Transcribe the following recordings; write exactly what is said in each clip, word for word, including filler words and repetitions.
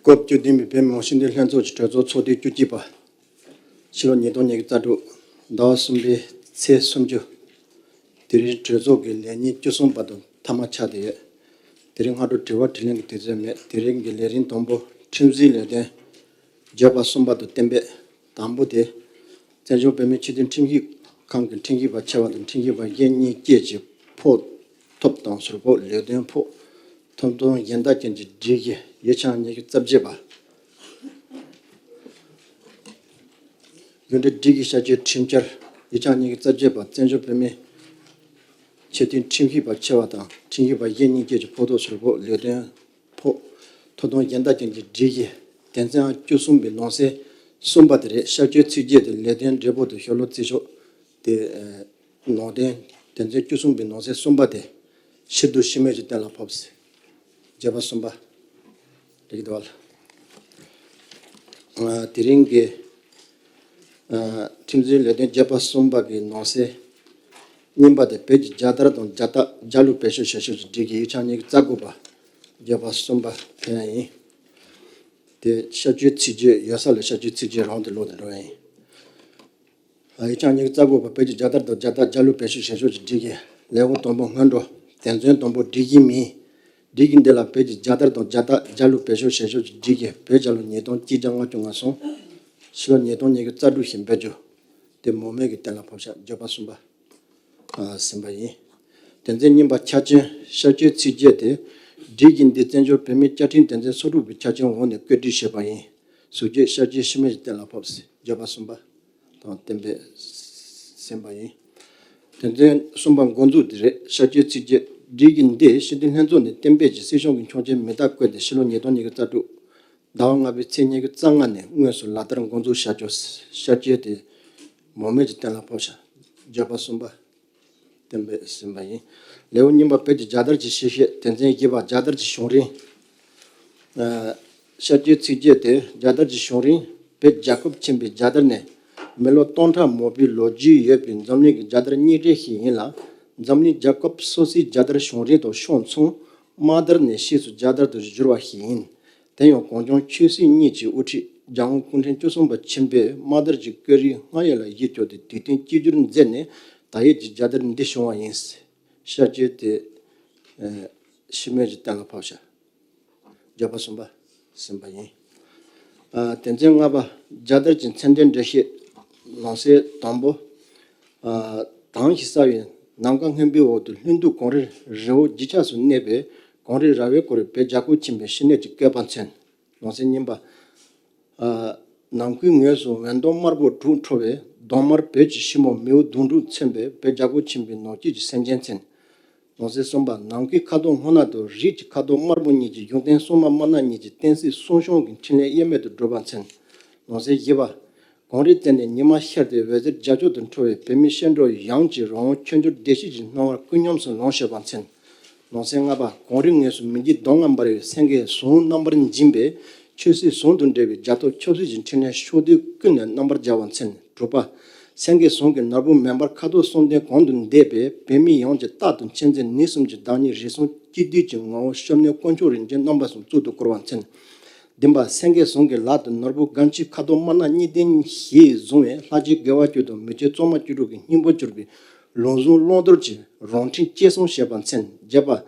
སྐབས་བཅུ་བདུན་པའི་བོད་མི་མང་སྤྱི་འཐུས་ལྷན་ཚོགས་ཀྱི་གྲོས་ཚོགས་ཚོགས་དུས་བཅུ་གཅིག་པ། ཕྱི་ལོ་ཉིས་སྟོང་ཉི་ཤུ་རྩ་དྲུག་ཟླ་བ་གསུམ་པའི་ཚེས་སུམ་ཅུ། དེ་རིང་གྲོས་ཚོགས་ཀྱི་ལས་ཉིན་བཅུ་གསུམ་པ་དང་མཐའ་མ་ཆགས་བསྡད་ཡོད། དེ་རིང་སྔ་དྲོ་དྲི་བ་དྲིས་ལན་གྱི་དུས་ཚོད་མེད། དེ་རིང་གི་ལས་རིམ་དང་པོ་ཁྲིམས་བཟོའི་ལས་དོན་བརྗོད་པ་གསུམ་པ་དང་གཏན་འབེབས། དང་པོ་དེ། བཙན་བྱོལ་བོད་མིའི་སྤྱི་འཐུས་ཁྲིམས་ཞིབ་ཁང་གི་ཁྲིམས་ཞིབ་པ་ཆེ་བ་དང་ཁྲིམས་ཞིབ་པ་གཞན་གཉིས་བཅས་ཀྱི་ཕོགས་ཐོབ་དང་ཟུར་ཕོགས་ལས་དོན་ཕོགས་ཐོབ་ཐང་གཞན་དག་ཅན་གྱི་སྒྲིག་གཞི་ཡིག་ཆ་ཉི་ཤུ་རྩ་བརྒྱད་པ། རྒྱུན་འབྲེལ་སྒྲིག་གཞི་བསྐྱར་བཅོས་ཁྲིམས་འཆར་ཡིག་ཆ་ཉི་ཤུ་རྩ་བརྒྱད་པ། བཙན་བྱོལ་བོད་མིའི་སྤྱི་འཐུས་ཁྲིམས་ཞིབ་པ་ཆེ་བ་དང་ཁྲིམས་ཞིབ་པ་གཞན་གཉིས་བཅས་ཀྱི་ཕོགས་ཐོབ་ཟུར་ཕོགས་ལས་དོན་ཕོགས་ཐོབ་ཐང་གཞན་དག་ཅན་གྱི་སྒྲིག་གཞི་དོན་ཚན་བཅུ་གསུམ་པའི་ནང་གསེས་གསུམ་པ་དེ་རེད། བསྐྱར་བཅོས་ཚིག་བརྗོད་དེ་ལས་དོན་འབྲས་བུ་དང་ཞབས་ལྷོ་རྩིས་ཤོག་དེ། ནང་དོན་དོན་ཚན་བཅུ་གསུམ་པའི་ནང་གསེས་གསུམ་པ་དེ། ཕྱིར་བསྡུ་ཕྱི་མོལ་གྱིས་གཏན་ལ་ཕབ། བརྗོད་པ་གསུམ་པ། འགྲིག་གི་འདུག་བ། ཨ། དེ་རིང་གི་ཨ། ཁྲིམས་བཟོའི་ལས་དོན་བརྗོད་པ་གསུམ་པ་གི་ནང་གསེས་གཉིས་པ་དེ། བོད་ཀྱི་རྒྱལ་དར་དང་རྒྱལ་རྟགས་རྒྱལ་གླུ་བེད་སྤྱོད་བྱ་ཕྱོགས་ཀྱི་སྒྲིག་གཞི་ཡིག་ཆ་ཉི་ཤུ་རྩ་དགུ་པ། བརྗོད་པ་གསུམ་པ་དེ་ཡང་ཡིན། དེ་བསྐྱར་བཅོས་ཚིག་བརྗོད་ཡོད་ས་ལ་བསྐྱར་བཅོས་ཚིག་བརྗོད་རང་དུ་ལོག་ནས་འགྲོ་ཡ་ཡིན། ཡིག་ཆ་ཉི་ཤུ་རྩ་དགུ་པ། བོད་ཀྱི་རྒྱལ་དར་དང་རྒྱལ་རྟགས་རྒྱལ་གླུ་བེད་སྤྱོད་བྱ་ཕྱོགས་ཀྱི་སྒྲིག་གཞི། ལེའུ་དང་པོ་སྔོན་འགྲོ། དོན་ཚན་དང་པོ། སྒྲིག་གཞི་མིང་། སྒྲིག་གཞི་འདི་ལ་བོད་ཀྱི་རྒྱལ་དར་དང་རྒྱལ་རྟགས་རྒྱལ་གླུ་བེད་སྤྱོད་བྱ་ཕྱོགས་ཀྱི་སྒྲིག་གཞི་བོད་རྒྱལ་ལོ་ཉིས་སྟོང་གཅིག་བརྒྱ་ལྔ་བཅུ་ང་གསུམ། ཕྱི་ལོ་ཉིས་སྟོང་ཉི་ཤུ་རྩ་དྲུག་ཞེས་འབོད་རྒྱུ་དེ་མང་མོས་ཀྱིས་གཏན་ལ་ཕབ་བཞག། བརྗོད་པ་གསུམ་པ། ཨ། ཟིན་པ་ཡིན། དོན་ཚན་གཉིས་པ། ཆ་རྐྱེན། བསྐྱར་བཅོས་ཚིག་བརྗོད་དེ། སྒྲིག་གཞི་འདི་བཙན་བྱོལ་བོད་མིའི་བཅའ་ཁྲིམས་དོན་ཚན་སོ་དྲུག་པའི་ཆ་རྐྱེན་འོག་ནས་བཀོད་སྒྲིག་བྱས་པ་ཡིན། ཟུར་བརྗོད། བསྐྱར་བཅོས་ཕྱི་མོལ་གྱིས་གཏན་ལ་ཕབ། བརྗོད་པ་གསུམ་པ་དང་གཏན་འབེབས་ཟིན་པ་ཡིན། དོན་ཚན་གསུམ་པ་འགོ་འཛུགས་དེ་རེད། བསྐྱར་བཅོས་ཚིག་བརྗོད། སྒྲིག་གཞི་འདི་སྤྱི་འཐུས་ལྷན་ཚོགས་ནས་གཏན་འབེབས་ཀྱིས་སྲིད་སྐྱོང་གི་ཆོག་མཆན་མི་རྟག་བཀོད་དེ་ཕྱི་ལོ་ཉིས་སྟོང་ཉི་ཤུ་རྩ་དྲུག་ཟླ་བ་ལྔ་པའི་ཚེས་ཉི་ཤུ་རྩ་ལྔ་ནས་དངོས་སུ་ལག་བསྟར་འགོ་འཛུགས་བྱ་རྒྱུ། བསྐྱར་བཅོས་དེ་མང་མོས་ཀྱིས་གཏན་ལ་ཕབ་བཞག། བརྗོད་པ་གསུམ་པ་གཏན་འབེབས་ཟིན་པ་ཡིན། ལེའུ་གཉིས་པ། བོད་ཀྱི་རྒྱལ་དར་གྱི་ཕྱི་བཤད། དོན་ཚན་བཞི་པ། རྒྱལ་དར་གྱི་བྱུང་རིམ། ཨ། བསྐྱར་བཅོས་ཚིག་བརྗོད་དེ། རྒྱལ་དར་གྱི་བྱུང་རིམ། བོད་རྒྱལ་ཁབ་ཆེན་པོའི་རྒྱལ་དར་ནི་མི་ལོ་སྟོང་ཕྲག་མང་པོའི་ལོ་རྒྱུས་ཡོད་པའི་འཛམ་གླིང་གི་རྒྱལ་དར་རྙིང་གྲས་ཤིག་ཡིན་ལ། འཛམ་གླིང་རྒྱལ་ཁབ་སོ་སོའི་རྒྱལ་དར་བྱུང་རིམ་དང་ཕྱོགས་མཚུངས། དམག་དར་ནས་ཕྱིས་སུ་རྒྱལ་དར་དུ་གྱུར་བ་ཞིག་ཡིན། དེ་ཡང་གངས་ལྗོངས་ཆོས་སྲིད་གཉིས་ཀྱི་དབུ་ཁྲིད་རྒྱལ་དབང་སྐུ་ཕྲེང་བཅུ་གསུམ་པ་ཆེན་པོས་དམག་དར་གྱི་བཀོད་རིས་སྔར་ཡོད་ལ་གཞི་བཅོལ་ཏེ་དུས་བསྟུན་གཅིག་གྱུར་མཛད་ནས་ད་ཡོད་ཀྱི་རྒྱལ་དར་འདི་བྱུང་བ་ཡིན། བསྐྱར་བཅོས་དེ་ཕྱི་མོལ་གྱིས་གཏན་ལ་ཕབ་བཞག། བརྗོད་པ་གསུམ་པ་ཟིན་པ་ཡིན། ཨ། དོན་ཚན་ལྔ་པ། རྒྱལ་དར་གྱི་མཚོན་དོན་འགྲེལ་བཤད། ནང་གསེས་དང་པོ། ཨ། དྭངས་ཤིང་གསལ་བའི་ནམ་མཁའ་སྔོན་པོའི་འོག་ཏུ་ལྷུན་སྡུག་གངས་རི་རི་བོ་བརྗིད་ཆགས་སུ་གནས་པའི་གངས་རི་ར་བས་བསྐོར་བའི་བོད་རྒྱལ་ཁབ་ཆེན་པོའི་ཕྱི་སྣོད་ཀྱི་བཀོད་པ་མཚོན། ནང་གསེས་གཉིས་པ། ཨ། ནམ་མཁའི་ངོས་སུ་འོད་མདངས་དམར་པོ་དྲུག་འཕྲོ་བའི་གདོང་དམར་བོད་ཀྱི་ཕྱི་མོ་མིའུ་གདུང་དྲུག་མཚོན་པའི་བོད་རྒྱལ་ཁབ་ཆེན་པོའི་ནང་བཅུད་ཀྱི་སེམས་ཅན་མཚོན། ནང་གསེས་གསུམ་པ། ནམ་མཁའི་ཁ་དོག་སྔོ་ནག་དང་རིགས་ཀྱི་ཁ་དོག་དམར་པོ་གཉིས་ཀྱིས་གཞུང་བསྟེན་སྲུང་མ་དམར་ནག་གཉིས་ཀྱི་བསྟན་སྲིད་སྲུང་སྐྱོང་གི་འཕྲིན་ལས་གཡེལ་མེད་དུ་བསྒྲུབས་པ་མཚོན། ནང་གསེས་བཞི་པ། གངས་རི་རྩེ་ནས་ཉི་མ་ཤར་ཏེ་འོད་ཟེར་རྒྱ་མཚོ་ལྟར་འཕྲོ་བའི་བོད་མིའི་སྐྱེ་འགྲོ་ཡོངས་ཀྱི་རང་དབང་ཆོས་འབྱོར་བདེ་སྐྱིད་ཀྱི་སྣང་བ་ཀུན་སྙོམས་སུ་ལོངས་སྤྱོད་པ་མཚོན། ནང་གསེས་ལྔ་པ། གངས་རིའི་ངོས་སུ་མི་འཇིགས་གདོང་ལྔ་འབར་བའི་སེང་གེའི་ཟུང་རྣམ་པར་འགྱིང་བས་ཆོས་སྲིད་ཟུང་དུ་འབྲེལ་བའི་རྒྱ་ཐོག་ཆབ་སྲིད་ཀྱི་འཕྲིན་ལས་ཕྱོགས་དུས་ཀུན་ནས་རྣམ་པར་རྒྱལ་བ་མཚོན། དྲུག་པ། སེང་གེའི་ཟུང་གི་ནོར་བུ་མེ་འབར་ཁ་དོག་གསུམ་ལྡན་གོང་དུ་འདེགས་པས་བོད་མི་ཡོངས་ཀྱི་རྟག་ཏུ་མཁྱེན་བརྩེ་ནུས་གསུམ་གྱི་བདག་ཉིད་རིགས་གསུམ་གཅིག་བསྡུས་ཀྱི་ངོ་བོ་སྐྱབས་གནས་དཀོན་མཆོག་རིན་ཆེན་རྣམ་པ་གསུམ་གཙུག་ཏུ་བཀུར་བ་མཚོན། བདུན་པ། སེང་གེའི་ཟུང་གི་ལག་ཏུ་ནོར་བུ་སྒམ་ཆུང་ཁ་དོག་དམར་ནག་གཉིས་ལྡན་ཞིག་བཟུང་བས་ལྷ་ཆོས་དགེ་བ་བཅུ་དང་མི་ཆོས་གཙང་མ་བཅུ་དྲུག་གི་སྙིང་པོར་གྱུར་པའི་ལུགས་ཟུང་བླང་དོར་གྱི་རང་འཁྲིད་གཅེས་སྲུང་བྱེད་པ་མཚོན། བརྒྱད་པ།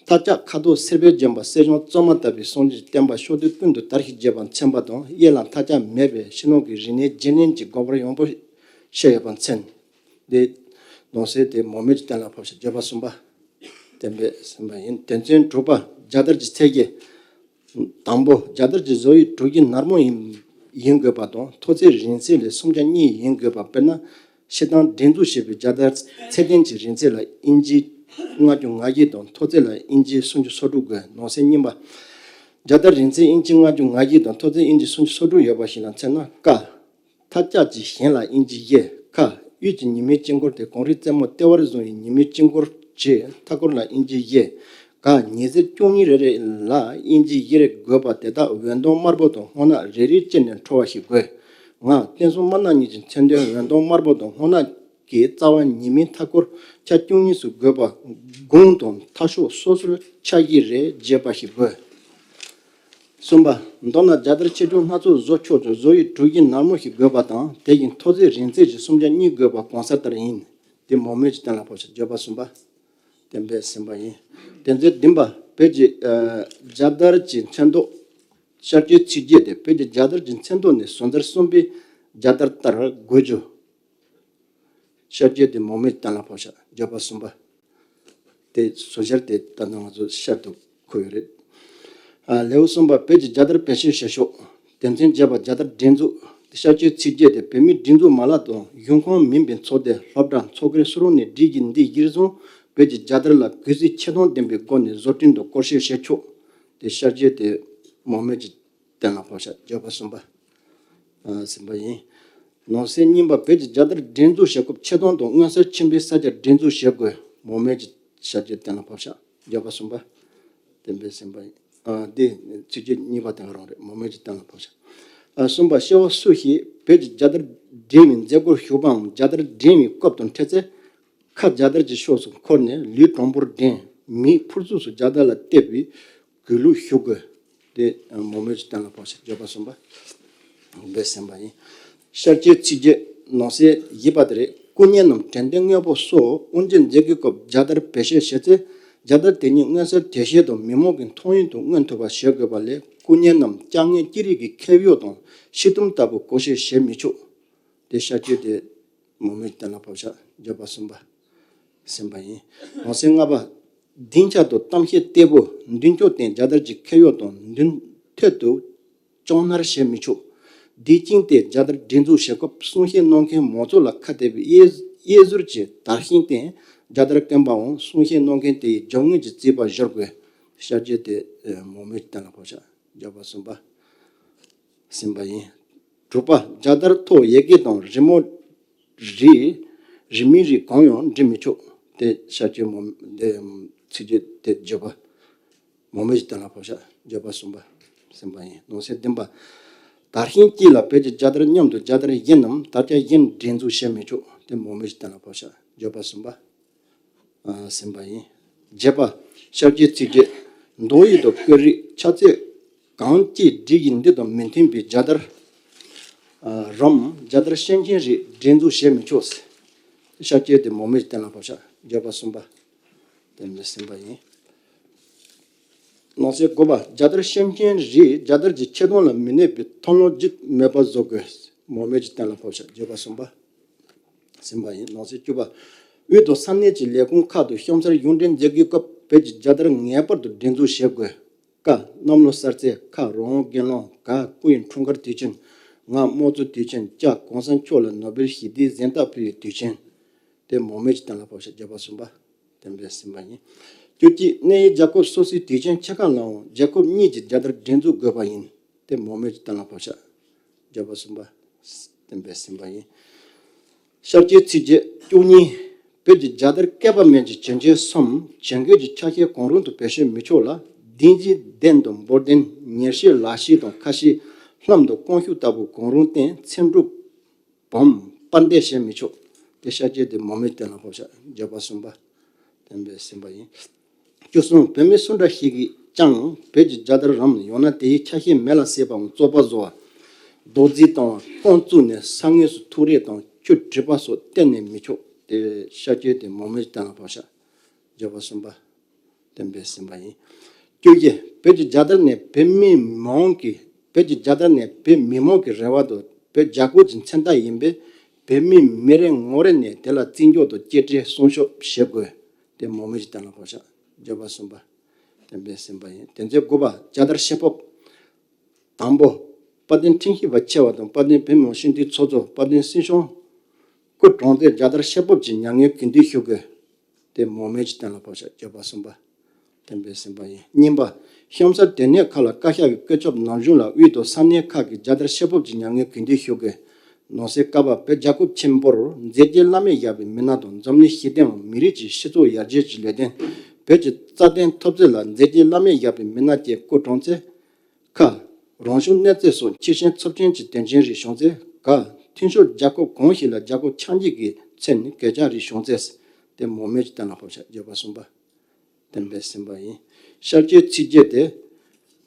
མཐའ་ལྕགས་ཁ་དོག་སེར་པོས་བརྒྱན་པ་གསེར་སྦྱངས་གཙང་མ་ལྟ་བུའི་སངས་རྒྱས་ཀྱི་བསྟན་པ་ཕྱོགས་དུས་ཀུན་ཏུ་དར་ཞིང་རྒྱས་པ་མཚོན་པ་དང་། གཡས་ལ་མཐའ་ལྕགས་མེད་པའི་ཕྱི་ནང་གི་རིག་གནས་བརྗེ་ལེན་གྱི་དགོངས་པ་ཡངས་པོ་བཞེས་ཡོད་པ་མཚོན། དེ་ནང་གསེས་དེ་མང་མོས་ཀྱིས་གཏན་ལ་ཕབ་ཤིང་། བརྗོད་པ་གསུམ་པ་གཏན་འབེབས་ཟིན་པ་ཡིན། དོན་ཚན་དྲུག་པ། རྒྱལ་དར་གྱི་ཚད་གཞི། དང་པོ། རྒྱལ་དར་གྱི་བཟོ་དབྱིབས་དྲུག་རྒྱུ་ནར་མོ་ཡིན་ཡིན་དགོས་པ་དང་། མཐོ་ཚད་རིང་ཚད་ལས་སུམ་ཆ་གཉིས་ཡིན་དགོས་པ། དཔེར་ན། སྤྱིར་བཏང་སྒྲེང་འཛུགས་བྱས་པའི་རྒྱལ་དར་ཚད་ལྡན་གྱི་རིང་ཚད་ལ་ཨིན་ཅི་ལྔ་བཅུ་ང་བཞི་དང་མཐོ་ཚད་ལ་ཨིན་ཅི་སུམ་ཅུ་སོ་དྲུག་དགོས། ནང་གསེས་གཉིས་པ། རྒྱལ་དར་རིང་ཚད་ཨིན་ཅི་ལྔ་བཅུ་ང་བཞི་དང་མཐོ་ཚད་ཨིན་ཅི་སུམ་ཅུ་སོ་དྲུག་ཡོད་པ་ཞིག་ལ་མཚོན་ན། ཀ། མཐའ་ལྕགས་ཀྱི་གཞན་ལ་ཨིན་ཅི་བཞི། ཁ། དབུས་ཀྱི་ཉི་མའི་དཀྱིལ་འཁོར་དེ་གངས་རིའི་རྩེ་མོ་ལྟེ་བར་བཟུང་བའི་ཉི་མའི་དཀྱིལ་འཁོར་གྱི་མཐའ་འཁོར་ལ་ཨིན་ཅི་བཞི། ག། ཉི་ཟེར་བཅུ་གཉིས་རེ་རེ་ལ་ཨིན་ཅི་བཞི་རེ་དགོས་པ་དེ་དག་འོད་མདངས་དམར་པོ་དང་སྔོ་ནག་རེ་རེའི་དཀྱིལ་ནས་འཕྲོ་བ་ཞིག་དགོས། ང་། བསྟན་སྲུང་དམར་ནག་གཉིས་ཀྱི་མཚོན་དོན་འོད་མདངས་དམར་པོ་དང་སྔོ་ནག་གི་རྩ་བ་ཉི་མའི་མཐའ་འཁོར་ཆ་བཅུ་གཉིས་སུ་བགོས་པ། དགུང་དང་མཐའ་ཤོག་སོ་སོར་ཆ་བཞི་རེ་བརྗེས་པ་ཞིག་དགོས། གསུམ་པ། མདོར་ན་རྒྱལ་དར་ཆེ་ཆུང་སྣ་ཚོགས་བཟོ་ཆོག་ཀྱང་བཟོ་ཡི་གྲུ་བཞི་ནར་མོ་ཞིག་དགོས་པ་དང་དེ་བཞིན་མཐོ་ཚད་རིང་ཚད་བཞི་གསུམ་ཆ་གཉིས་དགོས་པ་གོང་གསལ་ལྟར་ཡིན། དེ་མང་མོས་ཀྱིས་གཏན་ལ་ཕབ་ཤག་བརྗོད་པ་གསུམ་པ། གཏན་འབེབས་ཟིན་པ་ཡིན། དེ་ཚེ་བདུན་པ། བོད་ཀྱི་རྒྱལ་དར་གྱི་མཚོན་ཐོག་ཤར་བསྐྱོད་ཚིགས་བརྒྱད་དེ་བོད་ཀྱི་རྒྱལ་དར་གྱི་མཚོན་ཐོག་ནས་ཟུར་འཛར་གསུམ་པའི་རྒྱལ་དར་ལྟར་དགོས་རྒྱུ། ཤར་བསྐྱོད་དེ་མང་མོས་གཏན་ལ་ཕབ་ཤག་བརྗོད་པ་གསུམ་པ། དེ་ཟུར་འཛར་དེ་ད་ནང་ང་ཚོ་ཤར་དུ་འཁོད་ཡོད་རེད། ལེའུ་གསུམ་པ། བོད་ཀྱི་རྒྱལ་དར་བེད་སྤྱོད་བྱེད་ཕྱོགས། དོན་ཚན་བརྒྱད་པ། རྒྱལ་དར་སྒྲེང་འཛུགས། ཤར་བསྐྱོད་ཚིགས་བརྒྱད་དེ་བོད་མིའི་སྒྲིག་འཛུགས་མ་ལག་དང་གཞུང་ཁོངས་མིན་པའི་ཚོགས་སྡེ་སློབ་གྲྭ་མཚོ་ཁུལ་སུ་རུང་ནས་སྒྲིག་གཞི་འདི་གཞིར་བཟུང་བོད་ཀྱི་རྒྱལ་དར་ལ་གུས་བརྩི་ཆེ་མཐོང་ལྡན་པའི་སྒོ་ནས་བཟོ་སྐྲུན་དང་བཀོལ་སྤྱོད་བྱེད་ཆོག་དེ་ཤར་བསྐྱོད་དེ་མང་མོས་ཀྱིས་གཏན་ལ་ཕབ་ཤག་བརྗོད་པ་གསུམ་པ། ཟིན་པ་ཡིན། ནང་གསེས་གཉིས་པ། བོད་ཀྱི་རྒྱལ་དར་སྒྲེང་འཛུགས་བྱེད་སྐབས་ཆེ་མཐོང་དང་མངོན་གསལ་ཆེན་པོའི་ས་ཆར་སྒྲེང་འཛུགས་བྱེད་དགོས། མང་མོས་ཀྱིས་ཤར་བསྐྱོད་གཏན་ལ་ཕབ་ཤག་བརྗོད་པ་གསུམ་པ། གཏན་འབེབས་ཟིན་པ་ཡིན། ཨ། འདི་ཚིགས་བཅད་གཉིས་པ་དེ་ག་རང་རེད། མང་མོས་ཀྱིས་གཏན་ལ་ཕབ་ཤག་ཨ། གསུམ་པ། སྐྱེ་བོ་སུ་ཞིག་བོད་ཀྱི་རྒྱལ་དར་སྒྲེང་བའི་མཛད་སྒོར་ཞུགས་པའམ་རྒྱལ་དར་སྒྲེང་བའི་སྐབས་དང་འཕྲད་ཚེ། ཁ་རྒྱལ་དར་གྱི་ཕྱོགས་སུ་འཁོར་ནས་ལུས་དྲང་པོར་སྒྲེང་། མིག་ཕུར་ཚུགས་སུ་རྒྱལ་དར་ལ་གཏད་པའི་གུས་ལུགས་ཞུ་དགོས། དེ་མང་མོས་ཀྱིས་གཏན་ལ་ཕབ་ཤག་བརྗོད་པ་གསུམ་པ། འབེབས་ཟིན་པ་ཡིན། ཤར་བསྐྱོད་ཚིགས་བརྒྱད། ནང་གསེས་བཞི་པ་དེ་རེད། སྐུ་བརྙན་ནམ་དྲན་རྟེན་དངོས་པོ་སོགས་དབུ་འབྱེད་མཛད་སྒོའི་སྐབས་རྒྱལ་དར་བེད་སྤྱོད་བྱས་ཚེ། རྒྱལ་དར་དེ་ཉིད་མངོན་གསལ་དོད་ཤོས་དང་མི་མང་གི་མཐོང་ཡུལ་དུ་མངོན་ཐུབ་པ་བྱེད་དགོས་པ་ལས་སྐུ་བརྙན་ནམ་ལྕགས་ངན་ཅི་རིགས་ཀྱི་ཁེབས་གཡོག་དང་ཕྱེ་ཐུམ་ལྟ་བུ་བཀོལ་སྤྱོད་བྱེད་མི་ཆོག་དེ་ཤར་བསྐྱོད་དེ་མང་མོས་ཀྱིས་གཏན་ལ་ཕབ་ཤག་བརྗོད་པ་གསུམ་པ། ཟིན་པ་ཡིན། ནང་གསེས་ལྔ་པ། སྡིངས་ཆ་དང་གཏམ་བཤད་སྟེགས་བུ། མདུན་ཅོག་སྟེང་རྒྱལ་དར་གྱི་ཁེབས་གཡོག་དང་མདུན་ཐད་དུ་ཅང་ནར་བྱེད་མི་ཆོག་དེའི་རྐྱེན་དེ་རྒྱལ་དར་སྒྲེང་འཛུགས་བྱེད་སྐབས་གསུང་བཤད་གནང་མཁན་མང་ཚོགས་ལ་ཁ་གཏད་པའི་གཡས་གཡས་ཟུར་གྱི་དར་ཤིང་སྟེང་རྒྱལ་དར་བསྐོན་པའམ་གསུང་བཤད་གནང་མཁན་དེ་ཡི་རྒྱབ་ངོས་ཀྱི་རྩིག་པ་བཞུར་དགོས། ཤར་བསྐྱོད་དེ་མང་མོས་ཀྱིས་གཏན་ལ་ཕབ་ཤག་བརྗོད་པ་གསུམ་པ། ཟིན་པ་ཡིན། དྲུག་པ། རྒྱལ་དར་ཐོག་ཡི་གེ་དང་རི་མོ། རི། རི་མོའི་རིགས་གང་ཡང་འབྲི་མི་ཆོག་དེ་ཤར་བསྐྱོད་མང་། དེ་ཚིགས་བཅད་དེ་བརྗོད་པ། མང་མོས་ཀྱིས་གཏན་ལ་ཕབ་ཤག་བརྗོད་པ་གསུམ་པ། ཟིན་པ་ཡིན། ནང་གསེས་བདུན་པ། དར་ཤིང་གཅིག་ལ་བོད་ཀྱི་རྒྱལ་དར་མཉམ་དུ་རྒྱལ་དར་གཞན་ནམ་དར་ཆ་གཞན་སྒྲེང་འཛུགས་བྱེད་མི་ཆོག་དེ་མང་མོས་ཀྱིས་གཏན་ལ་ཕབ་ཤག་བརྗོད་པ་གསུམ་པ། ཨ། ཟིན་པ་ཡིན། བརྒྱད་པ། ཤར་བསྐྱོད་ཚིགས་བཅད། མདོག་དབྱིབས་དང་བཀོད་རིས་ཆ་ཚད་གང་ཅིའི་སྒྲིག་གཞི་འདི་དང་མི་མཐུན་པའི་རྒྱལ་དར། ཨ། རམ་རྒྱལ་དར་སེམས་ཅན་རིགས་སྒྲེང་འཛུགས་བྱེད་མི་ཆོག་ཤར་བསྐྱོད་དེ་མང་མོས་ཀྱིས་གཏན་ལ་ཕབ་ཤག་བརྗོད་པ་གསུམ་པ། གཏན་ལ་ཟིན་པ་ཡིན། ནང་གསེས་དགུ་པ། རྒྱལ་དར་སེམས་ཅན་རིགས་རྒྱལ་དར་གྱི་ཆེ་མཐོང་ལ་མི་གནས་པའི་མཐོང་ལོང་བརྗོད་མེད་པ་བཟོ་དགོས། མང་མོས་ཀྱིས་གཏན་ལ་ཕབ་ཤག་བརྗོད་པ་གསུམ་པ། ཟིན་པ་ཡིན། ནང་གསེས་བཅུ་པ། དབུས་དང་ས་གནས་ཀྱི་ལས་ཁུངས་ཁག་ཏུ་གཤམ་གསལ་གཞུང་འབྲེལ་མཛད་སྒོའི་སྐབས་བོད་ཀྱི་རྒྱལ་དར་ངེས་པར་དུ་སྒྲེང་འཛུགས་བྱེད་དགོས། ཀ། གནམ་ལོ་གསར་ཚེས། ཁ། རང་དབང་སྒེར་ལངས། ག། སྐུ་ཡི་འཁྲུངས་སྐར་དུས་ཆེན། ང་། དམངས་གཙོའི་དུས་ཆེན། ཅ། གོང་ས་མཆོག་ལ་ནོ་བེལ་ཞི་བདེའི་གཟེངས་རྟགས་ཕུལ་བའི་དུས་ཆེན། དེ་མང་མོས་ཀྱིས་གཏན་ལ་ཕབ་ཤག་བརྗོད་པ་གསུམ་པ། གཏན་འབེབས་ཟིན་པ་ཡིན། བཅུ་གཅིག། གནས་ཡུལ་རྒྱལ་ཁབ་སོ་སོའི་དུས་ཆེན་ཆེ་ཁག་ལའང་རྒྱལ་ཁབ་གཉིས་ཀྱི་རྒྱལ་དར་སྒྲེང་འཛུགས་དགོས་པ་ཡིན། དེ་མང་མོས་ཀྱིས་གཏན་ལ་ཕབ་ཤག་བརྗོད་པ་གསུམ་པ། གཏན་འབེབས་ཟིན་པ་ཡིན། ཤར་བསྐྱོད་ཚིགས་བཅད་བཅུ་གཉིས། བོད་ཀྱི་རྒྱལ་དར་བསྐལ་པ་མེད་ཀྱི་གྱོན་ཆས་སམ་གྱོན་གོས་ཀྱི་ཆ་ཤས་གང་རུང་དུ་བེད་སྤྱོད་མི་ཆོག་ལ། ལྡིང་ཞིང་ལྡན་དང་འབོར་ལྡན། ཉེར་ཤེས་ལག་ཤེས་དང་ཁ་ཤས་ལྷམ་དང་རྐང་ཤུབས་ལྟ་བུ་གང་རུང་སྟེང་ཚེམ་དྲུབ་བམ་པར་འདེབས་བྱེད་མི་ཆོག་དེ་ཤར་བསྐྱོད་དེ་མང་མོས་གཏན་ལ་ཕབ་ཤག་བརྗོད་པ་གསུམ་པ། གཏན་འབེབས་ཟིན་པ་ཡིན། བཅུ་གསུམ། བོད་མི་སུ་འདྲ་ཞིག་གིས་ཀྱང་བོད་ཀྱི་རྒྱལ་དར་རམ་ཡང་ན་དེའི་ཆ་ཤས་མེ་ལ་བསྲེགས་པའམ་བཙོག་པ་བཟོ་བ། རྡོག་རྫིས་བཏང་བ། རྐང་བཙུགས་ནས་ས་ངོས་སུ་ཐུག་རེག་དང་ཆུ་དྲི་པ་སོགས་གཏན་ནས་མི་ཆོག་དེ་ཤར་བསྐྱོད་དེ་མང་མོས་གཏན་ལ་ཕབ་ཤག་བརྗོད་པ་གསུམ་པ། གཏན་འབེབས་ཟིན་པ་ཡིན། བཅུ་བཞི། བོད་ཀྱི་རྒྱལ་དར་ནི་བོད་མིའི་མི་དམངས་ཀྱི། བོད་ཀྱི་རྒྱལ་དར་ནི་བོད་མི་དམངས་ཀྱི་རེ་བ་དང་བོད་རྒྱལ་ཁབ་ཀྱི་མཚོན་རྟགས་ཡིན་པས། བོད་མི་མི་རེ་ངོ་རེ་ནས་དེ་ལ་བརྩི་འཇོག་དང་གཅེས་སྤྲས་སྲུང་སྐྱོབ་བྱེད་དགོས། དེ་མང་མོས་ཀྱིས་གཏན་ལ་ཕབ་ཤག་བརྗོད་པ་གསུམ་པ། གཏན་འབེབས་ཟིན་པ་ཡིན། དེ་ཚེ་དགུ་པ། རྒྱལ་དར་བྱེད་ཕོད། དང་པོ། དཔལ་ལྡན་ཁྲིམས་ཞིབ་པ་ཆེ་བ་དང་དཔལ་ལྡན་བོད་མི་མང་སྤྱི་འཐུས་ཚོགས་གཙོ། དཔལ་ལྡན་སྲིད་སྐྱོང་སྐུ་གྲོངས་ཚེ་རྒྱལ་དར་བྱེད་ཕོད་ཀྱི་མྱ་ངན་གུས་འདུད་ཞུ་དགོས། དེ་མང་མོས་ཀྱིས་གཏན་ལ་ཕབ་ཤག་བརྗོད་པ་གསུམ་པ། གཏན་འབེབས་ཟིན་པ་ཡིན། གཉིས་པ། གཤམ་གསལ་དོན་གནད་ཁག་ལ་བཀའ་ཤག་གི་བཀོད་ཁྱབ་ནང་གཞུང་ལ་དབུས་དང་ས་གནས་ཁག་གི་རྒྱལ་དར་བྱེད་ཕོད་ཀྱི་མྱ་ངན་གུས་འདུད་ཞུ་དགོས། ནང་གསེས་ཀ་པ། བོད་རྒྱལ་ཁབ་ཆེན་པོར་མཛད་རྗེས་བླ་མེད་བཞག་པའི་མི་སྣ་དང་འཛམ་གླིང་ཞི་བདེའམ་མི་རིགས་ཀྱི་སྤྱི་ཚོགས་ཡར་རྒྱས་ཀྱི་ལས་དོན། བོད་ཀྱི་རྩ་དོན་འཐབ་རྩོད་ལ་མཛད་རྗེས་བླ་མེད་བཞག་པའི་མི་སྣ་བཅས་སྐུ་གྲོངས་ཚེ། ཁ། རང་བྱུང་གནོད་འཚེ་སོགས་འཆི་རྐྱེན་ཚབས་ཆེན་གྱི་དོན་རྐྱེན་རིགས་བྱུང་ཚེ། ག། མཐུན་ཕྱོགས་རྒྱལ་ཁབ་གང་ཞིག་ལ་རྒྱལ་ཁབ་ཆགས་འཇིག་གི་ཚེ་ནི་གོད་ཆག་རིགས་བྱུང་ཚེ། དེ་མང་མོས་ཀྱིས་གཏན་ལ་ཕབ་ཤག་བརྗོད་པ་གསུམ་པ། གཏན་འབེབས་ཟིན་པ་ཡིན། ཤར་བསྐྱོད་ཚིགས་བཅད་དེ།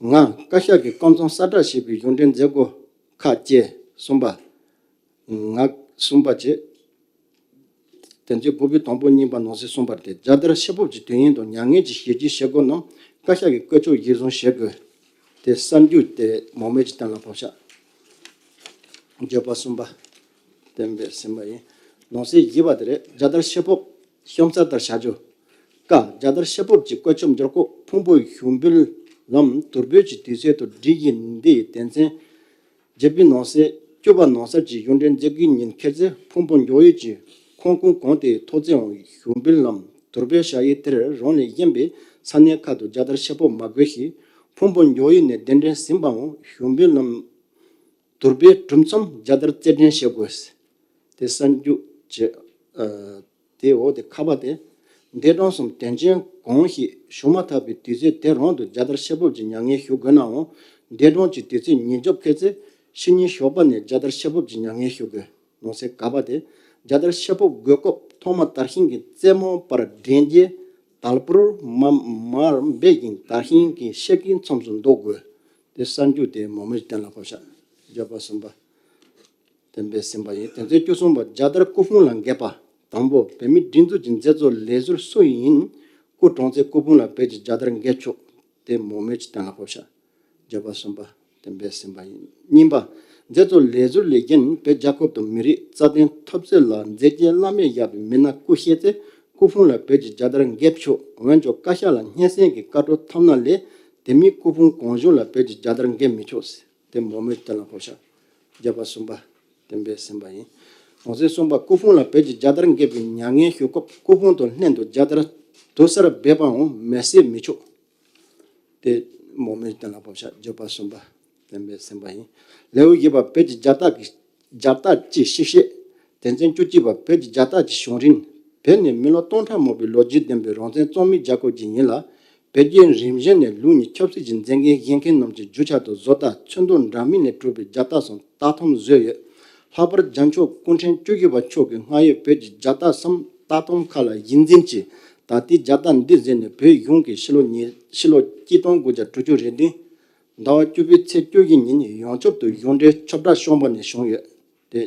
ང་བཀའ་ཤག་གིས་སྐབས་མཚམས་གསལ་བསྒྲགས་བྱས་པའི་གཞུང་འབྲེལ་མཛད་སྒོ་ཁག་བཅས་གསུམ་པ། ང་གསུམ་པ་བཅས། དོན་ཚན་དགུ་པའི་དང་པོ་གཉིས་པ་ནང་གསེས་གསུམ་པ་སྟེ། རྒྱལ་དར་ཕྱེ་ཕོབ་ཀྱི་དུས་ཡུན་དང་མྱ་ངན་གྱི་ཞལ་གྱིས་བཞེས་སྒོ་རྣམས་བཀའ་ཤག་གིས་བཀོད་ཁྱབ་གཞིར་བཟུང་བྱེད་དགོས། དེ་གསར་འཇུག་དེ་མང་མོས་ཀྱིས་གཏན་ལ་ཕབ་ཤག་བརྗོད་པ་གསུམ་པ། གཏན་འབེབས་ཟིན་པ་ཡིན། ནང་གསེས་བཞི་པ་དེ་རེད། རྒྱལ་དར་ཕྱེ་ཕོབ་གཤམ་གསལ་ལྟར་བྱ་རྒྱུ། ཀ་རྒྱལ་དར་ཕྱེ་ཕོབ་ཀྱི་བཀོད་ཁྱབ་འགྱུར་སྐོར་ཕུང་པོའི་ཞུགས་འབུལ་ལམ་དུར་སྦས་ཀྱི་དུས་ཚོད་དང་སྒྲིག་གཞི་འདི་ཡི་དོན་ཚན་བརྒྱད་པའི་ནང་གསེས་བཅུ་པ་ནང་གསལ་གྱི་གཞུང་འབྲེལ་མཛད་སྒོའི་ཉིན་ཁྱེར་ཚེ་ཕུང་པོ་འཇོག་ཡུལ་གྱི་ཁང་ཁོངས་གང་དེའི་ཐོག་བརྩེགས་འོག་ཞུགས་འབུལ་ལམ་དུར་སྦས་བྱ་ཡུལ་དེར་རང་ལས་གཞན་པའི་ས་གནས་ཁག་ཏུ་རྒྱལ་དར་ཕྱེ་ཕོབ་མ་དགོས་ཤིང་། ཕུང་པོ་འཇོག་ཡུལ་ནས་གདན་འདྲེན་ཟིན་པའམ་ཞུགས་འབུལ་ལམ་དུར་སྦས་གྲུབ་མཚམས་རྒྱལ་དར་རྩེད་འགྲན་བྱེད་དགོས། དེ་གསར་འཇུག་བྱེད། ཨ། དེའི་འོག་དེ་ཁ་པ་དེ། འདས་གྲོངས་སམ་དོན་རྐྱེན་གང་ཞིག་བྱུང་མ་ཐག་པའི་དུས་ཚོད་དེ་རང་དུ་རྒྱལ་དར་ཕྱེ་ཕོབ་ཀྱི་མྱ་ངན་ཞུ་དགོས་ནའང་། འདས་གྲོངས་ཀྱི་དུས་ཚོད་ཉིན་རྒྱབ་འཁེལ་ཚེ་ཕྱི་ཉིན་ཞོགས་པ་ནས་རྒྱལ་དར་ཕྱེ་ཕོབ་ཀྱི་མྱ་ངན་ཞུ་དགོས། ནང་གསེས་ག་པ་དེ། རྒྱལ་དར་ཕྱེ་ཕོབ་དགོས་སྐབས་ཐོག་མ་དར་ཤིང་གི་རྩེ་མོ་བར་འདྲེན་རྗེས་དལ་བུར་མ་མར་འབེབས་ཤིང་དར་ཤིང་གི་ཤེལ་གྱི་མཚམས་སུ་འདོགས་དགོས། དེ་གསར་འཇུག་དེ་མང་མོས་ཀྱིས་གཏན་ལ་ཕབ་ཤག་བརྗོད་པ་གསུམ་པ། གཏན་འབེབས་ཟིན་པ་ཡིན། དོན་ཚན་བཅུ་གསུམ་པ། རྒྱལ་དར་སྐུ་ཕུང་ལ་འགེབས་པ། དང་པོ། བོད་མིའི་སྒྲིག་འཛུགས་ཀྱི་མཛད་གཙོ་ལས་ཟུར་སུ་ཡིན་སྐུ་གྲོངས་ཚེ་སྐུ་ཕུང་ལ་བོད་ཀྱི་རྒྱལ་དར་འགེབས་ཆོག་དེ་མང་མོས་ཀྱིས་གཏན་ལ་ཕབ་ཤག་བརྗོད་པ་གསུམ་པ། གཏན་འབེབས་ཟིན་པ་ཡིན། གཉིས་པ། མཛད་གཙོ་ལས་ཟུར་ལས་གཞན་བོད་རྒྱལ་ཁབ་དང་མི་རིགས་རྩ་དོན་འཐབ་རྩོད་ལ་མཛད་རྗེས་བླ་མེད་བཞག་པའི་མི་སྣ་སྐུ་གཤེགས་ཚེ་སྐུ་ཕུང་ལ་བོད་ཀྱི་རྒྱལ་དར་འགེབས་ཆོག་འོན་ཀྱང་བཀའ་ཤག་ལ་སྙན་སེང་གི་བཀའ་འཁྲོལ་ཐོབ་ན་ལས་དེ་མིན་སྐུ་ཕུང་གང་བྱུང་ལ་བོད་ཀྱི་རྒྱལ་དར་འགེབས་མི་ཆོག་དེ་མང་མོས་གཏན་ལ་ཕབ་ཤག་བརྗོད་པ་གསུམ་པ། གཏན་འབེབས་ཟིན་པ་ཡིན། ནང་གསེས་གསུམ་པ། སྐུ་ཕུང་ལ་བོད་ཀྱི་རྒྱལ་དར་འགེབས་པའི་མྱ་ངན་ཞུ་སྐབས་སྐུ་ཕུང་དང་ལྷན་དུ་རྒྱལ་དར་དུར་སར་སྦས་པའམ་མེ་བསྲེགས་མི་ཆོག་དེ་མང་མོས་གཏན་ལ་ཕབ་ཤག་བརྗོད་པ་གསུམ་པ། གཏན་འབེབས་ཟིན་པ་ཡིན། ལེའུ་བཞི་པ། བོད་ཀྱི་རྒྱལ་རྟགས་ཀྱི་རྒྱལ་རྟགས་ཀྱི་ཕྱི་བཤད། དོན་ཚན་བཅུ་གཅིག་པ། བོད་ཀྱི་རྒྱལ་རྟགས་ཀྱི་བྱུང་རིམ། བོད་ནས་མི་ལོ་སྟོང་ཕྲག་མང་པོའི་ལོ་རྒྱུས་ལྡན་པའི་རང་བཙན་གཙང་མའི་རྒྱལ་ཁབ་ཅིག་ཡིན་ལ། བོད་རྒྱལ་རིམ་བྱོན་ནས་ལུགས་གཉིས་ཆབ་སྲིད་ཀྱི་མཛད་འགན་བཞེས་མཁན་རྣམས་ཀྱི་རྒྱུ་ཆ་དང་བཟོ་ལྟ་ཚོན་མདོག་འདྲ་མིན་ལས་གྲུབ་པའི་རྒྱལ་རྟགས་སམ་རྟགས་ཐམ་བཟོས་ཡོད། ལྷག་པར་རྒྱལ་མཆོག་སྐུ་ཕྲེང་བཅུ་བཞི་པ་མཆོག་གིས་སྔར་ཡོད་བོད་ཀྱི་རྒྱལ་རྟགས་སམ་རྟགས་ཐམ་ཁག་ལ་གཞི་འཛིན་གྱིས་ད་ལྟའི་རྒྱལ་རྟགས་འདི་མཛད་ནས་བོད་གཞུང་གིས་ཕྱི་ལོ་ཉིས་ཕྱི་ལོ་གཅིག་སྟོང་དགུ་བརྒྱ་དྲུག་ཅུ་རེ་བདུན་ཟླ་བ་བཅུ་པའི་ཚེས་བཅུ་བཞི་ཉིན་ཡོངས་ཁྱབ་ཏུ་གཞུང་འབྲེལ་ཁྱབ་བསྒྲགས་བྱུང་བ་ནས་བྱུང་ཡོད། དེ་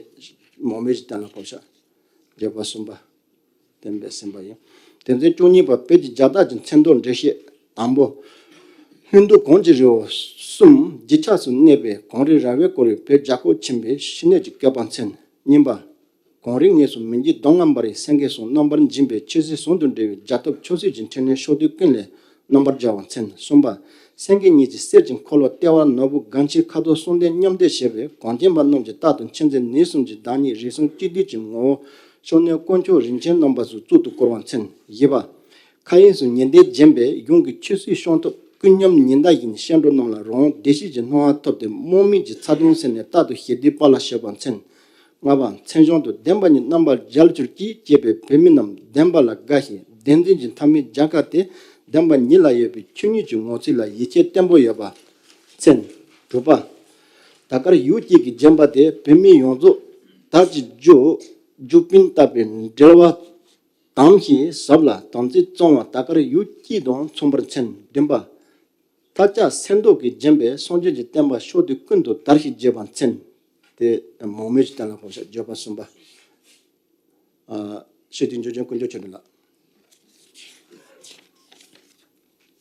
མང་མོས་ཀྱིས་གཏན་ལ་ཕབ་ཤག་བརྗོད་པ་གསུམ་པ། གཏན་འབེབས་ཟིན་པ་ཡིན། དོན་ཚན་བཅུ་གཉིས་པ། བོད་ཀྱི་རྒྱལ་རྟགས་ཀྱི་མཚོན་དོན་འགྲེལ་བཤད། དང་པོ། ལྷུན་སྡུག་གངས་ཀྱི་རི་བོ་གསུམ་རྒྱུད་ཆགས་སུ་གནས་པའི་གངས་རི་ར་བས་བསྐོར་བའི་བོད་རྒྱལ་ཁབ་ཆེན་པོའི་ཕྱི་སྣོད་ཀྱི་བཀོད་པ་མཚོན། གཉིས་པ། གངས་རིའི་ངོས་སུ་མི་འཇིགས་གདོང་ལྔ་འབར་བའི་སེང་གེ་གསུམ་རྣམ་པར་འབྱིན་པའི་ཆོས་སྲིད་ཟུང་དུ་འབྲེལ་བའི་རྒྱལ་ཐབས་ཆོས་སྲིད་ཀྱི་འཕྲིན་ལས་ཕྱོགས་དུས་ཀུན་ལས་རྣམ་པར་རྒྱལ་བ་མཚོན། གསུམ་པ། སེང་གེ་གཉིས་ཀྱི་གསེར་གྱི་འཁོར་ལོ་ལྟེ་བར་ནོར་བུ་དགའ་འཁྱིལ་ཁ་དོག་གསུམ་ལྡན་མཉམ་འདེགས་བྱས་པས་གངས་ཅན་པ་རྣམས་ཀྱི་རྟག་ཏུ་མཁྱེན་བརྩེ་ནུས་གསུམ་གྱི་བདག་ཉིད་རིགས་གསུམ་གཅིག་བསྡུས་ཀྱི་ངོ་བོ་ཤོ་ནའི་དཀོན་མཆོག་རིན་ཆེན་རྣམ་པ་སོགས་གཙུག་ཏུ་བཀུར་བ་མཚོན། བཞི་པ། མཁའ་དབྱིངས་སུ་ཉི་ཟླས་བརྒྱན་པའི་གཞུང་གི་ཆོས་སྲིད་སྐྱོང་ཐབས་ཀུན་མཉམ་ཉི་ཟླ་བཞིན་སྐྱབས་འགྲོ་རྣམས་ལ་རང་དབང་བདེ་སྐྱིད་ཀྱི་སྣང་བ་ཐོབ་སྟེ་དམག་མི་གྱི་ཚ་གདུང་སེལ་ནས་རྟག་ཏུ་ཞི་བདེའི་དཔལ་ལ་སྤྱོད་པ་མཚོན། ལྔ་པ། མཚན་གཞུང་དུ་བདེན་པ་གཉིས་རྣམ་པར་རྒྱལ་གྱུར་ཅིག་ཅེས་པས་བོད་མི་རྣམས་བདེན་པ་ལ་དགའ་ཞིང་བདེན་འཛིན་གྱི་མཐའ་མའི་རྒྱལ་ཁ་སྟེ་བདེན་པ་གཉིས་ལ་ཡོད་པའི་ཆོས་ཉིད་ཀྱི་ངོ་ཚུལ་ལ་ཡིད་ཆེས་བརྟན་པོ་ཡོད་པ་མཚོན། དྲུག་པ། དར་དཀར་ཡུག་གཅིག་གིས་བརྒྱན་པ་དེ་བོད་མི་ཡོངས་རྫོགས་དར་གྱི་རྒྱུ་རྒྱུ་སྤུན་ལྟ་བུའི་འབྲེལ་བ་དམ་ཞིང་ཟབ་ལ་དམ་ཚིག་གཙང་བ་དར་དཀར་ཡུག་གཅིག་དང་མཚུངས་པར་མཚོན། བདུན་པ། མཐའ་ལྕགས་སེར་མདོག་གིས་བརྒྱན་པའི་སངས་རྒྱས་ཀྱི་བསྟན་པ་ཕྱོགས་དུས་ཀུན་ཏུ་དར་ཞིང་རྒྱས་པར་མཚོན། དེ་མང་མོས་ཀྱིས་གཏན་ལ་ཕབ་ཤག་བརྗོད་པ་གསུམ་པ། ཨ། ཤེས་རིག་འབྱོར་ལྡན་དཀོན་མཆོག་ཆོས་སྒྲོན་ལགས།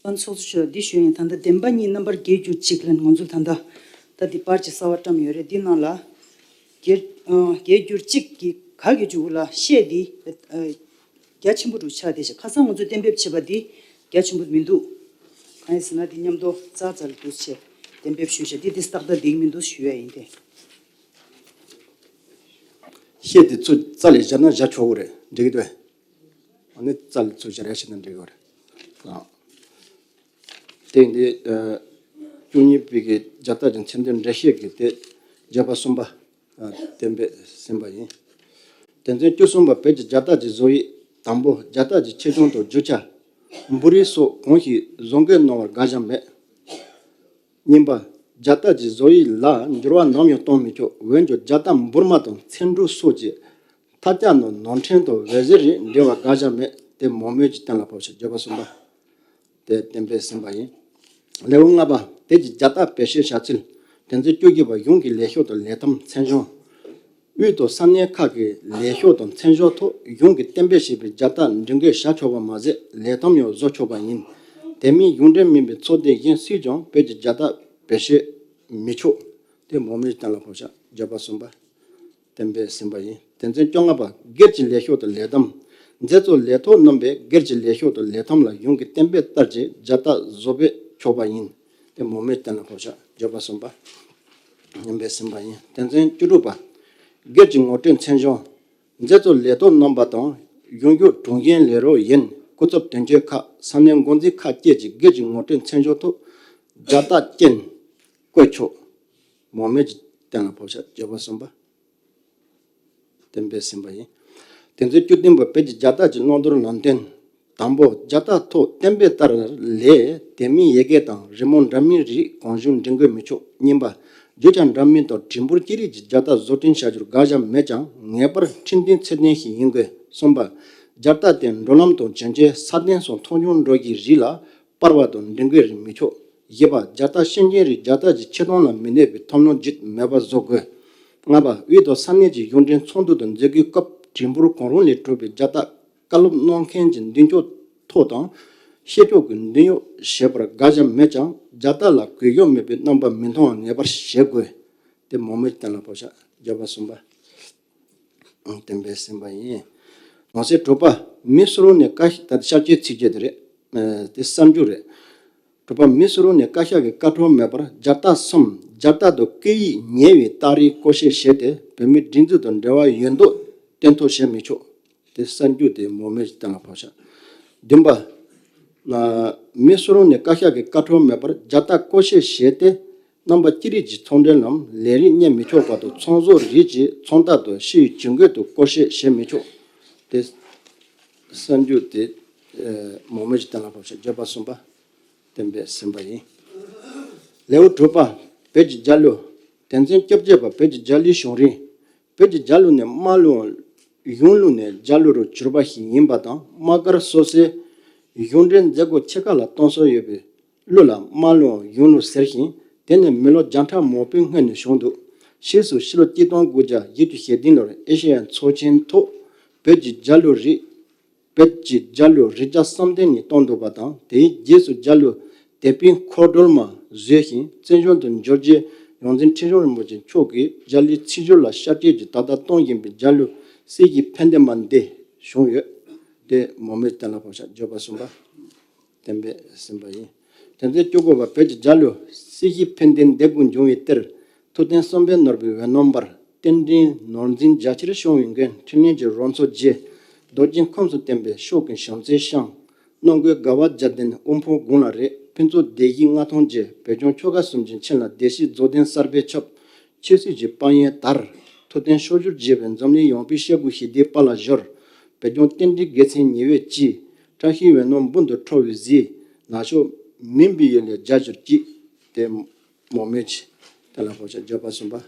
ཨ། ཚོགས་གཙོ་མཆོག་འདི་ཞུ་ཡིན། ད་ལྟ་བདེན་པ་གཉིས་རྣམ་པར་རྒྱལ་གྱུར་ཅིག་ལ་ང་ཚོ་ད་ལྟ་ད་འདི་པར་ཅིག་གསར་པ་བཀྲམ་ཡོད་རེད། འདི་ནང་ལ་རྒྱལ་ཨ་རྒྱལ་གྱུར་ཅིག་གི་ག་གི་མཇུག་ལ་ཤད་འདི་ཨ་རྒྱ་ཆེན་པོ་རུ་ཆགས་བསྡད་ཤག་ཁ་སང་ང་ཚོས་གཏན་འབེབས་བྱས་པ་འདི་རྒྱ་ཆེན་པོ་མི་འདུག་གང་ཡིན་ཟེར་ན་འདི་མཉམ་དུ་ཙག་ཙག་ལ་འདུག་ཅེས་གཏན་འབེབས་ཞུས་ཤག་འདི་འདི་ཏག་ཏག་འགྲིག་མི་འདུག་ཞུ་ཡ་ཡིན་ཏེ། ཤད་འདི་ཚུར་རྩ་ལ་བཞག་ན་བཞག་ཆོག་གི་རེད། འགྲིག་གི་འདུག་ཨ་ནི་རྩ་ལ་ཚུར་བཞག་ཡ་བྱས་ན་འགྲིག་གི་རེད། ཨ། དེ་འདི་ཨ་བཅུ་གཉིས་པའི་གི་རྒྱལ་རྟགས་ཀྱི་མཚོན་དོན་འགྲེལ་བཤད་ཀྱི་དེ་བརྗོད་པ་གསུམ་པ། ཨ། གཏན་འབེབས་ཟིན་པ་ཡིན། དོན་ཚན་བཅུ་གསུམ་པ། བོད་ཀྱི་རྒྱལ་རྟགས་ཀྱི་བཟོ་དབྱིབས། དང་པོ། རྒྱལ་རྟགས་ཀྱི་ཆེ་ཆུང་དང་རྒྱུ་ཆ། འབུར་རིས་སོགས་གང་ཞིག་བཟོ་འགོད་གནང་བར་དགག་བྱ་མེད། གཉིས་པ། རྒྱལ་རྟགས་ཀྱི་བཟོ་དབྱིབས་ལ་འགྱུར་བ་ནམ་ཡང་གཏོང་མི་ཆོག་འོན་ཀྱང་རྒྱལ་རྟགས་འབུར་མ་དང་ཚེམ་དྲུབ་སོགས་ཀྱི་མཐའ་ལྕགས་ནང་ནང་ཕྲན་དང་འོད་ཟེར་རིགས་འབྲེལ་བར་དགག་བྱ་མེད། དེ་མང་མོས་ཀྱིས་གཏན་ལ་ཕབ་ཤག་བརྗོད་པ་གསུམ་པ། དེ་གཏན་འབེབས་ཟིན་པ་ཡིན། ལེའུ་ལྔ་པ། དེ་གྱི་རྒྱལ་རྟགས་བེད་སྤྱོད་བྱ་ཚུལ། དོན་ཚན་བཅུ་བཞི་པ། གཞུང་གི་ལས་ཤོག་དང་ལས་ཐམ་མཚན་གཞུང་། དབུས་དང་ས་གནས་ཁག་གི་ལས་ཤོག་དང་མཚན་གཞུང་ཐོག་གཞུང་གིས་གཏན་འབེབས་བྱས་པའི་རྒྱལ་རྟགས་འབྲི་འགོད་བྱ་ཆོག་པ་མ་ཟད། ལས་ཐམ་ཡང་བཟོ་ཆོག་པ་ཡིན། དེ་མིན་གཞུང་འབྲེལ་མིན་པའི་ཚོགས་སྡེ་གཞན་སུས་ཀྱང་བོད་ཀྱི་རྒྱལ་རྟགས་བེད་སྤྱོད་མི་ཆོག་དེ་མང་མོས་གཏན་ལ་ཕབ་བྱ། བརྗོད་པ་གསུམ་པ། གཏན་འབེབས་ཟིན་པ་ཡིན། དོན་ཚན་བཅོ་ལྔ་པ། སྒེར་གྱི་ལས་ཤོག་དང་ལས་ཐམ། མཛད་གཙོ་ལས་ཐོག་རྣམ་པས་སྒེར་གྱི་ལས་ཤོག་དང་ལས་ཐམ་ལ་གཞུང་གི་གཏན་འབེབས་ལྟར་གྱི་རྒྱལ་རྟགས་བཟོ་བེད་ཆོག་པ་ཡིན། དེ་མང་མོས་གཏན་ལ་ཕབ་བྱ། བརྗོད་པ་གསུམ་པ། གཏན་འབེབས་ཟིན་པ་ཡིན། དོན་ཚན་བཅུ་དྲུག་པ། སྒེར་གྱི་ངོ་སྤྲོད་མཚན་གཞུང་། མཛད་གཙོ་ལས་ཐོག་རྣམ་པ་དང་གཞུང་ཕྱོགས་དྲུང་ཆེན་ལས་རོགས་ཡིན། སྐུ་ཚབ་དོན་གཅོད་ཁག་ས་གནས་འགོ་འཛིན་ཁག་བཅས་ཀྱི་སྒེར་གྱི་ངོ་སྤྲོད་མཚན་གཞུང་ཐོག་རྒྱལ་རྟགས་ཅན་བཀོད་ཆོག་མང་མོས་ཀྱིས་གཏན་ལ་ཕབ་བྱ། བརྗོད་པ་གསུམ་པ། གཏན་འབེབས་ཟིན་པ་ཡིན། དོན་ཚན་བཅུ་བདུན་པ། བོད་ཀྱི་རྒྱལ་རྟགས་ཀྱི་བླང་དོར་ལམ་སྟོན། དང་པོ། རྒྱལ་རྟགས་ཐོག་གཏན་འབེབས་ལྟར་ལས་དེ་མིན་ཡི་གེ་དང་རི་མོ་འདྲ་མིན་རིགས་གང་བྱུང་འབྲི་འགོད་མི་ཆོག་གཉིས་པ། རྒྱུ་ཆ་འདྲ་མིན་དང་བྲིས་འབུར་ཅི་རིགས་ཀྱི་རྒྱལ་རྟགས་བཟོ་སྐྲུན་བྱ་རྒྱུར་དགག་བྱ་མེད་ཀྱང་ངེས་པར་འཕྲིན་ཐུང་ཚད་ལྡན་ཞིག་ཡིན་དགོས། གསུམ་པ། རྒྱལ་རྟགས་དེ་འགྲོ་ལམ་དང་བྱུང་རྐྱེན་ས་གདན་སོགས་མཐོང་ཆུང་འགྲོ་གི་རིགས་ལ་པར་བ་དང་འབྲི་འགོད་རིགས་མི་ཆོག་བཞི་པ། རྒྱལ་རྟགས་སྐྱོན་ཅན་རིགས་རྒྱལ་རྟགས་ཀྱི་ཆེ་མཐོང་ལ་མི་གནས་པའི་ཐབས་ལམ་བརྒྱུད་མེད་པར་བཟོ་དགོས། ལྔ་པ། དབུས་དང་ས་གནས་ཀྱི་གཞུང་འབྲེལ་ཚོགས་འདུ་དང་མཛད་སྒོའི་སྐབས་བྲིས་འབུར་གང་རུང་ལས་གྲུབ་པའི་རྒྱལ་རྟགས་བཀའ་སློབ་གནང་མཁན་གྱི་མདུན་ཅོག་ཐོག་དང་། བཤད་ཕྱོགས་ཀྱི་མདུན་གཡོག་བྱེད་པར་དགག་བྱ་མེད་ཀྱང་རྒྱལ་རྟགས་ལ་གུས་ཞབས་མེད་པའི་རྣམ་པ་མི་མཐོང་བ་ངེས་པར་བྱེད་དགོས། དེ་མང་མོས་གཏན་ལ་ཕབ་བྱ། བརྗོད་པ་གསུམ་པ། གཏན་འབེབས་ཟིན་པ་ཡིན། ནང་གསེས་དྲུག་པ། མི་སུ་རུང་ནས་བཀའ་ཤག་ད་ཤར་སྐྱོད་ཚིག་བརྗོད་དེ་རེད། ཨ། དེ་གསར་འཇུག་རེད། དྲུག་པ། མི་སུ་རུང་ནས་བཀའ་ཤག་གི་བཀའ་འཁྲོལ་མེད་པར་རྒྱལ་རྟགས་སམ་རྒྱལ་རྟགས་དང་སྐད་ཡིག་ཉེ་བའི་རྟགས་རིས་བཀོལ་སྤྱོད་བྱས་ཏེ་བོད་མིའི་སྒྲིག་འཛུགས་དང་འབྲེལ་བ་ཡོད་མདོག་སྟོན་ཐབས་བྱེད་མི་ཆོག་དེ་གསར་འཇུག་དེ་མང་མོས་ཀྱིས་གཏན་ལ་ཕབ་བྱ། བདུན་པ། ཨ། མི་སུ་རུང་ནས་བཀའ་ཤག་གི་བཀའ་འཁྲོལ་མེད་པར་རྒྱལ་རྟགས་བཀོལ་སྤྱོད་བྱས་ཏེ། རྣམ་པ་ཅི་རིགས་ཀྱི་ཚོང་འབྲེལ་ལམ་ལས་རིགས་གཉེར་མི་ཆོག་པ་དང་། ཚོང་ཟོག་རིགས་ཀྱི་ཚོང་རྟགས་དང་ཕྱིའི་ཇུས་འགོད་དུ་བཀོལ་སྤྱོད་བྱེད་མི་ཆོག་དེ་གསར་འཇུག་དེ་མང་མོས་ཀྱིས་གཏན་ལ་ཕབ་བྱ། བརྗོད་པ་གསུམ་པ། གཏན་འབེབས་ཟིན་པ་ཡིན། ལེའུ་དྲུག་པ། བོད་ཀྱི་རྒྱལ་གླུ། དོན་ཚན་བཅོ་བརྒྱད་པ། བོད་ཀྱི་རྒྱལ་གླུའི་བྱུང་རིམ། བོད་ཀྱི་རྒྱལ་གླུ་ནི་དམར་གླིང་གཞུང་ལུགས་ནས་རྒྱལ་གླུ་རུ་གྱུར་པ་ཞིག་ཡིན་པ་དང་། དམག་སྒར་སོ་སོའི་གཞུང་འབྲེལ་མཛད་སྒོ་ཆེ་ཁག་ལ་གཏོང་སྲོལ་ཡོད་པའི་གླུ་ལ་དམར་གླིང་གཞུང་གླུ་ཟེར་ཞིང་། དེ་ནི་མི་ལོ་བརྒྱ་ཕྲག་མང་པོའི་སྔོན་ནས་བྱུང་འདུག་ཕྱིས་སུ་ཕྱི་ལོ་གཅིག་སྟོང་དགུ་བརྒྱ་བཞི་བཅུ་ཞེ་བདུན་ལོར་ཨེ་ཤེ་ཡའི་ཚོགས་ཆེན་ཐོག་བོད་ཀྱི་རྒྱལ་གླུ་རིགས། བོད་ཀྱི་རྒྱལ་གླུ་རིགས་བརྒྱ་སམ་བདུན་ནས་གཏོང་འདུག་པ་དང་། དེའི་རྗེས་སུ་རྒྱལ་གླུ་དེད་དཔོན་འཁོར་སྒྲོལ་མ་བཟོས་ཤིང་། བཙན་བྱོལ་དུ་འབྱོར་རྗེས་ཡོངས་འཛིན་ཁྲི་བྱང་རིན་པོ་ཆེ་མཆོག་གིས་རྒྱལ་གླུའི་ཚིག་སྦྱོར་ལ་ཤར་སྐྱོད་ཀྱིས་ད་ལྟ་གཏོང་བཞིན་པའི་རྒྱལ་གླུ་སྲིད་ཞིའི་ཕན་བདེ་མ་འདི་བྱུང་ཡོད། དེ་མང་མོས་གཏན་ལ་ཕབ་བྱ། བརྗོད་པ་གསུམ་པ། གཏན་འབེབས་ཟིན་པ་ཡིན། དོན་ཚན་བཅུ་དགུ་པ། བོད་ཀྱི་རྒྱལ་གླུ་སྲིད་ཞིའི་ཕན་བདེ་འདི་དགུ་འབྱུང་བའི་གཏེར། ཐུབ་བསྟན་བསམ་འཕེལ་ནོར་བུའི་འོད་སྣང་འབར། རྟེན་འབྲེལ་ནོར་འཛིན་རྒྱ་ཆེར་བྱུང་བའི་མགོན། འཕྲིན་ལས་ཀྱི་རོལ་མཚོ་རྒྱས། རྡོ་རྗེ་ཁམས་སུ་བསྟན་པའི་ཕྱོགས་ཀུན་བྱམས་བརྩེས་བཤམས། གནམ་བསྐོས་དགའ་བ་བརྒྱ་ལྡན་དབུ་འཕང་དགུང་ལ་རེག་ཕུན་ཚོགས་སྡེ་བཞི་ལྔ་སྟོང་རྒྱས། བོད་ལྗོངས་ཆོལ་ཁ་གསུམ་གྱི་ཁྱོན་ལ་བདེ་སྐྱིད་རྫོགས་ལྡན་གསར་པས་ཁྱབ། ཆོས་སྲིད་ཀྱི་དཔལ་ཡོན་དར། ཐུབ་བསྟན་ཕྱོགས་བཅུར་རྒྱས་པའི་འཛམ་གླིང་ཡངས་པའི་ཤར་ཁུག་ཞི་བདེའི་དཔལ་ལ་གཞོལ། བོད་ལྗོངས་རྟེན་འབྲེལ་དགེ་མཚན་ཉི་འོད་སྐྱིད། བཀྲ་ཤིས་འོད་སྣང་འབུམ་དུ་འཕྲོ་བའི་གཟིས། ནག་ཕྱོགས་མུན་པའི་གཡུལ་ལས་རྒྱལ་གྱུར་ཅིག་དེ་མང་མོས་ཀྱིས་གཏན་ལ་ཕབ་བྱ། བརྗོད་པ་གསུམ་པ།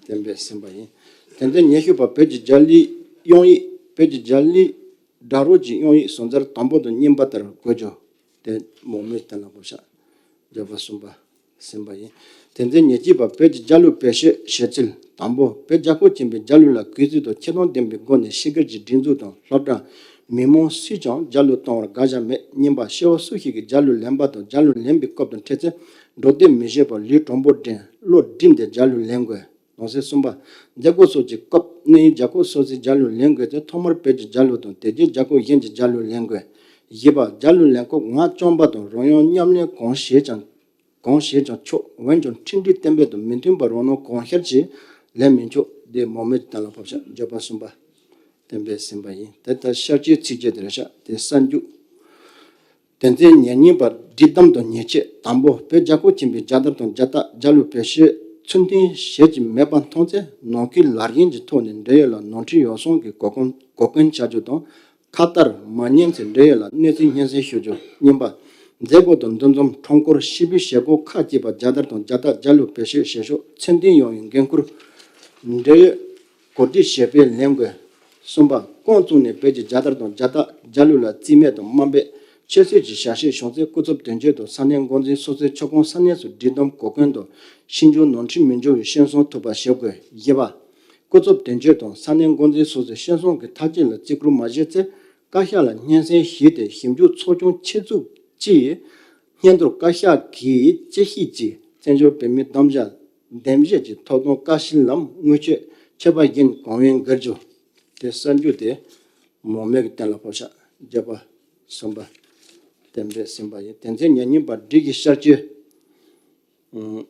གཏན་འབེབས་ཟིན་པ་ཡིན། དོན་ཚན་ཉི་ཤུ་པ། བོད་ཀྱི་རྒྱལ་གླུའི་དབྱངས་ཡིག་བོད་ཀྱི་རྒྱལ་གླུའི་སྒྲ་རོལ་གྱི་དབྱངས་ཡིག་ཟུང་འཛར་དང་པོ་དང་གཉིས་པ་ལྟར་དགོད་རྒྱུ། དེ་མང་མོས་གཏན་ལ་ཕབ་བྱ། བརྗོད་པ་གསུམ་པ་ཟིན་པ་ཡིན། དོན་ཚན་ཉེར་གཅིག་པ། བོད་ཀྱི་རྒྱལ་གླུ་བེད་སྤྱོད་བྱེད་ཚུལ། དང་པོ། བོད་རྒྱལ་ཁབ་ཆེན་པོའི་རྒྱལ་གླུ་ལ་གུས་བརྩི་དང་ཆེ་མཐོང་ལྡན་པའི་སྒོ་ནས་ཕྱི་རྒྱལ་གྱི་སྒྲིག་འཛུགས་དང་སློབ་གྲྭ། མི་མང་སུས་ཀྱང་རྒྱལ་གླུ་གཏོང་བར་དགག་བྱ་མེད། གཉིས་པ། སྐྱེ་བོ་སུ་ཞིག་གིས་རྒྱལ་གླུ་ལེན་པ་དང་རྒྱལ་གླུ་ལེན་པའི་སྐབས་དང་འཕྲད་ཚེ་འགྲོ་སྡོད་མི་བྱེད་པར་ལུས་དྲང་པོར་འདྲེན། བློ་བསྒྲིམས་ཏེ་རྒྱལ་གླུ་ལེན་དགོས། ནང་གསེས་གསུམ་པ། མཛད་སྒོ་སོགས་ཀྱི་སྐབས་གནས་ཡུལ་རྒྱལ་ཁབ་སོ་སོའི་རྒྱལ་གླུ་ལེན་དགོས་ཚེ་ཐོག་མར་བོད་ཀྱི་རྒྱལ་གླུ་དང་དེ་རྗེས་རྒྱལ་ཁབ་གཞན་གྱི་རྒྱལ་གླུ་ལེན་དགོས། བཞི་པ། རྒྱལ་གླུ་ལེན་སྐབས་ངག་རྐྱང་པ་དང་རང་དབྱངས་ཉམས་ལེན་གང་བྱེད་ཀྱང་། གང་བྱེད་ཀྱང་ཆོག་འོན་ཀྱང་འཕྲིན་སྒྲིག་གཏན་འབེབས་དང་མི་མཐུན་པར་རང་སྣང་གང་ཤར་གྱིས་ལེན་མི་ཆོག་དེ་མང་མོས་གཏན་ལ་ཕབ་བྱ། བརྗོད་པ་གསུམ་པ། གཏན་འབེབས་ཟིན་པ་ཡིན། དེ་ལྟར་ཤར་སྐྱོད་ཚིག་བརྗོད་དེ་རེད་ཤག་དེ་གསར་འཇུག་དོན་ཚན་ཉེར་གཉིས་པ། སྒྲིག་གཏམ་དང་ཉེས་ཆད། དང་པོ། བོད་རྒྱལ་ཁབ་ཆེན་པོའི་རྒྱལ་དར་དང་རྒྱལ་རྟགས་རྒྱལ་གླུ་བེད་སྤྱོད་ཚུལ་མཐུན་བྱེད་ཀྱི་མེད་པ་མཐོང་ཚེ་ནང་ཁུལ་ལས་འགན་གྱི་ཐོག་ནས་འབྲེལ་ཡོད་ལ་ནོར་འཁྲུལ་ཡོ་བསྲང་གི་གོ་སྐོན་གོ་སྐོན་བྱ་རྒྱུ་དང་། ཁ་ཏར་མ་ཉན་ཚེ་འབྲེལ་ཡོད་ལ་གནས་ཚུལ་སྙན་སེང་ཞུ་རྒྱུ། གཉིས་པ། མཛད་སྒོ་དང་འདུ་འཛོམས་ཁྲོམ་སྐོར་ཕྱི་འབུལ་བྱེད་སྒོ་ཁག་བཅས་པ་རྒྱལ་དར་དང་རྒྱལ་རྟགས་རྒྱལ་གླུ་བེད་སྤྱོད་བྱེད་ཕྱོགས་ཚད་ལྡན་ཡོང་བའི་འགན་ཁུར། འབྲེལ་ཡོད་གོ་སྒྲིག་བྱེད་པའི་ལས་འགུལ། གསུམ་པ། ཀོང་བཙུགས་ནས་བོད་ཀྱི་རྒྱལ་དར་དང་རྒྱལ་རྟགས་རྒྱལ་གླུ་ལ་རྩིས་མེད་དང་དམའ་འབེབས་ ཆབ་སྲིད་ཀྱི་བྱ་གཞག་བྱུང་ཚེ་སྐུ་ཚབ་དོན་གཅོད་དང་ས་གནས་འགོ་འཛིན་སོ་སོའི་ཁྱབ་ཁོངས་ས་གནས་སུ་སྒྲིག་དམ་གོ་སྐོན་དང་ཤིན་སྦྱོར་ནོར་འཁྲུལ་མི་འབྱུང་བའི་ཤན་སྲུང་ཐུབ་པ་བྱེད་དགོས། བཞི་པ། སྐུ་ཚབ་དོན་གཅོད་དང་ས་གནས་འགོ་འཛིན་སོ་སོའི་ཤན་སྲུང་གིས་ཐག་གཅོད་ལ་བརྩི་བཀུར་མ་བྱས་ཚེ། བཀའ་ཤག་ལ་སྙན་སེང་ཞུས་ཏེ་ཞིབ་འཇུག་ཚོགས་ཆུང་ཆེད་འཛུགས་ཀྱིས། སྙན་ཐོར་བཀའ་ཤག་གིས་དཔྱད་ཞིབ་ཀྱིས་བཙན་བྱོལ་བོད་མིའི་གདམ་བྱ་གདམ་བྱའི་ཐོབ་ཐང་བཀའ་ཤག་ལམ་དངུལ་ཆད་ཆད་པ་བཞིན་གང་ཡོང་དགར་རྒྱུ། དེ་གསར་འཇུག་དེ་མང་མོས་ཀྱིས་གཏན་ལ་ཕབ་ཤག་བརྒྱ་པ་གསུམ་པ་གཏན་འབེབས་ཟིན་པ་ཡིན། དོན་ཚན་ཉེར་གཉིས་པ་སྒྲིག་གཞི་བསྐྱར་བཅོས།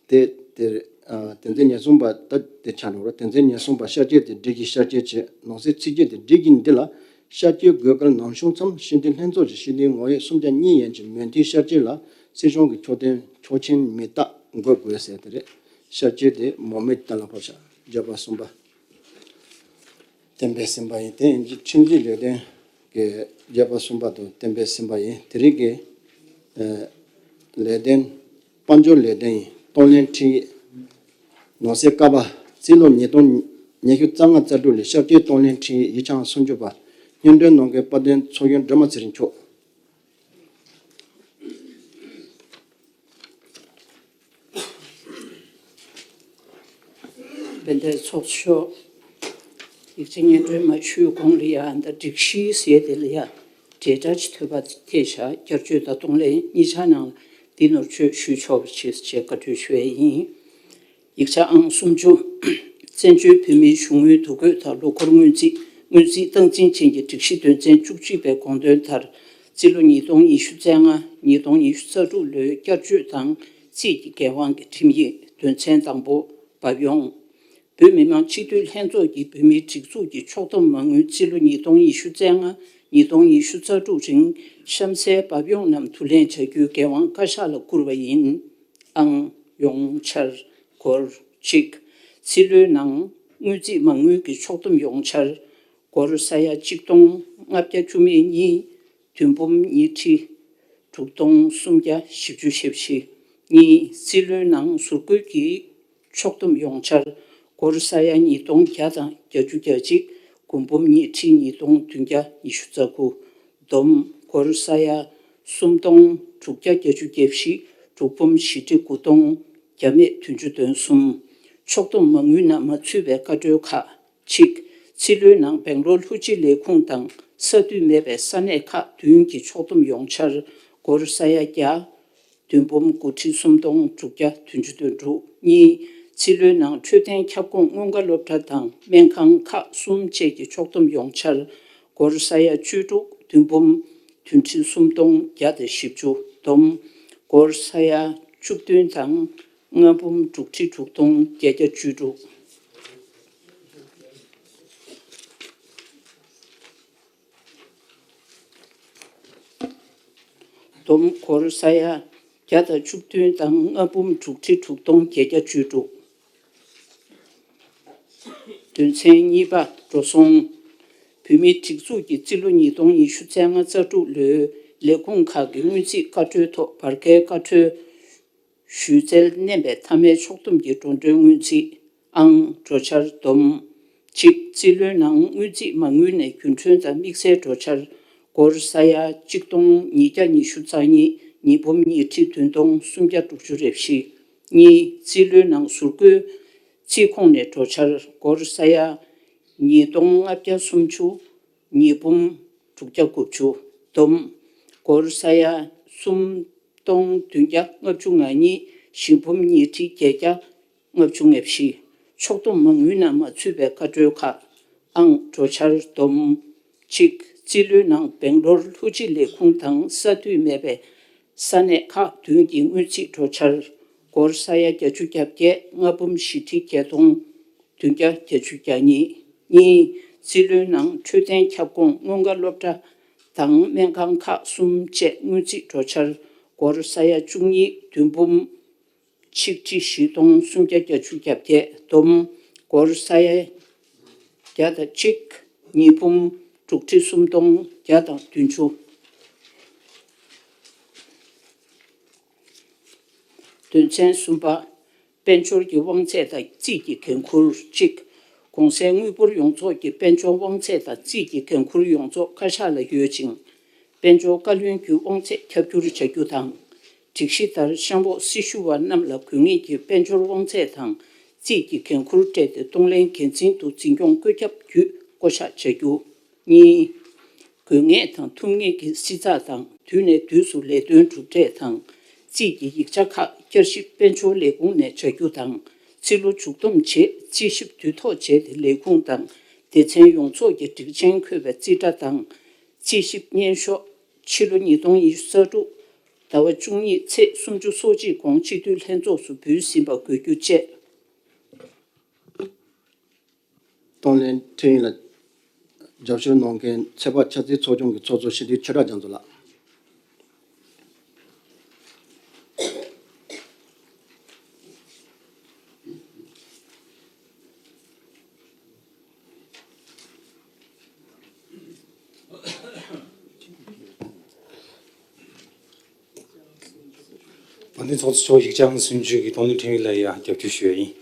དེ་དེ་ཨ་དོན་ཚན་ཉེར་གསུམ་པ་ད་དེ་ཆགས་འགྲོ་ར། དོན་ཚན་ཉེར་གསུམ་པ་བསྐྱར་བཅོས་དེ་སྒྲིག་གཞི་བསྐྱར་བཅོས་བྱས། ནང་གསེས་ཚིག་བརྗོད་དེ་སྒྲིག་གཞི་འདི་ལ་བསྐྱར་བཅོས་དགོས་གལ་ནམ་བྱུང་མཚམས་སྤྱི་འཐུས་ལྷན་ཚོགས་ཀྱི་སྤྱི་འཐུས་ངོ་ཡོད་སུམ་བརྒྱ་གཉིས་ཡན་གྱི་མོས་མཐུན་བསྐྱར་བཅོས་ལ་སྲིད་གཞུང་གི་ཆོག་མཐུན་ཆོག་མཆན་མི་རྟག་འགོད་དགོས་ཟེར་དེ་རེད། བསྐྱར་བཅོས་དེ་མང་མོས་གཏན་ལ་ཕབ་ཤག་བརྒྱ་པ་གསུམ་པ། གཏན་འབེབས་ཟིན་པ་ཡིན། དེ་ཡིན་གྱི་ཁྲིམས་སྒྲིག་ལས་དོན་གྱི་བརྒྱ་པ་གསུམ་པ་དང་གཏན་འབེབས་ཟིན་པ་ཡིན། དེ་རིང་གི་ཨ་ལས་དོན་དཔལ་འབྱོར་ལས་དོན་ཡིན། གཏོང་ལེན་ཁྲིམས་ཡིག་ནང་གསེས་ཀ་པ། རྩིས་ལོ་ཉིས་སྟོང་ཉི་ཤུ་རྩ་ལྔ་རྩ་དྲུག་ལས་བསྐྱར་བཅོས་གཏོང་ལེན་ཁྲིམས་ཡིག་ཡིག་ཆ་ཨང་སུམ་ཅུ་པ། སྙན་སྒྲོན་གནང་མཁན་དཔལ་ལྡན་ཚོགས་གཞོན་སྒྲོལ་མ་ཚེ་རིང་མཆོག་དཔལ་ལྡན་ཚོགས་གཙོ་མཆོག་ཡིག་ཆ་སྙན་སྒྲོན་མ་ཞུས་གོང་ལ་ཡ་ད་སྒྲིག་གཞི་ཟེར་དེ་ལ་ཡ་འབྲེལ་སྒྲ་ཅིག་ཐོས་པ་ཐེ་ཤ་བསྐྱར་བཅོས་དང་གཏོང་ལེན་གཉིས་ཆ་ནང་ལ་འདི་ནོར་བཅོས་ཞུས་ཆོག་པ་བྱེད་ཅེས་བཀའ་འཁྲོལ་ཞུ་ཡས་ཡིན། ཡིག་ཆ་ཨང་སུམ་ཅུ། བཙན་བྱོལ་བོད་མིའི་གཞུང་དངུལ་འདུ་འགོད་དང་ལོ་འཁོར་སྔོན་རྩིས། སྔོན་རྩིས་སྟངས་འཛིན་ཅན་གྱི་སྒྲིག་གཞི་དོན་ཚན་བཅུ་གཅིག་པའི་དགོངས་དོན་ལྟར། རྩིས་ལོ་ཉིས་སྟོང་ཉི་ཤུ་རྩ་ལྔ་ཉིས་སྟོང་ཉི་ཤུ་རྩ་དྲུག་ལོའི་བསྐྱར་བཅོས་དང་རྩིས་ཀྱི་འགན་དབང་གི་ཁྲིམས་ཡིག་དོན་ཚན་དང་པོ་བབས་ཡོང་། བོད་མི་མང་སྤྱི་འཐུས་ལྷན་ཚོགས་ཀྱིས་བོད་མིའི་སྒྲིག་འཛུགས་ཀྱི་ཕྱོགས་བསྡོམས་མ་དངུལ་རྩིས་ལོ་ཉིས་སྟོང་ཉི་ཤུ་རྩ་ལྔ་ཉིས་སྟོང་ཉི་ཤུ་རྩ་དྲུག་རིང་གཤམ་གསལ་བབས་ཡོང་རྣམས་བསྡུ་ལེན་བྱ་རྒྱུའི་འགན་དབང་བཀའ་ཤག་ལ་བསྐུར་བ་ཡིན། ཨང་། ཡོངས་འཆར། སྒོར། གཅིག་རྩིས་ལོའི་ནང་། དངུལ་རྩིས་མ་དངུལ་གྱི་ཕྱོགས་བསྡོམས་ཡོངས་འཆར། སྒོར་ས་ཡ་གཅིག་སྟོང་ལྔ་བརྒྱ་བཅུ་མེད་གཉིས། བདུན་འབུམ་ཉིས་ཁྲི་དྲུག་སྟོང་སུམ་བརྒྱ་བཞི་བཅུ་ཞེ་བཞི། གཉིས། རྩིས་ལོའི་ནང་ཟུར་བཀོལ་གྱི་ཕྱོགས་བསྡོམས་ཡོངས་འཆར། སྒོར་ས་ཡ་ཉིས་སྟོང་བརྒྱ་དང་བརྒྱད་ཅུ་གྱ་གཅིག་དགུ་འབུམ་ཉིས་ཁྲི་ཉིས་སྟོང་བདུན་བརྒྱ་ཉི་ཤུ་རྩ་དགུ། བསྡོམས། སྒོར་ས་ཡ་སུམ་སྟོང་དྲུག་བརྒྱ་བརྒྱད་ཅུ་གྱ་བཞི་དྲུག་འབུམ་བཞི་ཁྲི་དགུ་སྟོང་བརྒྱ་མེད་བདུན་ཅུ་དོན་གསུམ། ཕྱོགས་བསྡོམས་མ་དངུལ་ནང་མ་ཚུད་པའི་བཀའ་འཁྲོལ་ཁག་གཅིག་རྩིས་ལོའི་ནང་སྦེང་ལོར་ལྷུ་ཅི་ལས་ཁུངས་དང་ས་འཐུས་མེད་པའི་ས་གནས་ཁག་བདུན་གྱི་ཕྱོགས་བསྡོམས་ཡོངས་འཆར། སྒོར་ས་ཡ་བརྒྱ། བདུན་འབུམ་དགུ་ཁྲི་སུམ་སྟོང་དྲུག་བརྒྱ་བདུན་ཅུ་དོན་དྲུག་གཉིས། རྩིས་ལོའི་ནང་འཕྲོད་བསྟེན་ཁྱབ་ཁོངས་སྔོན་ཁ་སློབ་གྲྭ་དང་སྨན་ཁང་ཁག་གསུམ་བཅས་ཀྱི་ཕྱོགས་བསྡོམས་ཡོངས་འཆར། སྒོར་ས་ཡ་བཅུ་དྲུག་བདུན་འབུམ་བདུན་ཁྲི་སུམ་སྟོང་བརྒྱ་དང་བཞི་བཅུ། བསྡོམས། སྒོར་ས་ཡ་བཅུ་བདུན་དང་ལྔ་འབུམ་དྲུག་ཁྲི་དྲུག་སྟོང་བརྒྱད་བརྒྱ་བཅུ་དྲུག་བསྡོམས། སྒོར་ས་ཡ་བརྒྱ་དང་བཅུ་བདུན་དང་ལྔ་འབུམ་དྲུག་ཁྲི་དྲུག་སྟོང་བརྒྱད་བརྒྱ་བཅུ་དྲུག་དོན་ཚན་གཉིས་པ། འགྲོ་སོང་། བོད་མིའི་སྒྲིག་འཛུགས་ཀྱི་རྩིས་ལོ་ཉིས་སྟོང་ཉི་ཤུ་རྩ་ལྔ་རྩ་དྲུག་ལོའི་ལས་ཁུངས་ཁག་གི་སྔོན་རྩིས་བཀའ་འཁྲོལ་ཐོག་བར་བརྒལ་བཀའ་འཁྲོལ་ཞུས་ཚད་བསྣན་པའི་མཐའ་མའི་ཕྱོགས་བསྡོམས་ཀྱི་འགྲོ་གྲོན་སྔོན་རྩིས། ཨང་། འགྲོ་འཆར་བསྡོམས། གཅིག་རྩིས་ལོའི་ནང་སྔོན་རྩིས་མ་དངུལ་ནས་རྒྱུན་འཕྲོད་དང་དམིགས་བསལ་འགྲོ་འཆར། སྒོར་ས་ཡ་གཅིག་སྟོང་ཉིས་བརྒྱ་ཉི་ཤུ་རྩ་གཉིས་ཉིས་འབུམ་ཉིས་ཁྲི་བདུན་སྟོང་སུམ་བརྒྱ་དྲུག་ཅུ་རེ་བཞི། གཉིས། རྩིས་ལོའི་ནང་ཟུར་བཀོལ་རྩིས་ཁོངས་ནས་འགྲོ་འཆར། སྒོར་ས་ཡ་ཉིས་སྟོང་ལྔ་བརྒྱ་སུམ་ཅུ། ཉིས་འབུམ་དྲུག་བརྒྱ་དགུ་བཅུ། བསྡོམས། སྒོར་ས་ཡ་སུམ་སྟོང་བདུན་བརྒྱ་ལྔ་བཅུ་ང་གཉིས་བཞི་འབུམ་ཉིས་ཁྲི་བརྒྱད་བརྒྱ་ལྔ་བཅུ་ང་བཞི། ཕྱོགས་བསྡོམས་མ་དངུལ་ནང་མ་ཚུད་པའི་བཀའ་འཁྲོལ་ཁག་ཨང་། འགྲོ་འཆར་བསྡོམས། གཅིག་རྩིས་ལོའི་ནང་སྦེང་ལོར་ལྷུ་ཅི་ལས་ཁུངས་དང་ས་འཐུས་མེད་པའི་ས་གནས་ཁག་བདུན་གྱི་སྔོན་རྩིས་འགྲོ་འཆར། སྒོར་ས་ཡ་བརྒྱད་ཅུ་གྱ་བརྒྱད་ལྔ་འབུམ་བཞི་ཁྲི་བརྒྱད་སྟོང་བདུན་བརྒྱ་བརྒྱད་ཅུ་གྱ་གཉིས། གཉིས། རྩིས་ལོའི་ནང་འཕྲོད་བསྟེན་ཁྱབ་ཁོངས་སྔོན་ཁ་སློབ་གྲྭ་དང་སྨན་ཁང་ཁག་གསུམ་བཅས་སྔོན་རྩིས་འགྲོ་འཆར། སྒོར་ས་ཡ་བཅུ་གཉིས་བདུན་འབུམ་ཆིག་ཁྲི་བཞི་སྟོང་སུམ་བརྒྱ་བརྒྱད་ཅུ་གྱ་བརྒྱད། བསྡོམས། སྒོར་ས་ཡ་བརྒྱ་དང་གཅིག་ཉིས་འབུམ་དྲུག་ཁྲི་སུམ་སྟོང་བརྒྱ་དང་བདུན་ཅུ། དོན་ཚན་གསུམ་པ། དཔལ་འབྱོར་གྱི་དབང་ཚད་དང་རྩིས་ཀྱི་འགན་འཁུར། གཅིག་གོང་གསལ་དངུལ་འབོར་ཡོངས་རྫོགས་ཀྱི་དཔལ་འབྱོར་དབང་ཚད་དང་རྩིས་ཀྱི་འགན་འཁུར་ཡོངས་རྫོགས་བཀའ་ཤག་ལ་ཡོད་ཅིང་། དཔལ་འབྱོར་བཀའ་བློན་གྱི་དབང་ཚད་ཁྱབ་བསྒྱུར་བྱ་རྒྱུ་དང་། སྒྲིག་གཞི་ལྟར་གཤམ་འོག་སྲི་ཞུ་བ་རྣམས་ལ་དགོས་ངེས་ཀྱི་དཔལ་འབྱོར་དབང་ཚད་དང་རྩིས་ཀྱི་འགན་འཁུར་སྤྲད་དེ་གཏོང་ལེན་འགན་འཛིན་དུ་འཛིན་སྐྱོང་བཀོད་ཁྱབ་བརྒྱུད་བསྐོ་གཞག་བྱ་རྒྱུ། གཉིས། དགོས་ངེས་དང་ཐུབ་ངེས་ཀྱི་བསྲི་ཚགས་དང་དུས་ནས་དུས་སུ་ལས་དོན་གྲུབ་འབྲས་དང་རྩིས་ཀྱི་ཡིག་ཆ་ཁག་བསྐྱར་ཞིབ་དཔལ་འབྱོར་ལས་ཁུངས་ནས་བྱ་རྒྱུ་དང་། རྩིས་ལོ་མཇུག་བསྡོམས་རྗེས་རྩིས་ཞིབ་དུས་ཐོག་བྱས་ཏེ་ལས་ཁུངས་དང་སྡེ་ཚན་ཡོངས་རྫོགས་ཀྱི་སྒྲིག་ཆེན་འཁོད་པའི་རྩིས་ཁྲ་དང་། རྩིས་ཞིབ་སྙན་ཞུ། ཕྱི་ལོ་ཉིས་སྟོང་ཉི་ཤུ་རྩ་དྲུག་ཟླ་བ་བཅུ་གཉིས་ཚེས་སུམ་ཅུ་སོ་གཅིག་གོང་སྤྱི་འཐུས་ལྷན་ཚོགས་སུ་འབུལ་ཟིན་པ་དགོས་རྒྱུ་བཅས། གཏོང་ལེན་ཁྲིམས་ཡིག་ལ་རྒྱབ་སྐྱོར་གནང་མཁན་ཚོད་དཔག་ཆ་རྩིས་ཚོགས་ཆུང་གི་ཚོགས་གཙོ་སྤྱི་འཐུས་ཆོས་གྲགས་རྒྱ་མཚོ་ལགས། དཔལ་ལྡན་ཚོགས་གཙོ་མཆོག་ཡིག་ཆ་ཨང་སུམ་ཅུ་གི་གཏོང་ལེན་ཁྲིམས་ཡིག་ལ་ཡང་རྒྱབ་སྐྱོར་ཞུ་ཡ་ཡིན།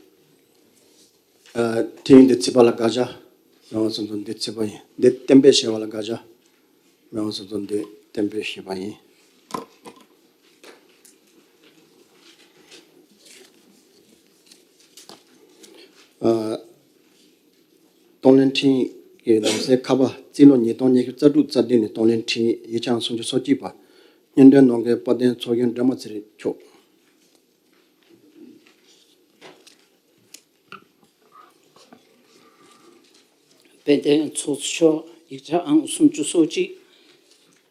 ཨ། ཁྲིམས་ཡིག་འདི་རྩིས་པ་ལ་དགག་བྱ་མེད་པ་སོང་ཙང་འདི་རྩིས་པ་ཡིན། འདི་གཏན་འབེབས་བྱས་པ་ལ་དགག་བྱ་མེད་པ་སོང་ཙང་འདི་གཏན་འབེབས་བྱས་པ་ཡིན། ཨ། གཏོང་ལེན་ཁྲིམས་ཡིག་གི་ནང་གསེས་ཁ་པ་རྩིས་ལོ་ཉིས་སྟོང་ཉི་ཤུ་རྩ་དྲུག་རྩ་བདུན་ནས་གཏོང་ལེན་ཁྲིམས་ཡིག་ཡིག་ཆ་ཨང་སུམ་ཅུ་སོ་གཅིག་པ། སྙན་སྒྲོན་གནང་མཁན་དཔལ་ལྡན་ཚོགས་གཞོན་སྒྲོལ་མ་ཚེ་རིང་མཆོག། དཔལ་ལྡན་ཚོགས་གཙོ་མཆོག། ཡིག་ཆ་ཨང་སུམ་ཅུ་སོ་གཅིག།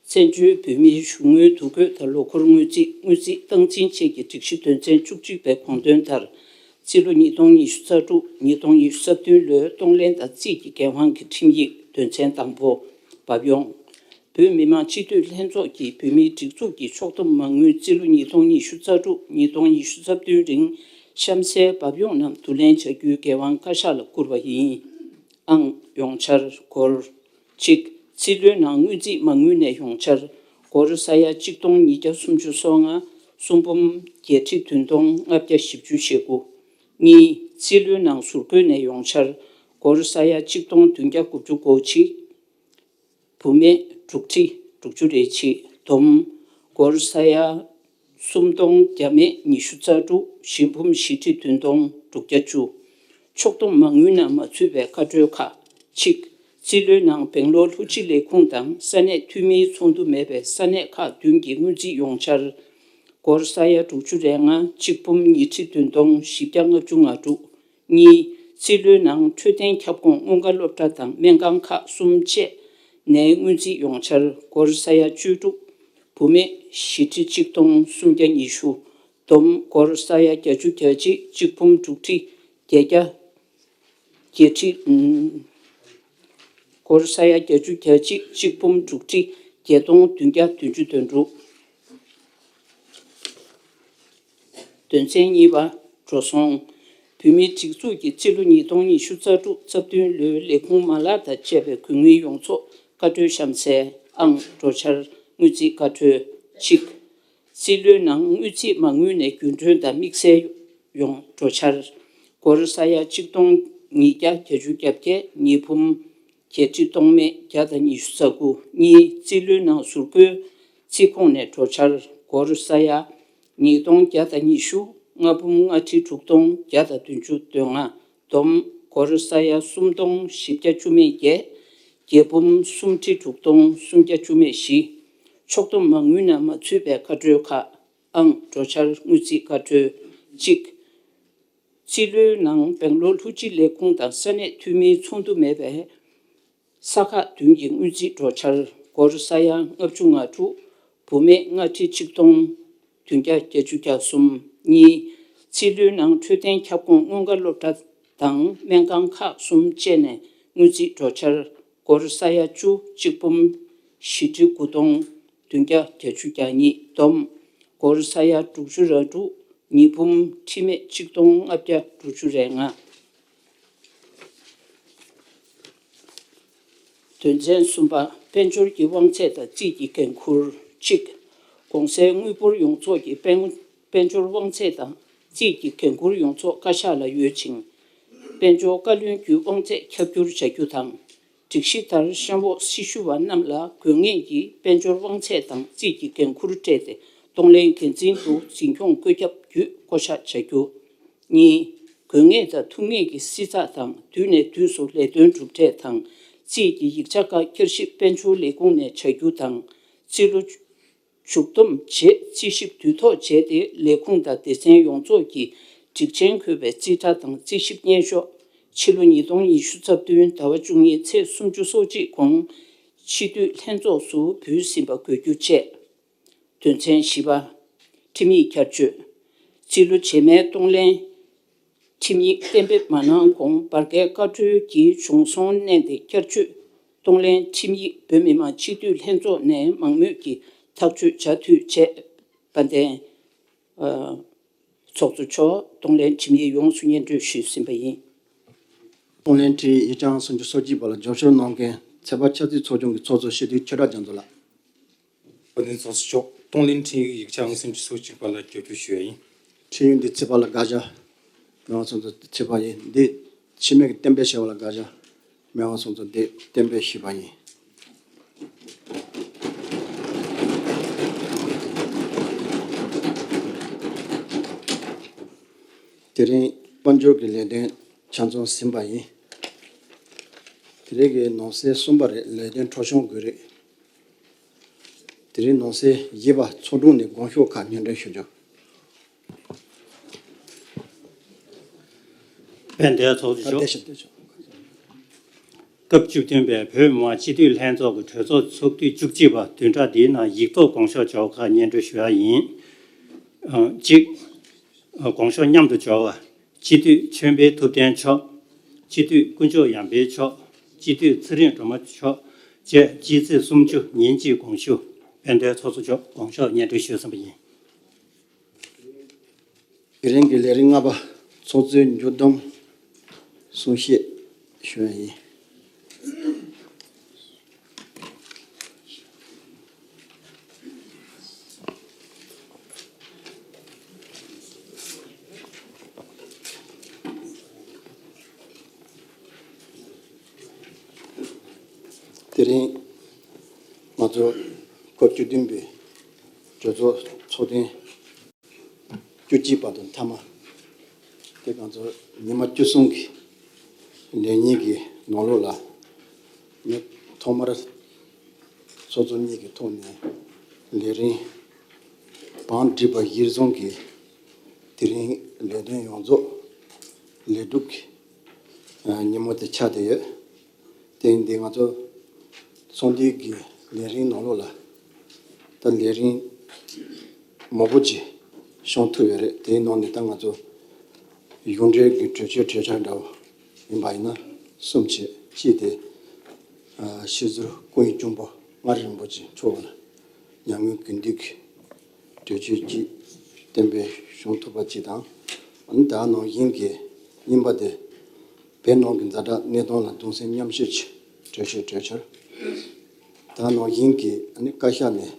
བཙན་བྱོལ་བོད་མིའི་གཞུང་དངུལ་འདུ་འགོད་དང་ལོ་འཁོར་དངུལ་རྩིས། དངུལ་རྩིས་སྟངས་འཛིན་བཅས་ཀྱི་སྒྲིག་གཞི་དོན་ཚན་བཅུ་གཅིག་པའི་དགོངས་དོན་ལྟར། རྩིས་ལོ་ཉིས་སྟོང་ཉི་ཤུ་རྩ་དྲུག་ཉིས་སྟོང་ཉི་ཤུ་རྩ་བདུན་ལོའི་གཏོང་ལེན་དང་རྩིས་ཀྱི་འགན་དབང་གི་ཁྲིམས་ཡིག་དོན་ཚན་དང་པོ། འབབ་ཡོང་། བོད་མི་མང་སྤྱི་འཐུས་ལྷན་ཚོགས་ཀྱིས་བོད་མིའི་སྒྲིག་འཛུགས་ཀྱི་ཕྱོགས་བསྡོམས་མ་དངུལ་རྩིས་ལོ་ཉིས་སྟོང་ཉི་ཤུ་རྩ་དྲུག་ཉིས་སྟོང་ཉི་ཤུ་རྩ་བདུན་རིང་གཤམ་གསལ་འབབ་ཡོང་རྣམས་བསྡུ་ལེན་བྱ་རྒྱུའི་འགན་དབང་བཀའ་ཤག་ལ་བསྐུར་བ་ཡིན། ཨང་། ཡོང་འཆར་སྒོར། གཅིག་རྩིས་ལོའི་ནང་སྔོན་རྩིས་མ་དངུལ་ནས་ཡོང་འཆར་སྒོར་ས་ཡ་གཅིག་སྟོང་ཉིས་བརྒྱ་སུམ་ཅུ་སོ་ལྔ། གསུམ་འབུམ་བརྒྱད་ཁྲི་བདུན་སྟོང་ལྔ་བརྒྱ་བཞི་བཅུ་ཞེ་དགུ། གཉིས། རྩིས་ལོའི་ནང་ཟུར་བཀོལ་ནས་ཡོང་འཆར་སྒོར་ས་ཡ་གཅིག་སྟོང་བདུན་བརྒྱ་དགུ་བཅུ་གོ་གཅིག་བུད་མེད་དྲུག་ཁྲི་དྲུག་ཅུ་རེ་གཅིག་བསྡོམས། སྒོར་ས་ཡ་སུམ་སྟོང་བརྒྱ་མེད་ཉི་ཤུ་རྩ་དྲུག་བཞི་འབུམ་བཞི་ཁྲི་བདུན་སྟོང་དྲུག་བརྒྱ་བཅུ། ཕྱོགས་བསྡོམས་མ་དངུལ་ནང་མ་ཚུད་པའི་ཁ་སྤྲོད་ཁག་གཅིག་རྩིས་ལོའི་ནང་སྦེང་ལོར་ལྷུ་ཅི་ལས་ཁུངས་དང་ས་གནས་འཐུས་མིའི་ཚོགས་འདུ་མེད་པའི་ས་གནས་ཁག་བདུན་གྱི་སྔོན་རྩིས་ཡོང་འཆར་སྒོར་ས་ཡ་དྲུག་ཅུ་རེ་ལྔ་གཅིག་འབུམ་ཉི་ཁྲི་བདུན་སྟོང་བཞི་བརྒྱ་ལྔ་བཅུ་ང་དྲུག་གཉིས། རྩིས་ལོའི་ནང་འཕྲོད་བསྟེན་ཁྱབ་ཁོངས་སྔོན་ཁ་སློབ་གྲྭ་དང་སྨན་ཁང་ཁག་གསུམ་བཅས་ནས་སྔོན་རྩིས་ཡོང་འཆར་སྒོར་ས་ཡ་བཅུ་དྲུག་བུད་མེད་བཞི་ཁྲི་གཅིག་སྟོང་སུམ་བརྒྱ་ཉི་ཤུ། བསྡོམས་སྒོར་ས་ཡ་བརྒྱད་ཅུ་གྱ་གཅིག་གཅིག་འབུམ་དྲུག་ཁྲི་བརྒྱད་བརྒྱ། བརྒྱད་ཁྲི། ཨུམ། སྒོར་ས་ཡ་བརྒྱད་ཅུ་གྱ་གཅིག་གཅིག་འབུམ་དྲུག་ཁྲི་བརྒྱད་སྟོང་བདུན་བརྒྱ་བདུན་ཅུ་དོན་དྲུག་དོན་ཚན་གཉིས་པ། འགྲོ་སོང་། བོད་མིའི་སྒྲིག་འཛུགས་ཀྱི་རྩིས་ལོ་ཉིས་སྟོང་ཉི་ཤུ་རྩ་དྲུག་རྩ་བདུན་ལོའི་ལས་ཁུངས་མ་ལག་དང་བཅས་པའི་དགོས་དངུལ་ཡོངས་རྫོགས་བཀའ་འཁྲོལ་གཤམ་གསལ། ཨང་། འགྲོ་འཆར། དངུལ་རྩིས་བཀའ་འཁྲོལ། གཅིག་རྩིས་ལོའི་ནང་དངུལ་རྩིས་མ་དངུལ་ནས་རྒྱུན་གྲོན་དང་དམིགས་བསལ་ཡོང་འགྲོ་འཆར་སྒོར་ས་ཡ་གཅིག་སྟོང་ཉིས་བརྒྱ་བརྒྱད་ཅུ་གྱ་བརྒྱད་ཉིས་འབུམ་བརྒྱད་ཁྲི་སྟོང་མེད་བརྒྱ་དང་ཉི་ཤུ་རྩ་དགུ། གཉིས་རྩིས་ལོའི་ནང་ཟུར་བཀོལ་རྩིས་ཁོངས་ནས་འགྲོ་འཆར་སྒོར་ས་ཡ་ཉིས་སྟོང་བརྒྱ་དང་ཉི་ཤུ་ལྔ་འབུམ་ལྔ་ཁྲི་དྲུག་སྟོང་བརྒྱ་དང་བདུན་ཅུ་དོན་ལྔ། བསྡོམས་སྒོར་ས་ཡ་སུམ་སྟོང་བཞི་བརྒྱ་བཅུ་མེད་བརྒྱད་བརྒྱད་འབུམ་སུམ་ཁྲི་དྲུག་སྟོང་སུམ་བརྒྱ་བཅུ་མེད་བཞི། ཕྱོགས་བསྡོམས་མ་དངུལ་ནང་མ་ཚུད་པའི་ཁ་སྤྲོད་ཁག་ཨང་། འགྲོ་འཆར། དངུལ་རྩིས་ཁ་སྤྲོད། གཅིག་རྩིས་ལོའི་ནང་སྦེང་ལོར་ལྷུ་ཅི་ལས་ཁུངས་དང་ས་གནས་འཐུས་མིའི་ཚོགས་འདུ་མེད་པའི་ས་ཁག་བདུན་གྱི་སྔོན་རྩིས་འགྲོ་འཆར་སྒོར་ས་ཡ་ལྔ་བཅུ་ང་དྲུག་བུད་མེད་ལྔ་ཁྲི་ཆིག་སྟོང་བདུན་བརྒྱ་བརྒྱད་ཅུ་གྱ་གསུམ། གཉིས། རྩིས་ལོའི་ནང་འཕྲོད་བསྟེན་ཁྱབ་ཁོངས་སྔོན་ཁ་སློབ་གྲྭ་དང་སྨན་ཁང་ཁག་གསུམ་བཅས་ནས་སྔོན་རྩིས་འགྲོ་འཆར་སྒོར་ས་ཡ་བཅུ་གཅིག་འབུམ་བཞི་ཁྲི་དགུ་སྟོང་བདུན་བརྒྱ་བརྒྱད་ཅུ་གྱ་གཉིས། བསྡོམས་སྒོར་ས་ཡ་དྲུག་ཅུ་ར་དྲུག་ཉིས་འབུམ་ཁྲི་མེད་གཅིག་སྟོང་ལྔ་བརྒྱ་དྲུག་ཅུ་རེ་ལྔ། དོན་ཚན་གསུམ་པ། དཔལ་འབྱོར་གྱི་དབང་ཚད་དང་རྩིས་ཀྱི་འགན་འཁུར། གཅིག་གོང་གསལ་དངུལ་འབོར་ཡོངས་རྫོགས་ཀྱི་དཔལ་དཔལ་འབྱོར་དབང་ཚད་དང་རྩིས་ཀྱི་འགན་འཁུར་ཡོངས་རྫོགས་བཀའ་ཤག་ལ་ཡོད་ཅིང་། དཔལ་འབྱོར་བཀའ་བློན་གྱི་དབང་ཚད་ཁྱབ་བསྒྱུར་བྱ་རྒྱུ་དང་། སྒྲིག་གཞི་ལྟར་གཤམ་འོག་སྲི་ཞུ་བ་རྣམས་ལ་དགོས་ངེས་ཀྱི་དཔལ་འབྱོར་དབང་ཚད་དང་རྩིས་ཀྱི་འགན་འཁུར་སྤྲད་དེ། གཏོང་ལེན་འགན་འཛིན་དུ་འཛིན་སྐྱོང་བཀོད་ཁྱབ་བརྒྱུད་བསྐོ་གཞག་བྱ་རྒྱུ། གཉིས། དགོས་ངེས་དང་ཐུགས་ངེས་ཀྱི་བསྲི་ཚགས་དང་དུས་ནས་དུས་སུ་ལས་དོན་གྲུབ་འབྲས་དང་རྩིས་ཀྱི་ཡིག་ཆ་ཁག་བསྐྱར་ཞིབ་དཔལ་འབྱོར་ལས་ཁུངས་ནས་བྱ་རྒྱུ་དང་། རྩིས་ལོ་མཇུག་བསྡོམས་རྗེས་རྩིས་ཞིབ་དུས་ཐོག་བྱས་ཏེ། ལས་ཁུངས་དང་སྡེ་ཚན་ཡོངས་རྫོགས་ཀྱི་སྒྲིག་ཆས་འཁོད་པའི་རྩིས་ཁྲ་དང་རྩིས་ཞིབ་སྙན་ཞུ། ཕྱི་ལོ་ཉིས་སྟོང་ཉི་ཤུ་རྩ་བདུན་ཟླ་བ་བཅུ་གཉིས་ཚེས་སུམ་ཅུ་སོ་གཅིག་གོང་སྤྱི་འཐུས་ལྷན་ཚོགས་སུ་འབུལ་ཟིན་པ་དགོས་རྒྱུ་བཅས། དོན་ཚན་བཞི་པ། ཁྲིམས་ཡིག་བསྐྱར་བཅོས། རྩིས་ལོ་རྗེས་མའི་གཏོང་ལེན་ཁྲིམས་ཡིག་གཏན་འབེབས་མ་གནང་གོང་བར་བརྒལ་བཀའ་འཁྲོལ་གྱིས་གཞུང་སྲུང་མནན་ཏེ། བསྐྱར་བཅོས་གཏོང་ལེན་ཁྲིམས་ཡིག་བོད་མི་མང་སྤྱི་འཐུས་ལྷན་ཚོགས་ནས་མང་མོས་ཀྱིས་ཐག་གཅོད་བྱ་འཐུས་བཅས། དཔལ་ལྡན་ཚོགས་གཙོ་མཆོག་གཏོང་ལེན་ཁྲིམས་ཡིག་ཡོངས་སུ་སྙན་སྒྲོན་ཞུས་ཟིན་པ་ཡིན། གཏོང་ལེན་ཁྲིམས་ཡིག་ཡིག་ཆ་ཨང་སུམ་ཅུ་སོ་གཅིག་པ་ལ་རྒྱབ་སྐྱོར་གནང་མཁན་ཚད་པ་ཆབ་སྲིད་ཚོགས་ཆུང་གི་ཚོགས་གཙོ་སྤྱི་འཐུས་ཆོས་གྲགས་རྒྱ་མཚོ་ལགས། བོད་དོན་ཚོགས་གཙོ་མཆོག་གཏོང་ལེན་ཁྲིམས་ཡིག་ཡིག་ཆ་ཨང་སུམ་ཅུ་སོ་གཅིག་པ་ལ་རྒྱབ་སྐྱོར་ཞུ་ཡ་ཡིན། ཁྲིམས་ཡིག་འདི་ཚིག་པ་ལ་དགག་བྱ། མི་དབང་ཚོགས་གཙོ་ཚིག་པ་ཡིན། འདི་ཕྱི་མིག་གི་གཏན་འབེབས་བྱས་པ་ལ་དགག་བྱ། མི་དབང་ཚོགས་གཙོ་འདི་གཏན་འབེབས་ཞུས་པ་ཡིན། དེ་རིང་དཔལ་འབྱོར་གྱི་ལས་དོན་ཆ་ཚང་ཟིན་པ་ཡིན། དེ་རིང་གི་ནང་གསེས་གསུམ་པ་རེད། ལས་དོན་འཕྲོ་སྐྱོད་དགོས་རིགས། དེ་རིང་ནང་གསེས་བཞི་པ། ཚོགས་དྲུང་ནས་དགོངས་ཞུ་ཁག་སྙན་སྒྲོན་ཞུ་རྒྱུ། དཔལ་ལྡན་ཚོགས་གཙོ་མཆོག་བསྡད་ཤག་བསྡད་ཤག་སྐབས་བཅུ་བདུན་པའི་བོད་མི་མང་སྤྱི་འཐུས་ལྷན་ཚོགས་ཀྱི་གྲོས་ཚོགས་ཚོགས་དུས་བཅུ་གཅིག་པ་བདུན་ཕྲག་འདིའི་ནང་ཡིག་ཐོག་དགོངས་ཞུ་འབྱོར་བ་ཁག་སྙན་སྒྲོན་ཞུ་ཡ་ཡིན། ཨ། གཅིག་ཨ། དགོངས་ཞུ་མཉམ་དུ་འབྱོར་བ། སྤྱི་འཐུས་ཆོས་འཕེལ་ཐུབ་བསྟན་མཆོག་སྤྱི་འཐུས་དཀོན་མཆོག་ཡར་འཕེལ་མཆོག་སྤྱི་འཐུས་ཚེ་རིང་སྒྲོལ་མ་མཆོག་བཅས་སྤྱི་ཚེས་སུམ་ཅུ་ཉིན་གཅིག་དགོངས་ཞུ། དཔལ་ལྡན་ཚོགས་གཙོ་མཆོག་དགོངས་ཞུ་སྙན་སྒྲོན་ཞུས་ཟིན་པ་ཡིན། དེ་རིང་གི་ལས་རིམ་ལྔ་པ། ཚོགས་གཙོའི་མཇུག་བསྡོམས་གསུང་བཤད་ཞུ་ཡ་ཡིན། དེ་རིང་ང་ཚོ་སྐབས་བཅུ་བདུན་པའི་གྲོས་ཚོགས་ཚོགས་ཐེངས་བཅུ་གཅིག་པ་དང་མཐའ་མ་དེ་ང་ཚོ་ཉི་མ་བཅུ་གསུམ་གྱི་ལས་ཉིན་གྱི་ནང་ལོགས་ལ། ངས་ཐོག་མར་ཚོགས་གཙོ་གཉིས་ཀྱི་ཐོག་ནས་ལས་རིམ་བང་སྒྲིག་པ་གཞིར་བཟུང་གིས་དེ་རིང་ལས་དོན་ཡོངས་རྫོགས་ལས་སྒྲུབ་ཀྱི་ཉིན་མོ་དེ་ཆགས་བསྡད་ཡོད། དེ་ཡིན་དུས་ང་ཚོ་ཚོགས་འདུའི་གི་ལས་རིམ་ནང་ལོགས་ལ་ད་ལས་རིམ་མང་པོ་ཅིག་བྱུང་ཐུབ་ཡོད་རེད། དེའི་ནང་ནས་ད་ང་ཚོ་གཞུང་འབྲེལ་གྱི་གྲོས་ཆོད་གྲོས་འཆར་འདྲ་བོ་ཡིན་པ་ཡིན་ན་གསུམ་བྱས། གཅིག་དེ་ཨ་སྤྱི་ཟུར་སྐུ་ཡི་གཅུང་པོ་མངའ་རིས་རིན་པོ་ཆེ་མཆོག་ལ་མྱ་ངན་གུས་འདུད་ཀྱི་གྲོས་ཆོད་ཅིག་གཏན་འབེབས་བྱུང་ཐུབ་པ་ཅིག་དང་། ཨ་ནི་ད་ནང་བཞིན་གྱི་གཉིས་པ་དེ་བོད་ནང་གི་ཛ་དྲག་གནས་སྟངས་ལ་གདུང་སེམས་མཉམ་སྐྱེད་ཀྱི་གྲོས་ཆོད་གྲོས་འཆར། ད་ནང་བཞིན་གྱི་ཨ་ནི་བཀའ་ཤག་ནས་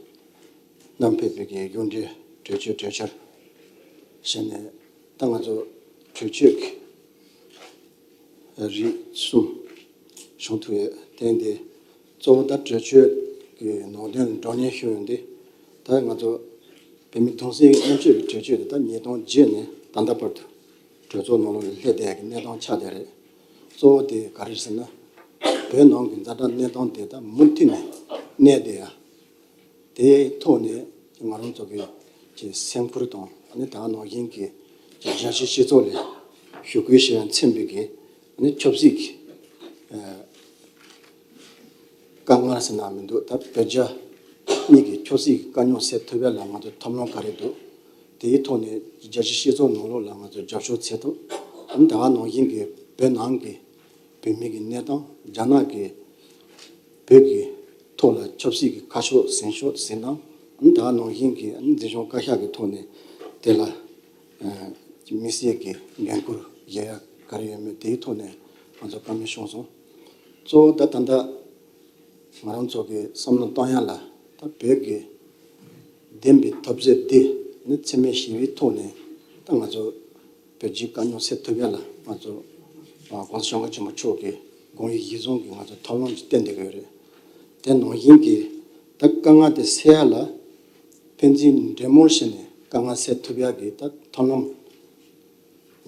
བསྣམས་ཕེབས་པའི་གི་གཞུང་འབྲེལ་གྲོས་ཆོད་གྲོས་འཆར་བྱས་ནས། ད་ང་ཚོ་གྲོས་ཆོད་ཀྱི་རིགས་གསུམ་བྱུང་ཐུབ་ཡོད། དེ་ཡིན་དུས་གཙོ་བོ་ད་གྲོས་ཆོད་ཀྱི་ནང་དོན་བགྲོ་གླེང་ཞུ་ཡོང་དུས། ད་ང་ཚོ་བོད་མི་གདུང་སེམས་མཉམ་སྐྱེད་ཀྱི་གྲོས་ཆོད་དེ་ད་ཉིས་སྟོང་བརྒྱད་ནས་ད་ལྟ་བར་དུ་གྲོས་ཚོགས་ནང་ལོགས་ལ་སླེབས་བསྡད་ཡག་གི་གནས་སྟངས་ཆགས་བསྡད་རེད། གཙོ་བོ་དེ་ག་རེ་རེད་ཟེར་ན། བོད་ནང་གི་ཛ་དྲག་གནས་སྟངས་དེ་ད་མུ་མཐུད་ནས་གནས་བསྡད་ཡག་དེའི་ཐོག་ནས་ང་རང་ཚོ་གི་ཀྱི་སེམས་ཁུར་དང་། ཨ་ནི་ད་ནང་བཞིན་གྱི་ཀྱི་རྒྱལ་སྤྱིའི་སྤྱི་ཚོགས་ལ་ཞུ་སྐུལ་ཞུ་ཡ་མཚོན་པའི་གི་ཨ་ནི་ཆབ་སྲིད་ཀྱི་ཨ་དཀའ་ངལ་ཟེར་ན་མི་འདུག་ད་བོད་རྒྱ་གཉིས་ཀྱི་ཆབ་སྲིད་ཀྱི་དཀའ་རྙོག་སེལ་ཐུབ་ཡ་ལ་ང་ཚོ་ཐབས་ལམ་ག་རེ་འདུག་དེའི་ཐོག་ནས་རྒྱལ་སྤྱིའི་སྤྱི་ཚོགས་ནང་ལོགས་ལ་ང་ཚོ་རྒྱབ་སྐྱོར་བྱེད་ཐུབ། ཨ་ནི་ད་ག་ནང་བཞིན་གྱི་བོད་ནང་གི་བོད་མི་གི་གནས་སྟངས། རྒྱ་ནག་གི་བོད་ཀྱི་ཐོག་ལ་ཆབ་སྲིད་ཀྱི་ཁ་ཕྱོགས་ཟིན་ཕྱོགས་ཟིན་སྟངས། ཨ་ནི་ད་ག་ནང་བཞིན་གྱི་ཨ་ནི་འཛིན་སྐྱོང་བཀའ་ཤག་གི་ཐོག་ནས་དེ་ལ་ཨ་དམིགས་བསལ་གྱི་འགན་ཁུར་བཞེས་ཡ་ག་རེ་ཡོད་མེད་དེའི་ཐོག་ནས་ང་ཚོ་བཀའ་མོལ་བྱུང་སོང་། གཙོ་བོ་ད་ད་ལྟ་ང་རང་ཚོ་གི་བསམ་བློ་གཏོང་ཡ་ལ། ད་བོད་ཀྱི་བདེན་པའི་འཐབ་རྩོད་འདི་ནི་འཚེ་མེད་ཞི་བའི་ཐོག་ནས་ད་ང་ཚོ་བོད་རྒྱའི་དཀའ་རྙོག་སེལ་ཐུབ་ཡ་ལ་ང་ཚོ་༸གོང་ས་༸སྐྱབས་མགོན་ཆེན་པོ་མཆོག་གི་ དགོངས་ཡིག་གཞིར་བཟུང་གི་ང་ཚོ་ཐབས་ལམ་ཅིག་བསྟན་བསྡད་ཀྱི་ཡོད་རེད། དེ་ནང་བཞིན་གྱི་ད་དཀའ་ངལ་དེ་སེལ་ཡ་ལ་ཕན་ཚུན་འབྲེལ་མོལ་བྱས་ནས་དཀའ་ངལ་སེལ་ཐུབ་ཡ་གི་ད་ཐབས་ལམ་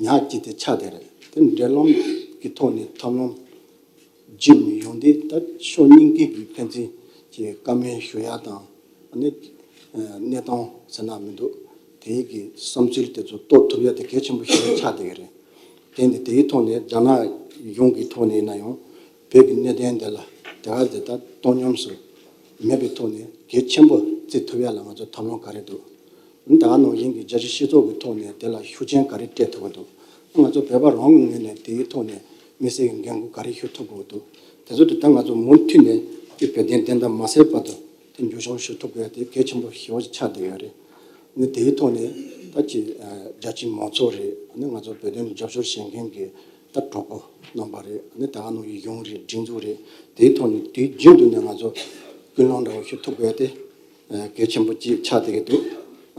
ཉག་གཅིག་དེ་ཆགས་བསྡད་རེད། དེ་འབྲེལ་ལམ་གྱི་ཐོག་ནས་ཐབས་ལམ་བརྒྱུད་ནས་ཡོང་དུས་ད་ཕྱོགས་གཉིས་ཀྱི་གི་ཕན་ཚུན་གྱི་བཀའ་མོལ་ཞུ་ཡ་དང་ཨ་ནི་གནས་སྟངས་ཟེར་ན་མི་འདུག་དེའི་གི་བསམ་ཚུལ་དེ་ཚོ་རྟོགས་ཐུབ་ཡ་དེ་གལ་ཆེན་པོ་ཞིག་ཆགས་བསྡད་ཀྱི་རེད། དེ་ནི་དེའི་ཐོག་ནས་རྒྱ་ནག་གཞུང་གི་ཐོག་ནས་ཡིན་ན་ཡང་བོད་ཀྱི་གནད་དོན་དེ་ལ་དེ་ག་དེ་ད་བཏང་སྙོམས་སུ་མེད་པའི་ཐོག་ནས་གལ་ཆེན་པོ་བརྩི་ཐུབ་ཡ་ལ་ང་ཚོ་ཐབས་ལམ་ག་རེ་འདུག་ད་ག་ནང་བཞིན་གྱི་རྒྱལ་སྤྱིའི་སྤྱི་ཚོགས་ཀྱི་ཐོག་ནས་དེ་ལ་ཤུགས་རྐྱེན་ག་རེ་སྤྲད་ཐུབ་ཀྱི་འདུག་ང་ཚོ་བོད་པ་རང་གི་ངོས་ནས་དེའི་ཐོག་ནས་དམིགས་བསལ་གྱི་འགན་འཁུར་ག་རེ་ཞུ་ཐུབ་དགོས་འདུག་དེ་ཚོ་དེ་ལྟར་ང་ཚོ་མུ་མཐུད་ནས་ཀྱི་བོད་དོན་བདེན་མཐའ་མ་གསལ་བར་དུ་དེ་མཇུག་སྐྱོང་ཞུ་ཐུབ་དགོས་དེ་གལ་ཆེན་པོ་ཞེ་པོ་ཅིག་ཆགས་བསྡད་ཡོད་རེད། ནི་དེའི་ཐོག་ནས་ད་ཅི་རྒྱ་ཆེའི་མང་ཚོགས་རེད། ནི་ང་ཚོ་བོད་དོན་རྒྱབ་སྐྱོར་བྱེད་མཁན་གྱི་ད་གྲོགས་པོ་རྣམ་པ་རེད། ནི་ད་ག་ནང་བཞིན་གཞུང་རེད། སྒྲིག་འཛུགས་རེད། དེའི་ཐོག་ནས་དུས་རྒྱུན་དུ་ནས་ང་ཚོ་ཀུན་སློང་འདྲ་བོ་ཞིག་ཐུབ་དགོས་དེ། གལ་ཆེན་པོ་ཅིག་ཆགས་བསྡད་ཀྱི་འདུག་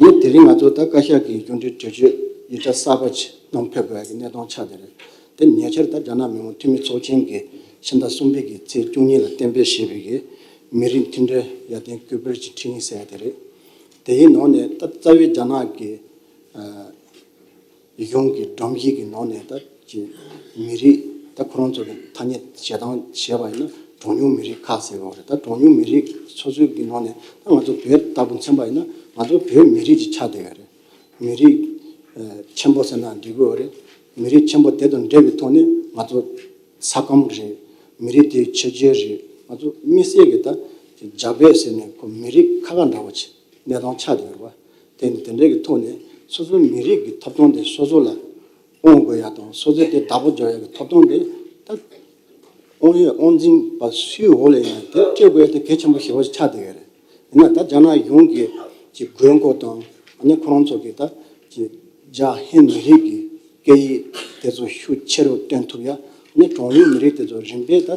ཡིན་དེ་རིང་ང་ཚོ་ད་བཀའ་ཤག་གི་གཞུང་འབྲེལ་གྲོས་ཆོད་ཡིག་ཆ་གསར་པ་ཅིག་གནང་ཕེབས་དགོས་ཡ་གི་གནས་སྟངས་ཆགས་བསྡད་རེད། དེ་ཉེ་ཆར་ད་རྒྱ་ནག་མི་དམངས་འཐུས་མི་ཚོགས་ཆེན་གྱིས་ཕྱི་ཟླ་གསུམ་པའི་གི་ཚེས་བཅུ་གཉིས་ལ་གཏན་འབེབས་བྱས་པའི་གི་མི་རིགས་མཐུན་སྒྲིལ་ཡར་ཐོན་སྐུལ་སྤེལ་གྱི་ཁྲིམས་ཡིག་ཟེར་ཡ་དེ་རེད། དེའི་ནང་ནས་ད་རྩ་བའི་རྒྱ་ནག་གི་གཞུང་གི་སྒྲོམ་གཞི་གི་ནང་ནས་ད་ཀྱི་མི་རིགས་ད་ཁོ་རང་ཚོ་གི་ཐ་སྙད་བྱེད་སྟངས་བྱས་པ་ཡིན་ན་གྲངས་ཉུང་མི་རིགས་ཁག་ཟེར་བ་རེད། ད་གྲངས་ཉུང་མི་རིགས་སོ་སོའི་གི་ནང་ནས་ད་ང་ཚོ་བོད་ལྟ་བུ་མཚོན་པ་ཡིན་ན་ང་ཚོ་བོད་མི་རིགས་ཀྱི་ཆ་དེ་ག་རེད། མི་རིགས་ཆེན་པོ་ཟེར་ན་འགྲིག་གི་རེད། མི་རིགས་ཆེན་པོ་དེ་དང་འབྲེལ་བའི་ཐོག་ནས་ང་ཚོ་ས་ཁམས་རེད། མི་རིགས་དེའི་ཆོས་བརྒྱུད་རེད། ང་ཚོ་དམིགས་བསལ་གྱི་ད་རྒྱ་བོད་ཟེར་ནས་ཁོ་མི་རིགས་ཁ་ཁ་འདྲ་བོ་ཆེ་གནས་སྟངས་ཆགས་བསྡད་ཡོད་རེད་པ། དེ་ནི་དེ་འདྲའི་གི་ཐོག་ནས་སོ་སོའི་མི་རིགས་ཀྱི་ཐོབ་ཐང་དེ་སོ་སོ་ལ་དབང་དགོས་ཡ་དང་སོ་སོའི་དེ་བདག་པོ་རྒྱག་ཡ་གི་ཐོབ་ཐང་དེ་ད་དབང་ཡོད་དབང་འཛིན་པ་སུའི་འོག་ལ་ཡིན་ན་དེ་སྤྲད་དགོས་ཡ་དེ་གལ་ཆེན་པོ་ཞེ་པོ་ཞིག་ཆགས་བསྡད་ཡོད་རེད། ཡིན་ན་ད་རྒྱ་ནག་གཞུང་གི་གི་དགོས་མཁོ་དང་ཨ་ནི་ཁོ་རང་ཚོ་གི་ད་གི་རྒྱ་ཧིན་མི་རིགས་ཀྱི་སྐད་ཡིག་དེ་ཚོ་ཤུགས་ཆེ་རུ་བཏོན་ཐུབ་ཡ། ཨ་ནི་གྲངས་ཉུང་མི་རིགས་དེ་ཚོ་རིམ་པས་ད་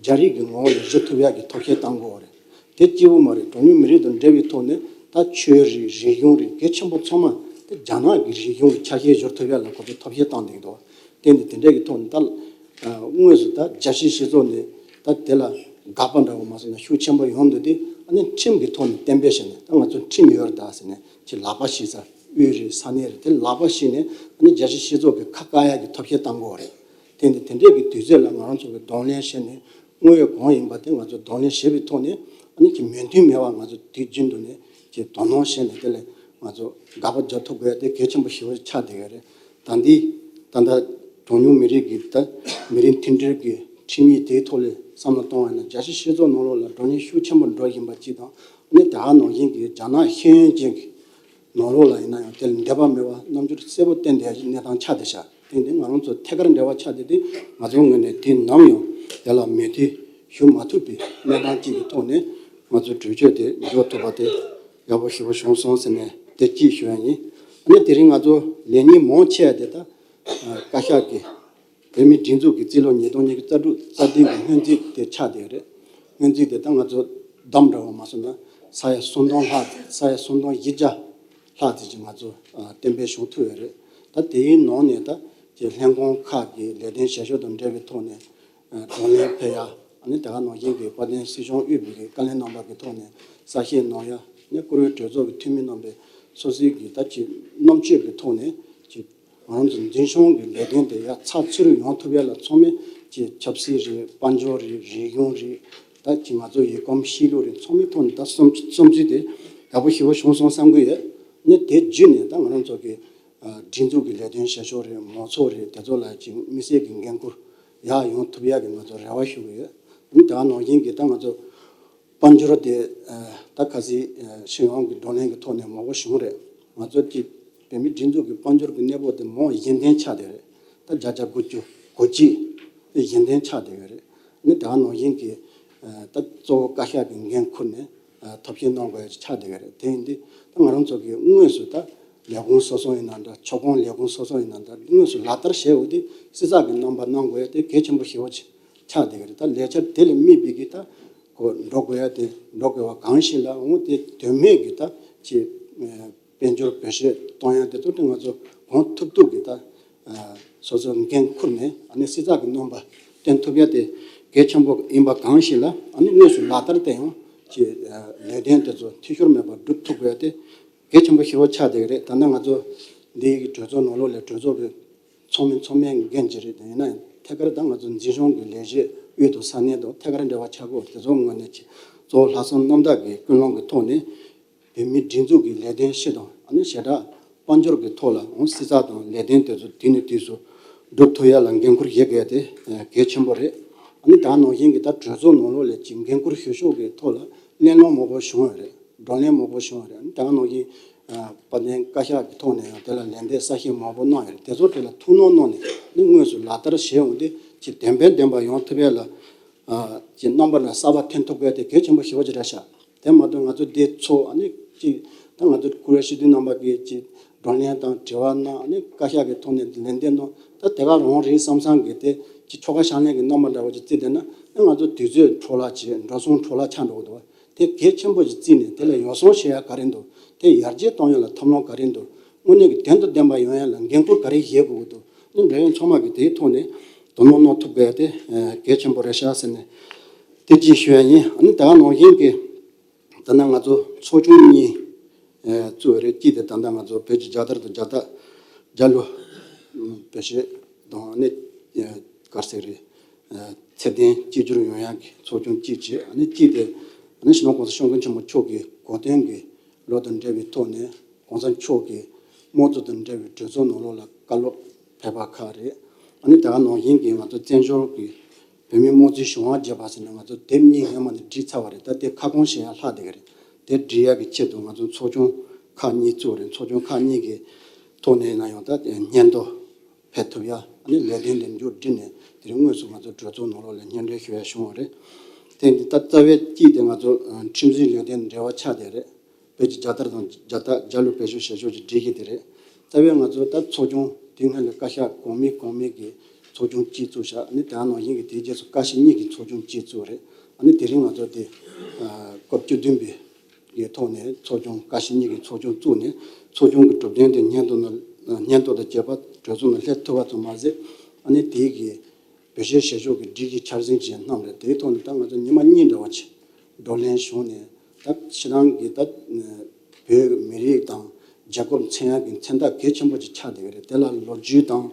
རྒྱ་རིགས་ཀྱི་ངོ་བོ་ལ་བསྒྱུར་ཐུབ་ཡ་གི་ཐབས་ཤེས་གཏང་དགོས་རེད། དེ་གཅིག་པུ་མ་རེད། གྲངས་ཉུང་མི་རིགས་དང་འབྲེལ་བའི་ཐོག་ནས་ད་ཆོས་རིག་རིག་གཞུང་རིག་གལ་ཆེན་པོ་ཚང་མ་དེ་རྒྱ་ནག་གི་རིག་གཞུང་གི་ཆ་ཤས་བསྒྱུར་ཐུབ་ཡ་ལ་ཁོ་ཚོས་ཐབས་ཤེས་བཏང་བསྡད་ཀྱི་འདུག་དེ་ནི་དེ་འདྲས་ཀྱི་ཐོག་ནས་ད་དངོས་སུ་ད་རྒྱལ་སྤྱིའི་སྤྱི་ཚོགས་ནས་ད་དེ་ལ་དགག་པ་འདྲ་བོ་མ་སོང་ན་ཤུགས་ཆེན་པོ་ཡོང་འདུག་དེ་ཨ་ནི་ཁྲིམས་ཀྱི་ཐོག་ནས་གཏན་འབེབས་བྱས་ནས་ད་ང་ཚོ་ཁྲིམས་ཡོད་རེད་ད་ཟེར་ནས་ཅིག་ལག་པ་བཤིག་ས་དབུས་རེད་ས་གནས་རེད་དེ་ལག་པ་བཤིག་ནས་ཨ་ནི་རྒྱལ་སྤྱིའི་སྤྱི་ཚོགས་ཀྱི་ཁ་བཀག་ཡ་གི་ཐབས་ཤེས་བཏང་དགོས་རེད། དེ་ནི་དེ་འདྲས་ཀྱི་དུས་ཚོད་ལ་ང་རང་ཚོ་གི་གདོང་ལེན་བྱས་ནས། དངོས་ཡོད་གང་ཡིན་པ་དེ་ང་ཚོས་གདོང་ལེན་བྱེད་པའི་ཐོག་ནས་ཨ་ནི་ཀྱི་མོས་མཐུན་མེད་པར་ང་ཚོ་དུས་རྒྱུན་དུ་ནས་ཀྱི་དོ་སྣང་བྱས་ནས་དེ་ལས་ང་ཚོ་དགག་པ་རྒྱག་ཐུབ་དགོས་དེ་གལ་ཆེན་པོ་ཞེ་པོ་ཆགས་བསྡད་ཡོད་རེད། ད་འདི་ད་ལྟ་གྲངས་ཉུང་མི་རིགས་ཀྱི་ད་མི་རིགས་མཐུན་སྒྲིལ་གྱི་ཁྲིམས་ཡིག་དེའི་ཐོག་ལས་བསམ་བློ་གཏོང་བ་ཡིན་ན་རྒྱལ་སྤྱིའི་སྤྱི་ཚོགས་ནང་ལོགས་ལ་བགྲོ་གླེང་ཤུགས་ཆེན་པོ་འགྲོ་བཞིན་པ་གཅིག་དང་ཨ་ནི་དེ་ག་ནང་བཞིན་གྱི་རྒྱ་ནག་ཤེས་ཡོན་ཅན་གྱི་ནང་ལོགས་ལ་ཡིན་ན་ཡང་དེ་ལ་འདོད་པ་མེད་པ་རྣམ་འགྱུར་གསལ་པོ་བསྟན་བསྡད་ཡག་གི་གནས་སྟངས་ཆགས་བསྡད་ཤག་དེ་འདི་ང་རང་ཚོ་ཐད་ཀར་འབྲེལ་བ་ཆགས་བསྡད་དེ་ང་ཚོའི་ངོས་ནས་དེ་ནམ་ཡང་དེ་ལ་མོས་མཐུན་ཞུ་མ་ཐུབ་པའི་གནས་སྟངས་ཅིག་གི་ཐོག་ནས་ང་ཚོའི་གྲོས་ཆོད་དེ་འཇོག་ཐུབ་པ་དེ་ཡག་པོ་ཞེ་པོ་བྱུང་སོང་ཟེར་ནས་དེ་གཅིག་ཞུ་ཡ་ཡིན། ཨ་ནི་དེ་རིང་ང་ཚོ་ལས་ཉིན་མང་ཆེ་བ་དེ་ད་བཀའ་ཤག་གི་བོད་མིའི་སྒྲིག་འཛུགས་ཀྱི་རྩིས་ལོ་ཉིས་སྟོང་ཉི་ཤུ་རྩ་དྲུག་རྩ་བདུན་གྱི་སྔོན་རྩིས་དེ་ཆགས་བསྡད་ཡོད་རེད། སྔོན་རྩིས་དེ་ད་ང་ཚོ་བདམས་འདྲ་བོ་མ་སོང་ན་ས་ཡ་སུམ་སྟོང་ལྷག་ས་ཡ་སུམ་སྟོང་བཞི་བརྒྱ་ལྷག་ཙམ་ཅིག་ང་ཚོ་གཏན་འབེབས་བྱུང་ཐུབ་ཡོད་རེད། ད་དེའི་ནང་ནས་ད་ཀྱི་ལྷན་ཁང་ཁག་གི་ལས་དོན་བྱེད་ཕྱོགས་དང་འབྲེལ་བའི་ཐོག་ནས་བགྲོ་གླེང་ཕེབས་ཡ་ཨ་ནི་དེ་ག་ནང་བཞིན་གྱི་དཔལ་ལྡན་སྲིད་སྐྱོང་དབུས་པའི་གི་བཀའ་བློན་རྣམ་པ་གི་ཐོག་ནས་གསལ་བཤད་གནང་ཡ་ཨ་ནི་བཀུར་འོས་གྲོས་ཚོགས་ཀྱི་འཐུས་མི་རྣམ་པས་སོ་སོའི་གི་ད་ཀྱི་རྣམ་དཔྱོད་ཀྱི་ཐོག་ནས་ཀྱི་ང་རང་ཚོ་འཛིན་སྐྱོང་གི་ལས་དོན་དེ་ཡར་ཚགས་ཚུད་རུ་ཡོང་ཐུབ་ཡ་ལ་ཚང་མས་ཀྱི་ཆབ་སྲིད་རེད། དཔལ་འབྱོར་རེད། རིག་གཞུང་རེད། ད་ཀྱི་ང་ཚོ་ཡུལ་གོམས་གཤིས་ལུགས་རེད། ཚང་མའི་ཐོག་ནས་ད་བསམ་བསམ་ཚུལ་དེ་ཡག་པོ་ཞེ་པོ་བྱུང་སོང་བསམ་གྱི་ཡོད། ནས་དེ་བརྒྱུད་ནས་ད་ང་རང་ཚོ་གི་སྒྲིག་འཛུགས་ཀྱི་ལས་དོན་བྱེད་ཕྱོགས་རེད། མང་ཚོགས་རེད། དེ་ཚོ་ལ་ཀྱི་དམིགས་བསལ་གྱི་འགན་འཁུར་ཡག་ཡོང་ཐུབ་ཡ་གི་ང་ཚོ་རེ་བ་ཞུ་གི་ཡོད། ནི་ད་ནང་བཞིན་གྱི་ད་ང་ཚོ་དཔལ་འབྱོར་དེ་ད་ག་ཚོད་ཕྱི་ཡོང་གི་བགྲོ་གླེང་གི་ཐོག་ནས་མང་པོ་བྱུང་རེད། ང་ཚོ་གི་བོད་མིའི་སྒྲིག་འཛུགས་ཀྱི་དཔལ་འབྱོར་གྱི་གནས་བབ་དེ་མང་གཞན་བརྟེན་ཆགས་བསྡད་རེད། ད་བརྒྱ་ཆ་དགུ་བཅུ་གོ་གཅིག་དེ་གཞན་བརྟེན་ཆགས་བསྡད་ཡོད་རེད། ནི་ད་ནང་བཞིན་གྱི་ད་གཙོ་བོ་བཀའ་ཤག་གི་འགན་འཁུར་ནས་ཐབས་ཤེས་གནང་དགོས་ཡ་ཆགས་བསྡད་ཡོད་རེད། དེ་ཡིན་དུས་ད་ང་རང་ཚོ་གི་དངོས་སུ་ད་ལས་ཁུངས་སོ་སོ་ཡིན་ན་འདྲ། ཁྱབ་ཁོངས་ལས་ཁུངས་སོ་སོ་ཡིན་ན་འདྲ། དངོས་སུ་ལག་བསྟར་བྱས་འོ་དེ་བསྲི་ཚགས་ཀྱི་རྣམ་པ་གནང་དགོས་ཡ་དེ་གལ་ཆེན་པོ་ཞེ་པོ་ཆགས་བསྡད་ཡོད་རེད། ད་ལས་འཆར་དེ་ལ་དམིགས་པའི་གི་ད་གོ་འགྲོ་དགོས་ཡ་དེ་འགྲོ་དགོས་པ་གང་ཞིག་ལ་འོ་དེ་དོན་མེད་ཀྱི་ད་ཅི་དཔལ་འབྱོར་བེད་སྤྱོད་གཏོང་ཡ་དེ་ཚོ་དེ་ང་ཚོ་གང་ཐུབ་ཐུབ་ཀྱི་ད་སོ་སོ་འགན་འཁུར་ནས་ཨ་ནི་བསྲི་ཚགས་ཀྱི་རྣམ་པ་ བསྟན་ཐུབ་ཡ་དེ་གལ་ཆེན་པོ་ཡིན་པ་གང་ཞིག་ལ། ཨ་ནི་དངོས་སུ་ལག་བསྟར་དེ་ཡང་ཅིག་ལས་དོན་དེ་ཚོ་འཐུས་ཤོར་མེད་པར་སྒྲུབ་ཐུབ་དགོས་ཡ་དེ་གལ་ཆེན་པོ་ཞེ་པོ་ཆགས་བསྡད་ཀྱི་རེད། ད་ལྟ་ང་ཚོ་འདི་གི་གྲོས་ཚོགས་ནང་ལོགས་ལ་གྲོས་ཚོགས་ཀྱི་ཚོགས་མི་ཚོགས་མི་འགན་ཅིག་རེད། དེ་ཡིན་ན་ཡང་ཐད་ཀར་ད་ང་ཚོ་འཛིན་སྐྱོང་གི་ལས་བྱེད་དབུས་དང་ས་གནས་དང་ཐད་ཀར་འབྲེལ་བ་ཆགས་ཀྱི་ཡོད། དེ་ཚོ་ངོས་ནས་ཅིག་གཙོ་བོ་ལྷག་བསམ་རྣམ་དག་གི་ཀུན་སློང་གི་ཐོག་ནས་བོད་མིའི་སྒྲིག་འཛུགས་ཀྱི་ལས་དོན་སྤྱི་དང་ཨ་ནི་ཞེ་དྲག་དཔལ་འབྱོར་གྱི་ཐོག་ལ་འོང་སྲིད་ཚགས་དང་ལས་དོན་དེ་ཚོ་དུས་ནས་དུས་སུ་སྒྲུབ་ཐུབ་ཡ་ལ་འགན་འཁུར་བཞེས་དགོས་ཡ་དེ་གལ་ཆེན་པོ་རེད། ཨ་ནི་ད་ནང་བཞིན་གྱི་ད་གྲོས་ཚོགས་ནང་ལོགས་ལ་ཅིག་འགན་འཁུར་ཞུ་ཕྱོགས་ཀྱི་ཐོག་ལ་གླེང་སློང་མང་པོ་བྱུང་བ་རེད། བགྲོ་གླེང་མང་པོ་བྱུང་བ་རེད། ཨ་ནི་ད་ནང་བཞིན་དཔལ་ལྡན་བཀའ་ཤག་གི་ཐོག་ནས་ཡང་དེ་ལ་ལན་འདེབས་གསལ་བཤད་མང་པོ་གནང་ཡོད་རེད། དེ་ཚོ་དེ་ལ་ཐུགས་སྣང་གནང་ནས་ནི་དངོས་སུ་ལག་བསྟར་བྱས་འོང་དུས་ཅིག་དོན་ཕན་ལྡན་པ་ཡོང་ཐུབ་ཡ་ལ་ཅིག་རྣམ་པ་ལ་གསར་པ་ཐོན་ཐུབ་དགོས་དེ་གལ་ཆེན་པོ་ཞེ་པོ་ཅིག་རེད་ཤག་དེ་མ་གཏོགས་ང་ཚོ་འདི་ཚོ་ཨ་ནི་ཅིག་ད་ང་ཚོ་བཀུར་འོས་སྤྱི་འཐུས་རྣམ་པ་གིས་ཅིག་བགྲོ་གླེང་དང་དྲི་བ་གནང་། ཨ་ནི་བཀའ་ཤག་གི་ཐོག་ནས་ལན་འདེབས་གནང་། ད་དེ་ག་རང་རེད་བསམ་བསམ་གི་དེ་ཅིག་ཆོལ་ཁ་ཕྱག་ལེན་གི་རྣམ་པ་འདྲ་བོ་ཅིག་བརྩིས་བསྡད་ན་ཨ་ང་ཚོ་དུས་ཚོད་འཕྲོ་བརླག་བྱེད། འགྲོ་སོང་འཕྲོ་བརླག་ཆགས་འགྲོ་གི་འདུག་དེ་གལ་ཆེན་པོ་ཅིག་བརྩིས་ནས་དེ་ལ་ཡོ་བསྲང་བྱེད་ཡ་ག་རེ་འདུག་དེ་ཡར་རྒྱས་གཏོང་ཡ་ལ་ཐབས་ལམ་ག་རེ་འདུག་དངོས་གནས་ཀྱི་དོན་དང་ལྡན་པ་ཡོང་ཡ་ལ་འགན་འཁུར་ག་རེ་བཞེས་དགོས་ཀྱི་འདུག་ཨ་ནི་འབྲེལ་ཡོད་ཚང་མ་གིས་དེའི་ཐོག་ནས་དོ་སྣང་གནང་ཐུབ་དགོས་ཡ་དེ་གལ་ཆེན་པོ་རེད་ཤག་ཟེར་ནས་དེ་གཅིག་ཞུ་ཡ་ཡིན། ཨ་ནི་ད་ག་ནང་བཞིན་གྱི་ད་ནང་ང་ཚོ་ཚོགས་ཆུང་གཉིས་བཙུགས་རེད། གཅིག་དེ་ད་ལྟ་ང་ཚོ་བོད་ཀྱི་རྒྱལ་དར་དང་རྒྱལ་རྟགས་རྒྱལ་གླུ་བེད་སྤྱོད་དང་ཨ་ནི་ག་རེ་ཟེར་རེད། ཚད་ལྡན་གཅིག་གྱུར་ཡོང་ཡག་གི་ཚོགས་ཆུང་གཅིག་བྱས། ཨ་ནི་གཅིག་དེ་ཨ་ནི་སྤྱི་ནོར་༸གོང་ས་༸སྐྱབས་མགོན་ཆེན་པོ་མཆོག་གི་གོ་སྟོན་གྱི་ལོ་དང་འབྲེལ་བའི་ཐོག་ནས་༸གོང་ས་མཆོག་གི་དམངས་གཙོ་དང་འབྲེལ་བའི་གྲོས་ཚོགས་ནང་ལོགས་ལ་བཀའ་སློབ་ཕེབས་པ་ཁག་རེད། ཨ་ནི་ད་ག་ནང་བཞིན་གྱི་ང་ཚོ་བཙན་བྱོལ་གྱི་བོད་མིའི་དམངས་གཙོའི་གཞུང་བར་བརྗེ་བ་ཟེར་ནས་ང་ཚོ་དེབ་གཉིས་སྔོན་མ་ནས་བསྒྲིགས་ཚར་བ་རེད། ད་དེ་ཁ་སྐོང་བྱེད་ཡ་ལྷག་བསྡད་ཀྱི་རེད། དེ་སྒྲིག་ཡ་གི་ཆེད་དུ་ང་ཚོ་ཚོགས་ཆུང་ཁག་གཉིས་བཙུགས་རེད། ཚོགས་ཆུང་ཁག་གཉིས་ཀྱི་ཐོག་ནས་ན་ཡང་ད་སྙན་ཐོ་ཕེབས་ཐུབ་ཡ། ཨ་ནི་ལས་དོན་དེ་མཇུག་སྒྲིལ་ནས་དེ་རིང་དངོས་སུ་ང་ཚོ་གྲོས་ཚོགས་ནང་ལོགས་ལ་སྙན་སྒྲོན་ཞུ་ཡ་བྱུང་བ་རེད། དེ་འདི་ད་རྩ་བའི་གཅིག་དེ་ང་ཚོ་ཁྲིམས་སྲིད་ལས་དོན་འབྲེལ་བ་ཆགས་བསྡད་རེད། བོད་ཀྱི་རྒྱལ་དར་དང་རྒྱལ་རྟགས་རྒྱལ་གླུ་བེད་སྤྱོད་བྱེད་ཕྱོགས་ཀྱི་སྒྲིག་གཞི་དེ་རེད། རྩ་བའི་ང་ཚོ་ད་ཚོགས་ཆུང་དེ་སྔོན་ལ་བཀའ་ཤག་གོང་མའི་གོང་མའི་གི་ཚོགས་ཆུང་གཅིག་བཙུགས་བཞག་ཨ་ནི་དེ་ནང་བཞིན་གྱི་དེའི་རྗེས་སུ་བཀའ་སྤྱི་གཉིས་ཀྱི་ཚོགས་ཆུང་གཅིག་བཙུགས་རེད། ཨ་ནི་དེ་རིང་ང་ཚོ་དེ་སྐབས་བཅུ་བདུན་པའི་གི་ཐོག་ནས་ཚོགས་ཆུང་བཀའ་སྤྱི་གཉིས་ཀྱི་ཚོགས་ཆུང་བཙུགས་ནས་ཚོགས་ཆུང་གི་གྲུབ་དོན་དེ་སྙན་ཐོ་ནང་སྙན་ཐོ་དང་བཅས་པ་གྲོས་ཚོགས་ནང་སླེབས་ཐུབ་པ་ཙམ་མ་ཟད། ཨ་ནི་དེའི་གི་བེད་སྤྱོད་བྱེད་ཕྱོགས་ཀྱི་སྒྲིག་གཞི་འཆར་ཟིན་ཅིག་བསྣམས་རེད། དེའི་ཐོག་ནས་ད་ང་ཚོ་ཉི་མ་གཉིས་འདྲ་བ་ཅིག་བགྲོ་གླེང་བྱུང་ནས་ད་ཕྱི་ནང་གི་ད་བོད་མི་རིགས་དང་རྒྱལ་ཁབ་མཚོན་ཡག་གི་མཚོན་རྟགས་གལ་ཆེན་པོ་ཅིག་ཆགས་བསྡད་ཀྱི་རེད། དེ་ལ་ལོ་རྒྱུས་དང་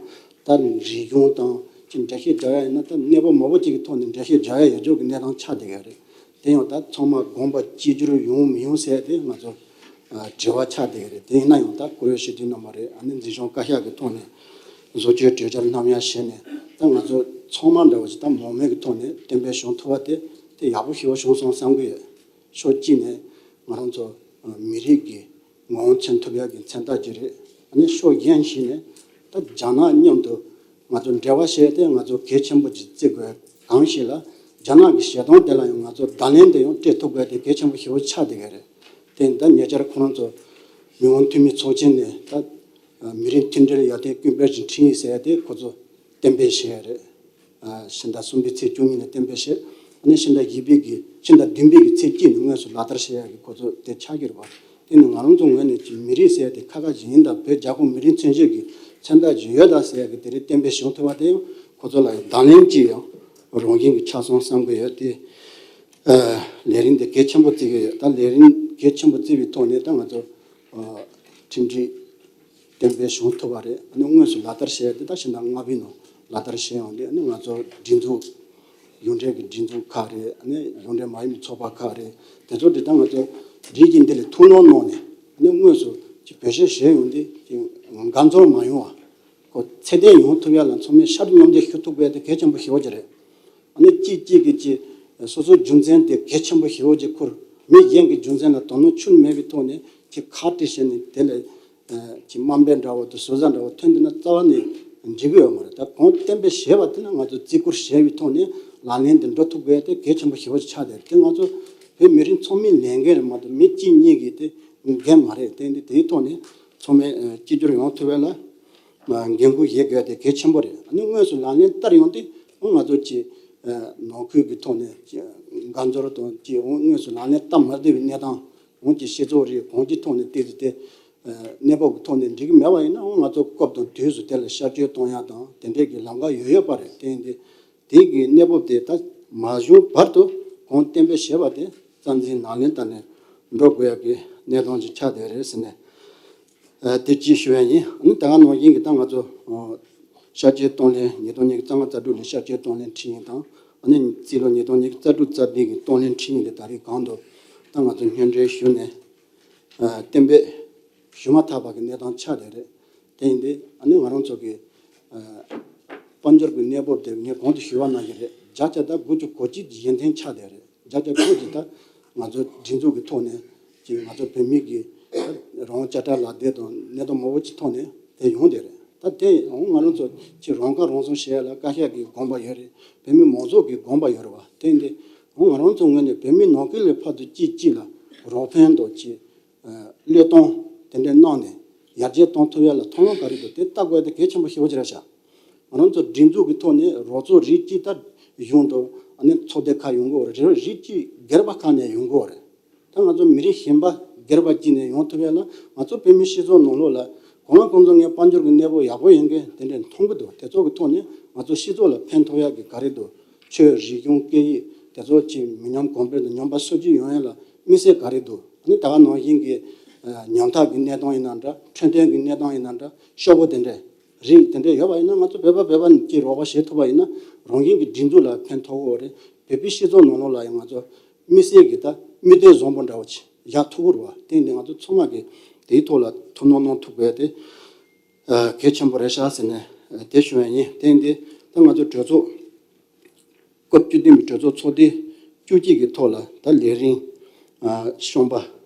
ད་རིག་གཞུང་དང་ཅིག་འགྲེལ་བཤད་རྒྱག་ཡ་ཡིན་ན་ད་གནས་བབ་མང་པོ་ཅིག་གི་ཐོག་ནས་འགྲེལ་བཤད་རྒྱག་ཡ་ཡོད་ཆོག་གི་གནས་སྟངས་ཆགས་བསྡད་ཀྱི་རེད། དེ་ཡང་ད་ཚང་མ་དགོངས་པ་གཅིག་གྱུར་ཡོང་མི་ཡོང་ཟེར་དེ་ང་ཚོ་དྲི་བ་ཆགས་བསྡད་ཀྱི་རེད། དེ་ཡིན་ན་ཡང་ད་བཀུར་འོས་སྤྱི་འཐུས་རྣམ་པ་རེད། ཨ་ནི་འཛིན་སྐྱོང་བཀའ་ཤག་གི་ཐོག་ནས་བཟོ་བཅོས་གྲོས་འཆར་བསྣམས་ཡ་བྱས་ནས་ད་ང་ཚོ་ཚང་མ་འདྲ་བོ་ཅིག་ད་མང་མོས་ཀྱི་ཐོག་ནས་གཏན་འབེབས་བྱུང་ཐུབ་པ་དེ་དེ་ཡག་པོ་ཞེ་པོ་བྱུང་སོང་བསམ་གྱི་ཡོད། ཕྱོགས་གཅིག་ནས་ང་རང་ཚོ་མི་རིགས་ཀྱི་ངོ་བོ་མཚོན་ཐུབ་ཡག་གི་མཚོན་རྟགས་ཅིག་རེད། ཨ་ནི་ཕྱོགས་གཞན་ཞིག་ནས་ད་རྒྱ་ནག་མཉམ་དུ་ང་ཚོ་འབྲེལ་བ་བྱས་ཏེ་ང་ཚོ་གལ་ཆེན་པོ་ཅིག་བརྩི་དགོས། གང་ཞིག་ལ་རྒྱ་ནག་གི་ཞལ་གདམས་དེ་ལ་ཡང་ང་ཚོ་བརྡ་ལན་དེ་ཡང་སྤྲད་ཐུབ་དགོས་དེ་གལ་ཆེན་པོ་ཞེ་པོ་ཆགས་བསྡད་ཀྱི་རེད། དེ་ད་ཉེ་ཆར་ཁོ་རང་ཚོ་མི་དབང་འཐུས་མི་ཚོགས་ཆེན་ནས་ད་མི་རིགས་མཐུན་སྒྲིལ་ཡར་ཐོན་ཀུན་སྤེལ་གྱི་ཁྲིད་ཡིག་ཟེར་ཡ་དེ་ཁོ་ཚོ་གཏན་འབེབས་བྱས་ཡ་རེད། ཕྱི་ཟླ་གསུམ་པའི་ཚེས་བཅུ་གཉིས་ནས་གཏན་འབེབས་བྱས། ཨ་ནི་ཕྱི་ཟླ་བཞི་པའི་གི་ཕྱི་ཟླ་བདུན་པའི་གི་ཚེས་གཅིག་ནས་དངོས་སུ་ལག་བསྟར་བྱེད་ཡག་གི་ཁོ་ཚོ་དེ་ཆགས་ཀྱི་རེད་པ། དེ་ནི་ང་རང་ཚོ་ངོས་ནས་ཀྱི་མི་རིགས་ཟེར་ཡ་དེ་ཁག་ཁག་ཅིག་ཡིན། ད་བོད་རྒྱལ་ཁབ་མི་རིགས་མཚོན་བྱེད་ཀྱི་མཚོན་རྟགས་ཅིག་ཡོད་ད་ཟེར་ཡ་གི་དེ་རིང་གཏན་འབེབས་བྱུང་ཐུབ་པ་དེ་ཡང་ཁོ་ཚོ་ལ་ཡང་བརྡ་ལན་ཅིག་ཡང་རང་བཞིན་གྱི་ཆགས་སོང་བསམ་གྱི་ཡོད་དེ། ལས་རིམ་དེ་གལ་ཆེན་པོ་བརྩི་གི་ཡོད། ད་ལས་རིམ་གལ་ཆེན་པོ་བརྩི་བའི་ཐོག་ནས་ད་ང་ཚོ་ཁྲིམས་སྒྲིག་གཏན་འབེབས་བྱུང་ཐུབ་པ་རེད། ཨ་ནི་དངོས་སུ་ལག་བསྟར་བྱས་ཏེ་ད་ཕྱི་ཟླ་ལྔ་པའི་ནང་ལག་བསྟར་བྱས་ཡོང་དུས་ཨ་ནི་ང་ཚོ་སྒྲིག་འཛུགས་གཞུང་འབྲེལ་གྱི་སྒྲིག་འཛུགས་ཁག་རེད། ཨ་ནི་གཞུང་འབྲེལ་མ་ཡིན་པའི་ཚོགས་པ་ཁག་རེད། དེ་ཚོ་དེ་ད་ང་ཚོ་སྒྲིག་གཞི་འདི་ལ་ཐུགས་སྣང་གནང་ནས་ཨ་ནི་དངོས་སུ་ཅིག་བེད་སྤྱོད་བྱས་ཡོང་དུས་ཅིག་འགལ་འཛོལ་མ་ཡོང་བ། ཁོ་ཚད་ལྡན་ཡོང་ཐུབ་ཡ་ལ་ཚང་མས་ཤར་མཉམ་འདེགས་ཞུ་ཐུབ་པ་དེ་གལ་ཆེན་པོ་ཞེ་པོ་ཅིག་རེད། ཨ་ནི་གཅིག་གཅིག་གིས་གཅིག་སོ་སོའི་རྒྱུ་མཚན་དེ་གལ་ཆེན་པོ་ཞེ་པོ་ཅིག་ཁུར། མི་གཞན་གྱི་རྒྱུ་མཚན་ལ་དོ་སྣང་ཁྱོན་མེད་པའི་ཐོག་ནས་ཅིག་ཁག་དཀྲི་བྱས་ནས་དེ་ལ་ཅིག་དམའ་འབེབས་འདྲ་བོ་དང་ཟུར་ཟ་འདྲ་བོ་ཐོན་བསྡད་ན་རྩ་བ་ནས་འགྲིག་གི་ཡོད་མ་རེད། ད་གོང་གཏན་འབེབས་བྱས་པ་དེ་ན་ང་ཚོ་བརྩི་བཀུར་བྱས་པའི་ཐོག་ནས་ལག་ལེན་དེ་འགྲོ་ཐུབ་དགོས་དེ་གལ་ཆེན་པོ་ཞེ་པོ་ཅིག་ཆགས་བསྡད་རེད། དེ་ང་ཚོ་བོད་མི་རིགས་ཚང་མའི་ལས་འགན་རེད་མ་གཏོགས་མི་གཅིག་གཉིས་ཀྱི་དེ་འགན་མ་རེད། དེ་འདི་དེའི་ཐོག་ནས་ཚང་མས་གཅིག་གྱུར་ཡོང་ཐུབ་པ་ལ། འགན་འཁུར་བཞེས་དགོས་དེ་གལ་ཆེན་པོ་རེད། ཨ་ནི་དངོས་སུ་ལག་ལེན་བསྟར་ཡོང་དུས་ང་ཚོ་ཀྱི་ནང་ཁུལ་གྱི་ཐོག་ནས་ཀྱི་འགན་འཛོལ་དང་ཀྱི་དངོས་སུ་ལག་ལེན་བསྟར་མ་བསྡད་པའི་གནས་སྟངས་འོང་ཀྱི་སྤྱི་ཚོགས་རིགས་གང་ཅིའི་ཐོག་ནས་བལྟས་ཏེ་དེ་གནས་བབ་ཀྱི་ཐོག་ནས་འགྲིག་གི་མེད་པ་ཡིན་ན་ང་ཚོ་སྐབས་དང་དུས་སུ་དེ་ལ་ཤར་བསྐྱོད་གཏོང་ཡག་དང་དེ་འདྲས་ཀྱི་ལམ་ཁ་ཡོད་ཡོད་པ་རེད། དེ་ཡིན་དུས་ དེ་གི་གནས་བབ་དེ་ད་མ་བྱུང་བར་དུ་གོང་གཏན་འབེབས་བྱས་པ་དེ་རྩ་འཛིན་ལག་ལེན་བསྟར་ནས་འགྲོ་དགོས་ཡག་གི་གནས་སྟངས་ཅིག་ཆགས་བསྡད་རེད་ཟེར་ནས། ཨ། དེ་གཅིག་ཞུ་ཡ་ཡིན། ཨ་ནི་ད་ག་ནང་བཞིན་གྱི་ད་ང་ཚོ་ཨ་ཤར་སྐྱོད་གཏོང་ལེན་ཉིས་སྟོང་ཉི་ཤུ་རྩ་ལྔ་རྩ་དྲུག་ལོའི་ཤར་སྐྱོད་གཏོང་ལེན་ཁྲིམས་ཡིག་དང་། ཨ་ནི་རྩིས་ལོ་ཉིས་སྟོང་ཉི་ཤུ་རྩ་དྲུག་རྩ་བདུན་གྱི་གཏོང་ལེན་ཁྲིམས་ཡིག་དེ་ད་རེས་གོང་དུ་ད་ང་ཚོ་སྙན་སྒྲོན་ཞུས་ནས། ཨ། གཏན་འབེབས་ཞུ་མ་ཐག་པ་གི་གནས་སྟངས་ཆགས་བསྡད་རེད། དེ་ཡིན་དུས་ཨ་ནི་ང་རང་ཚོ་གི་ཨ་དཔལ་འབྱོར་གྱི་གནས་བབ་དེ་ངས་གོང་དུ་ཞུས་པ་ནང་བཞིན་རེད། བརྒྱ་ཆ་ད་དགུ་བཅུ་གོ་གཅིག་གཞན་དོན་ཆགས་བསྡད་རེད། བརྒྱ་ཆ་དགུ་ཅིག་ད་ང་ཚོ་སྒྲིག་འཛུགས་ཀྱི་ཐོག་ནས་ཅིག་ང་ཚོ་བོད་མི་གི་རང་དབང་བསྐྱར་གྲགས་ལག་དེབ་དང་གནས་སྟངས་མང་པོ་ཅིག་ཐོག་ནས་དེ་ཡོང་བསྡད་རེད། ད་དེ་ཡང་ང་རང་ཚོ་ཅིག་རང་ཁ་རང་གསོ་བྱེད་ཡ་ལ་བཀའ་ཤག་གི་དགོངས་པ་ཡོད་རེད། བོད་མི་མང་ཚོགས་ཀྱི་དགོངས་པ་ཡོད་རེད་བ། དེ་ཡིན་དུས་ང་རང་ཚོ་ངོས་ནས་བོད་མི་ནང་ཁུལ་ལས་ཕར་ཚུར་གཅིག་གཅིག་ལ་རོགས་ཕན་དང་ཅིག་ཨ་བློས་གཏོང་དེ་འདྲ་གནང་ནས་ཡར་རྒྱས་གཏོང་ཐུབ་ཡ་ལ་ཐབས་ལམ་ག་རེ་འདུག་དེ་ལྟ་དགོས་དེ་གལ་ཆེན་པོ་ཞེ་པོ་ཅིག་རེད་ཤག་ང་རང་ཚོ་སྒྲིག་འཛུགས་ཀྱི་ཐོག་ནས་རོགས་ཚོགས་རིགས་གཅིག་ད་གཞུང་དང་ཨ་ནི་ཚོགས་སྡེ་ཁག་ཡོང་གི་ཡོད་རེད། རིགས་གཅིག་སྒེར་པ་ཁག་ནས་ཡོང་གི་ཡོད་རེད། ད་ང་ཚོ་མི་རིགས་གཞན་པ་སྒེར་པ་གཅིག་ནས་ཡོང་ཐུབ་ཡ་ལ་ང་ཚོ་བོད་མི་སྤྱི་ཚོགས་ནང་ལོགས་ལ་གང་ལ་གང་འཚམ་ངས་དཔལ་འབྱོར་གྱི་གནས་བབ་ཡག་པོ་ཡོད་མཁན་དེ་འདྲ་མཐོང་གི་འདུག་དེ་ཚོ་གི་ཐོག་ནས་ང་ཚོ་སྤྱི་ཚོགས་ལ་ཕན་ཐོགས་ཡག་གི་ག་རེ་འདུག་ཆོས་རིག་གཞུང་སྐད་ཡིག་དེ་ཚོ་ཅིག་མི་ཉམས་གོང་འཕེལ་དང་ཉམས་པ་སོར་ཆུད་ཡོང་ཡ་ལ་དམིགས་བསལ་ག་རེ་འདུག་ཨ་ནི་ད་ག་ནང་བཞིན་གྱི་ཨ་ཉམ་ཐག་གི་གནས་སྟངས་ཡིན་ན་འདྲ། འཕྲོད་བསྟེན་གྱི་གནས་སྟངས་ཡིན་ན་འདྲ། ཤོག་བུ་དེ་འདྲ་རིགས་དེ་འདྲ་ཡོད་པ་ཡིན་ན་ང་ཚོ་བོད་པ་བོད་པ་གཅིག་རོགས་པ་བྱེད་ཐུབ་པ་ཡིན་ན་རང་བཞིན་གྱི་སྒྲིག་འཛུགས་ལ་ཕན་ཐོགས་ཀྱི་ཡོད་རེད། བོད་པའི་སྤྱི་ཚོགས་ནང་ལོགས་ལ་ཡང་ང་ཚོ་དམིགས་བསལ་གྱི་ད་མིག་ལྟོས་བཟང་པོ་འདྲ་བོ་ཅིག་བཞག་ཐུབ་ཀྱི་རེད་བ། དེ་ཡིན་དུས་ང་ཚོ་ཚང་མ་གིས་དེའི་ཐོག་ལ་ཐུགས་སྣང་གནང་ཐུབ་དགོས་ཏེ། ཨ་གལ་ཆེན་པོ་རེད་ཤག་ཟེར་ནས་ཨ་དེ་ཞུ་ཡ་ཡིན། དེ་ཡིན་དུས་ད་ང་ཚོ་གྲོས་ཚོགས་སྐབས་བཅུ་བདུན་པའི་གྲོས་ཚོགས་ཚོགས་དུས་བཅུ་གཅིག་གི་ཐོག་ལ་ད་ལས་རིམ་ཨ་གཞོན་པ་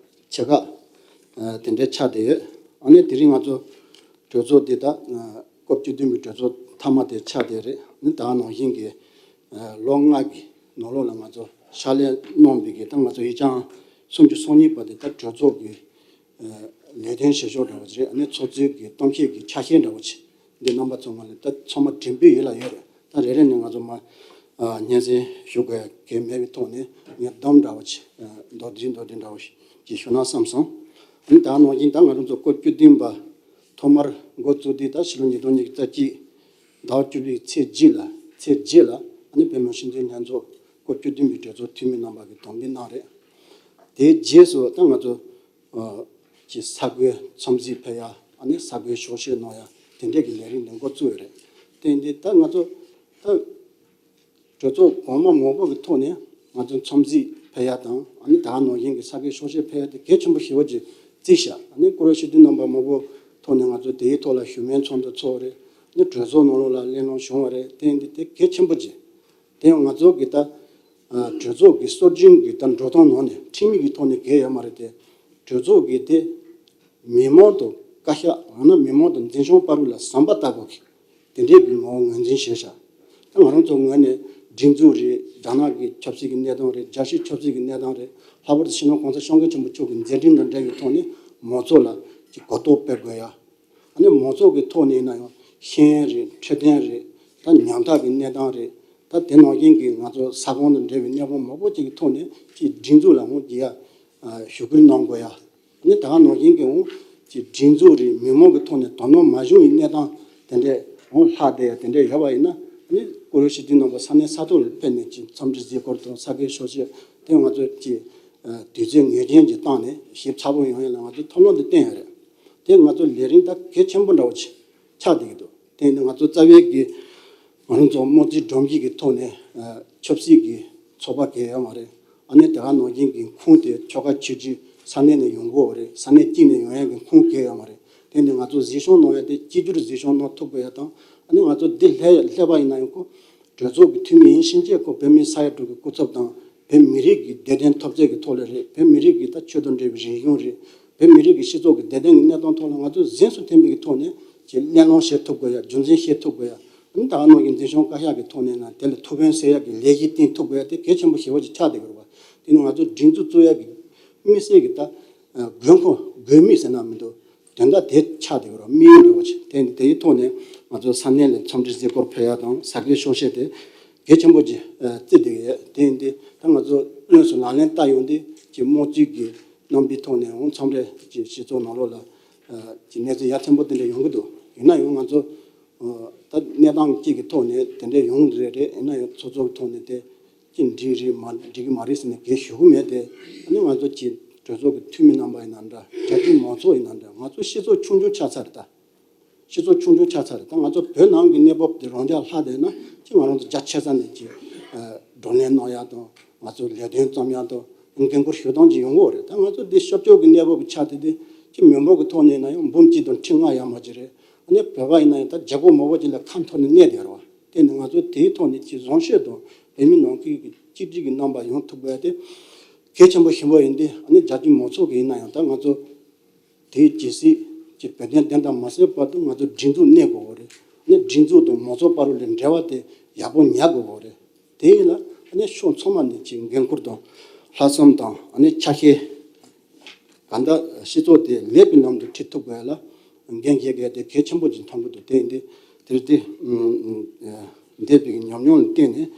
ཆེ་ཁག་ཨ་དེ་འདྲའི་ཆགས་བསྡད་ཡོད། ཨ་ནི་དེ་རིང་ང་ཚོ་གྲོས་ཚོགས་འདི་ད་ཨ་སྐབས་བཅུ་བདུན་པའི་གྲོས་ཚོགས་མཐའ་མ་དེ་ཆགས་བསྡད་རེད། ཨ་ནི་ད་ནང་བཞིན་གྱི་ཨ་ལོ་ལྔ་གི་ནང་ལོགས་ལ་ང་ཚོ་ཕྱག་ལས་གནང་བའི་གི་ད་ང་ཚོ་ཡིག་ཆ་སུམ་ཅུ་སོ་གཉིས་པ་དེ་ད་གྲོས་ཚོགས་ཀྱི་ལས་དོན་བྱེད་ཕྱོགས་འདྲ་བོ་ཅིག་རེད། ཨ་ནི་ཚོགས་གཙོའི་གི་གཏམ་བཤད་ཀྱི་ཆ་ཤས་འདྲ་བོ་ཅིག་འདི་རྣམ་པ་ཚོ་ང་ལ་ད་ཚང་མ་དྲན་པའི་ཡུལ་ལ་ཡོད་རེད། ད་རེ་རེ་ནས་ང་ཚོ་མ་ཨ་སྙན་སེང་ཞུ་དགོས་ཡ་གལ་མེད་པའི་ཐོག་ནས་ངས་གཏམ་འདྲ་བོ་ཅིག་ཨ་མདོར་བསྡུས་མདོར་བསྡུས་འདྲ་བོ་ཅིག་ཞུ་ན་བསམ་སོང་། ཨ་ནི་ད་ནང་བཞིན་ད་ང་རང་ཚོ་སྐབས་བཅུ་བདུན་པ་ཐོག་མར་འགོ་བཙུགས་དུས་ད་ཕྱི་ལོ་ཉིས་སྟོང་ཉི་ཤུ་རྩ་གཅིག་ཟླ་བ་བཅུ་པའི་ཚེས་བརྒྱད་ལ་ཚེས་བརྒྱད་ལ་ཨ་ནི་བོད་མི་སྤྱི་འཐུས་ལྷན་ཚོགས་སྐབས་བཅུ་བདུན་པའི་གྲོས་ཚོགས་འཐུས་མི་རྣམ་པ་གིས་དམ་འབུལ་གནང་རེད། དེའི་རྗེས་སུ་ད་ང་ཚོ་ཨ་ཀྱི་ས་བགོས་འཚམས་གཟིགས་ཕེབས་ཡ། ཨ་ནི་ས་བགོས་ཤོག་བཤད་གནང་ཡ་དེ་འདྲས་ཀྱི་ལས་རིམ་འདི་འགོ་བཙུགས་ཡོད་རེད། དེ་ཡིན་དུས་ད་ང་ཚོ་ད་གྲོས་ཚོགས་གོང་མ་མང་པོ་གི་ཐོག་ནས་ང་ཚོ་འཚམས་གཟིགས་ཕེབས་ཡ་དང་། ཨ་ནི་ད་ག་ནང་བཞིན་གྱི་ས་བགོས་ཤོག་བཤད་ཕེབས་ཡ་དེ་གལ་ཆེན་པོ་ཞེ་པོ་ཅིག་བརྩིས་ཤག་ཨ་ནི་བཀུར་འོས་སྤྱི་འཐུས་རྣམ་པ་མང་པོ་ཐོག་ནས་ང་ཚོ་དེའི་ཐོག་ལ་ཞུ་མོལ་ཚོགས་འདུ་ཚོགས་རེད། ཨ་ནི་གྲོས་ཚོགས་ནང་ལོགས་ལ་གླེང་སློང་བྱུང་བ་རེད། དེ་ཡིན་དུས་དེ་གལ་ཆེན་པོ་ཅིག་དེ་ཡང་ང་ཚོ་གི་ད་ཨ་གྲོས་ཚོགས་ཀྱི་སྲོལ་རྒྱུན་གྱི་ད་འགྲོ་སྟངས་ནང་ནས་ཁྲིམས་ཡིག་གི་ཐོག་ནས་འགལ་ཡོད་མ་རེད་དེ། གྲོས་ཚོགས་ཀྱི་དེ་མི་མང་དང་བཀའ་ཤག་ཡང་ན་མི་མང་དང་འཛིན་སྐྱོང་བར་ལ་ཟམ་པ་ལྟ་བུ་གི་དེ་འདྲའི་གི་ངོ་བོ་ངོས་འཛིན་བྱས་ཤག་ད་ང་རང་ཚོ་ངོས་ནས་སྒྲིག་འཛུགས་རེད། རྒྱ་ནག་གི་ཆབ་སྲིད་ཀྱི་གནས་སྟངས་རེད། རྒྱལ་སྤྱིའི་ཆབ་སྲིད་ཀྱི་གནས་སྟངས་རེད། ལྷག་པར་དུ་སྤྱི་ནོར་གོང་ས་སྐྱབས་མགོན་ཆེན་པོ་མཆོག་གི་མཛད་འཕྲིན་དང་འབྲེལ་བའི་ཐོག་ནས་མང་ཚོགས་ལ་ཅིག་གོ་རྟོགས་སྤེལ་དགོས་ཡ། ཨ་ནི་མང་ཚོགས་ཀྱི་ཐོག་ནས་ཡིན་ན་ཡང་ཤེས་ཡོན་རེད། འཕྲོད་བསྟེན་རེད། ད་ཉམ་ཐག་གི་གནས་སྟངས་རེད། ད་དེ་ནང་བཞིན་གྱི་ང་ཚོ་ས་ཁོངས་དང་འབྲེལ་བའི་གནས་བབ་མང་པོ་ཅིག་གི་ཐོག་ནས་ཅིག་སྒྲིག་འཛུགས་ལ་འོང་རྒྱུ་ཡ་ཞུ་སྐུལ་གནང་དགོས་ཡ། ཨ་ནི་ད་ག་ནང་བཞིན་གྱི་འོང་ཅིག་སྒྲིག་འཛུགས་རེད། མི་མང་གི་ཐོག་ནས་དོ་སྣང་མ་བྱུང་བའི་གནས་སྟངས་དེ་འདྲས་འོང་ལྷག་བསྡད་ཡ་དེ་འདྲས་ཡོད་པ་ཡིན་ན། ཨ་ནི་བཀུར་འོས་སྤྱི་འཐུས་རྣམ་པ་ས་གནས་ས་ཐོག་ལ་ཕེབས་ནས་ཅིག་འཚམས་འདྲི་གཟིགས་སྐོར་དང་ས་བགོས་ཤོག་བཤད་དེ་ང་ཚོ་ཅིག་དུས་ཚོད་ངེས་ཅན་ཅིག་བཏང་ནས་ཞིབ་ཚགས་པོ་ཡོང་ཡ་ལ་ང་ཚོ་ཐབས་ལམ་དེ་བསྟན་ཡོད་རེད། དེ་ང་ཚོ་ལས་རིམ་ད་གལ་ཆེན་པོ་འདྲ་བོ་ཅིག་ཆགས་བསྡད་ཀྱི་འདུག་དེ་ནི་ང་ཚོ་རྩ་བའི་གི་ང་རང་ཚོ་དམངས་གཙོའི་སྒྲོམ་གཞི་གི་ཐོག་ནས་ཨ་ཆབ་སྲིད་ཀྱི་ཚོགས་པ་གལ་ཡོད་མ་རེད། ཨ་ནི་དེ་ག་ནང་བཞིན་གྱི་ཁུངས་དེ་ཆོལ་ཁ་ཆོས་བརྒྱུད་ས་གནས་ནས་ཡོང་དགོས་པ་རེད། ས་གནས་གཅིག་ནས་ཡོང་ཡ་གི་ཁུངས་གལ་ཡོད་མ་རེད། དེ་ནི་ང་ཚོ་གཟིགས་སྐྱོང་གནང་ཡ་དེ་གཅིག་གྱུར་གཟིགས་སྐྱོང་གནང་ཐུབ་དགོས་ཡ་དང་། ཨ་ནི་ང་ཚོ་འདི་སླེབས་སླེབས་པ་ཡིན་ན་ཡང་ཁོ་གྲོས་ཚོགས་ཀྱི་འཐུས་མི་ཡིན་ཕྱིན་ཆད་ཁོ་བོད་མི་ས་ཡ་དྲུག་གི་སྐུ་ཚབ་དང་བོད་མི་རིགས་ཀྱི་བདེ་དོན་འཐབ་རྩོད་ཀྱི་ཐོག་ལ་རེད། བོད་མི་རིགས་ཀྱི་ད་ཆོས་དང་འབྲེལ་བའི་རིག་གཞུང་རེད། བོད་མི་རིགས་ཀྱི་སྤྱི་ཚོགས་ཀྱི་བདེ་དོན་གྱི་གནས་སྟངས་ཐོག་ལ་ང་ཚོས་གཟེངས་སུ་ཐོན་པའི་གི་ཐོག་ནས་ཀྱི་གླེང་སློང་བྱེད་ཐུབ་དགོས་ཡ། རྒྱུ་མཚན་བཤད་ཐུབ་དགོས་ཡ། ཨ་ནི་ད་ག་ནང་བཞིན་འཛིན་སྐྱོང་བཀའ་ཤག་གི་ཐོག་ནས་ན་དེ་ལ་ཐུགས་ཕན་གསོས་ཡ་གི་ལས་གཞི་བཏིང་ཐུབ་དགོས་ཡ་དེ་གལ་ཆེན་པོ་ཞེ་པོ་ཅིག་ཆགས་བསྡད་ཀྱི་རེད་བ། དེ་ནི་ང་ཚོ་སྒྲིག་འཛུགས་བཙུགས་ཡ་གི་དམིགས་བསལ་གྱི་ད་དགོས་མཁོ་དགོས་དམིགས་ཟེར་ན་མི་འདུག་དོན་དག་དེ་ཆགས་བསྡད་ཀྱི་རེད་བ། དམིགས་ཡུལ་འདྲ་བོ་ཅིག་དེ་དེའི་ཐོག་ནས་ང་ཚོ་ས་གནས་ལ་འཚམས་འདྲི་གཟིགས་སྐོར་ཕེབས་ཡ་དང་ས་བགོས་ཤོག་བཤད་དེ་གལ་ཆེན་པོ་ཅིག་བརྩིས་བསྡད་ཀྱི་ཡོད། དེ་ཡིན་དུས་ད་ང་ཚོ་དངོས་སུ་ལག་ལེན་བསྟར་ཡོང་དུས་ཀྱི་དམངས་གཙོའི་གི་རྣམ་པའི་ཐོག་ནས་འོང་མཚམས་རེ་ཀྱི་སྤྱི་ཚོགས་ནང་ལོགས་ལ་ཀྱི་གནས་ཚུལ་ཡ་མཚན་པོ་དེ་འདྲ་ཡོང་གི་འདུག་ཡིན་ན་ཡང་ང་ཚོ་ ད་གནས་སྟངས་གཅིག་གི་ཐོག་ནས་དེ་འདྲས་ཡོང་རེད་རེད། ཡིན་ན་ཡང་ཚོགས་གཙོ་གི་ཐོག་ནས་དེ་ཅི་འགྲིག་རེད་མ་འགྲིག་གི་མ་རེད་ཟེར་ནས་གལ་ཞུ་གི་མེད་དེ། ཨ་ནི་ང་ཚོ་གི་གྲོས་ཚོགས་ཀྱི་འཐུས་མི་རྣམ་པ་ཡིན་ན་འདྲ། རྒྱ་ཆེའི་མང་ཚོགས་ཡིན་ན་འདྲ། ང་ཚོ་སྤྱི་ཚོགས་ཆུང་ཆུང་ཆགས་ཚར་རེད་ད། སྤྱི་ཚོགས་ཆུང་ཆུང་ཆགས་ཚར་རེད། ད་ང་ཚོ་བོད་ནང་གི་གནས་བབ་དེ་རང་འཇགས་ལྷག་བསྡད་ན་ཅི་ང་རང་ཚོ་རྒྱ་ཆེ་ས་ནས་ཅི་བགྲོ་གླེང་གནང་ཡག་དང་། ང་ཚོ་ལས་དོན་རྩོམ་ཡག་དང་འགན་འཁུར་ཞུ་སྟངས་ཅིག་ཡོང་གི་ཡོད་རེད། ད་ང་ཚོ་འདི་ཤར་ཕྱོགས་ཀྱི་གནས་བབ་ཀྱི་ཆ་དེ་དེ་ཅི་མི་འབོར་གྱི་ཐོག་ནས་ཡིན་ན་ཡང་འབུམ་གཅིག་དང་ཁྲི་ལྔ་ཡར་མར་ཅིག་རེད། ཨ་ནི་བོད་པ་ཡིན་ན་ཡང་ད་རྒྱལ་ཁབ་མང་པོ་ཅིག་ལ་ཁ་འཐོར་ནས་གནས་བསྡད་རེད་བ། དེ་ནི་ང་ཚོ་དེའི་ཐོག་ནས་ཅི་བཟང་ཤོས་དང་བོད་མི་ནང་ཁུལ་གྱི་གཅིག་སྒྲིལ་གྱི་རྣམ་པ་ཡོང་ཐུབ་དགོས་ཡ་དེ་གལ་ཆེན་པོ་ཞེ་པོ་ཡིན་ཏེ། ཨ་ནི་རྒྱ་ཆེའི་མང་ཚོགས་ཀྱི་ཡིན་ན་ཡང་ད་ང་ཚོ་དེའི་ཇི་སྲིད་ཀྱི་བོད་དོན་བདེན་དང་མ་སེལ་བར་དུ་ང་ཚོ་སྒྲིག་འཛུགས་གནས་དགོས་པ་རེད། ཨ་ནི་སྒྲིག་འཛུགས་དང་མང་ཚོགས་བར་ལ་འབྲེལ་བ་དེ་ཡག་པོ་ཉར་དགོས་པ་རེད། དེ་ཡིན་ལ་ཨ་ནི་ཕྱོགས་ཚང་མ་ནས་ཀྱི་འགན་འཁུར་དང་ལྷག་བསམ་དང་ཨ་ནི་ཆ་ཤས། གང་ལྟར་སྤྱི་ཚོགས་དེ་ལེགས་པའི་ལམ་དུ་ཁྲིད་ཐུབ་དགོས་ལ་འགན་འཁྱེར་དགོས་དེ་གལ་ཆེན་པོ་ཅིག་མཐོང་གི་འདུག་དེ་ཡིན་དུས་དེར་དེ་འདས་པའི་ཉམས་མྱོང་ལ་བརྟེན་ནས་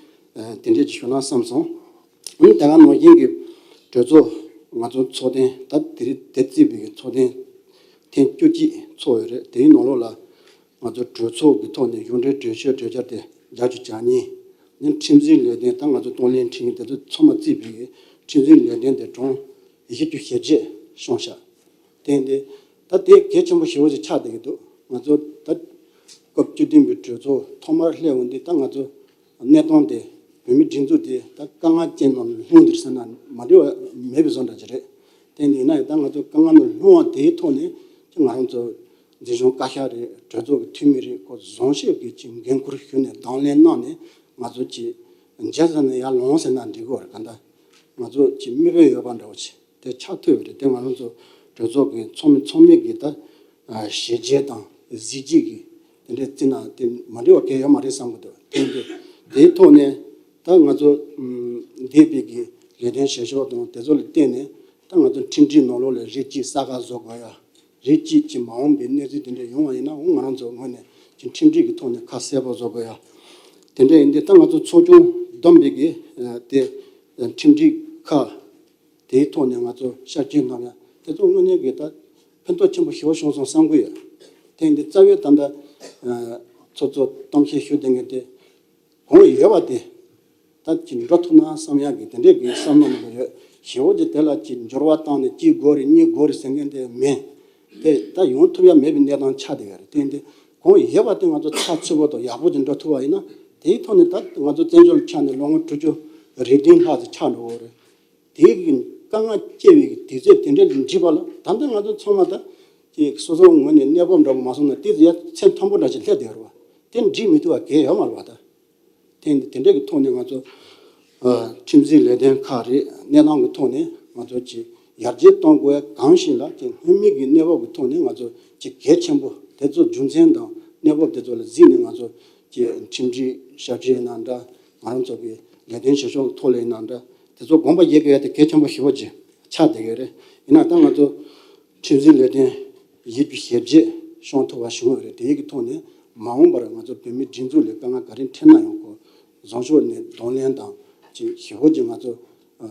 དེ་འདྲས་ཀྱི་ཞུ་ན་བསམ་སོང་། ཨ་ནི་དེ་ག་ནང་བཞིན་གྱི་གྲོས་ཚོགས་ང་ཚོ་ཚོགས་ཐེངས་ད་དེ་རིང་དེ་བརྩིས་པའི་ཚོགས་ཐེངས་ཐེངས་བཅུ་གཅིག་ཚོགས་ཡོད་རེད། དེའི་ནང་ལོགས་ལ་ང་ཚོ་གྲོས་ཚོགས་ཀྱི་ཐོག་ནས་གཞུང་འབྲེལ་གྲོས་ཆོད་གྲོས་འཆར་དེ་བརྒྱད་ཅུ་གྱ་གཉིས། ནས་ཁྲིམས་འཛིན་ལས་དོན་ད་ང་ཚོ་གཏོང་ལེན་ཁྲིམས་དེ་ཚོ་ཚང་མ་བརྩིས་པའི་ཁྲིམས་འཛིན་ལས་དོན་དེ་གྲངས་བཞི་བཅུ་ཞེ་བརྒྱད་བྱུང་ཤག་དེ་འདི་ད་དེ་གལ་ཆེན་པོ་ཞེ་པོ་ཞིག་ཆགས་བསྡད་ཀྱི་འདུག་ང་ཚོ་ད་སྐབས་བཅུ་བདུན་པའི་གྲོས་ཚོགས་ཐོག་མར་སླེབས་འོང་དུས་ད་ང་ཚོ་གནས་སྟངས་དེ་བོད་མིའི་སྒྲིག་འཛུགས་དེ་ད་དཀའ་ངལ་ཅན་ནང་ལྷུང་འདིར་ཟེར་ན་མ་འདྲི་བ་མེད་པའི་བཟོ་འདྲ་ཅིག་རེད། དེ་འདི་ཡིན་ན་ཡང་ད་ང་ཚོ་དཀའ་ངལ་ནང་ལྷུང་བ་དེའི་ཐོག་ནས་ང་རང་ཚོ་འཛིན་སྐྱོང་བཀའ་ཤག་རེད། གྲོས་ཚོགས་ཀྱི་འཐུས་མི་རེད། ཁོ་བཟང་ཤོས་ཀྱི་ཅིག་འགན་འཁུར་ཞུས་ནས་དང་ལེན་གནང་ནས་ང་ཚོ་ཅིག་འཇལ་ཟེར་ནས་ཡར་ལོངས་ཟེར་ན་འགྲིག་གི་རེད། གང་ལྟར་ང་ཚོ་ཅིག་མིག་དཔེ་ཡོད་པ་འདྲ་བོ་ཅིག་དེ་ཆགས་ཐུབ་ཡོད་རེད། དེ་ང་རང་ཚོ་གྲོས་ཚོགས་ཀྱི་ཚོགས་མི་ཚང་མས་ཀྱི་ད་ཞལ་མཇལ་དང་གཟི་བརྗིད་ཀྱི་དེ་འདྲའི་བརྩི་ན་དེ་མ་འགྲིག་པ་གང་ཡང་ཡོད་མ་རེད་བསམ་གྱི་འདུག་དེ་འདི་དེའི་ཐོག་ནས་ད་ང་ཚོ་འདས་པའི་གི་ལས་དོན་བྱེད་ཕྱོགས་དང་དེ་ཚོ་ལ་བརྟེན་ནས་ད་ང་ཚོ་ཁྲིམས་སྒྲིག་ནང་ལོགས་ལ་རིགས་གཅིག་གསལ་ཁ་བཟོ་དགོས་ཡ། རིགས་གཅིག་གི་མ་འོངས་པའི་གནས་ཚུལ་དེ་འདྲ་ཡོང་བ་ཡིན་ན་འོ་ང་རང་ཚོ་ངོས་ནས་ཅིག་ཁྲིམས་སྒྲིག་གི་ཐོག་ནས་ཁ་གསལ་པོ་བཟོ་དགོས་ཡ། དེ་འདྲ་ཡིན་དུས་ད་ང་ཚོ་ཚོགས་ཆུང་བསྡོམས་པའི་གི་དེ་ཁྲིམས་སྒྲིག་ཁག་དེའི་ཐོག་ནས་ང་ཚོ་ཤར་སྐྱོད་གནང་ཡ་དེ་ཚོ་དངོས་གནས་ཀྱི་ད་ཕན་ཐོགས་ཆེན་པོ་ཞེ་པོ་བྱུང་སོང་བསམ་གྱི་ཡོད། དེ་ཡིན་དུས་རྩ་བའི་ད་ལྟ་ཚོགས་གཙོ་གཏམ་བཤད་ཞུ་བསྡད་མཁན་དེ། གང་ཡོད་པ་དེ་ད་ཅིག་འགྲོ་ཐུབ་ན་བསམ་ཡག་གི་དེ་འདྲས་ཀྱི་བསམ་བློ་ནང་ལ་ཡོད། ཞེ་པོ་ཅིག་དེ་ལ་ཅིག་འགྱུར་བ་བཏང་ནས་གཅིག་དགོས་རེད་གཉིས་དགོས་རེད་ཟེར་མཁན་དེ་མེད། དེ་ད་ཡོང་ཐུབ་ཡ་མེད་པའི་གནས་སྟངས་ཆགས་བསྡད་ཡོད་རེད། དེ་འདི་གང་ཡོད་པ་དེ་ང་ཚོ་ཚགས་ཚུད་པོ་དང་ཡག་པོ་ཅིག་འགྲོ་ཐུབ་པ་ཡིན་ན་དེའི་ཐོག་ནས་ད་ང་ཚོ་བཙན་བྱོལ་ལ་ཆགས་ནས་ལོ་ངོ་དྲུག་ཅུ་རེ་བདུན་ལྷག་ཙམ་ཆགས་འགྲོ་གི་རེད། དེའི་གི་དཀའ་ངལ་སྐྱེ་བའི་གི་དུས་ཚོད་དེ་འདྲ་ལ་འགྲིག་པ་ལ་ད་ལྟ་ང་ཚོ་ཚང་མ་ད་ཅིག་སོ་སོའི་ངོས་ནས་གནས་བབ་འདྲ་པོ་མ་སོང་ན་དེ་ཡ་ཚད་མཐོན་པོ་འདྲ་ཞིག་སླེབས་བསྡད་ཡོད་རེད་བ། དེ་འགྲིག་མི་ཐུབ་པ་གང་ཡང་ཡོད་མ་རེད་བ་ད། དེ་དེ་འདྲ་གི་ཐོག་ནས་ང་ཚོ་ཨ་ཁྲིམས་འཛིན་ལས་དོན་ཁག་རེད། གནས་སྟངས་ཀྱི་ཐོག་ནས་ང་ཚོ་ཅིག་ཡར་རྒྱས་གཏོང་དགོས་གང་ཞིག་ལ་ཅིག་སྔོན་མའི་གི་གནས་བབ་ཀྱི་ཐོག་ནས་ང་ཚོ་ཅིག་གལ་ཆེན་པོ་དེ་ཚོ་རྒྱུ་མཚན་དང་གནས་བབ་དེ་ཚོ་ལ་གཟིགས་ནས་ང་ཚོ་ཅིག་ཁྲིམས་སྒྲིག་ཞབས་ཕྱི་ཡིན་ན་འདྲ། ང་རང་ཚོ་གི་ལས་དོན་བྱེད་ཕྱོགས་ཀྱི་ཐོག་ལ་ཡིན་ན་འདྲ། དེ་ཚོ་དགོངས་པ་བཞེས་དགོས་ཡ་དེ་གལ་ཆེན་པོ་ཞེ་པོ་ཅིག་ཆགས་བསྡད་ཡོད་རེད། ཡིན་ན་ད་ང་ཚོ་ཁྲིམས་འཛིན་ལས་དོན་ཡིད་ཀྱི་ཞེ་བརྗེད་བྱུང་ཐུབ་པ་བྱུང་ཡོད་རེད། དེ་ཡི་གི་ཐོག་ནས་མ་འོངས་པར་ང་ཚོ་བོད་མིའི་སྒྲིག་འཛུགས་ལ་དཀའ་ངལ་ག་རེ་འཕྲད་ན་ཡང་ཁོ་བཟང་ཕྱོགས་ནས་གདོང་ལེན་དང་ཅིག་ཞེ་པོ་ཅིག་ང་ཚོ་ཨ་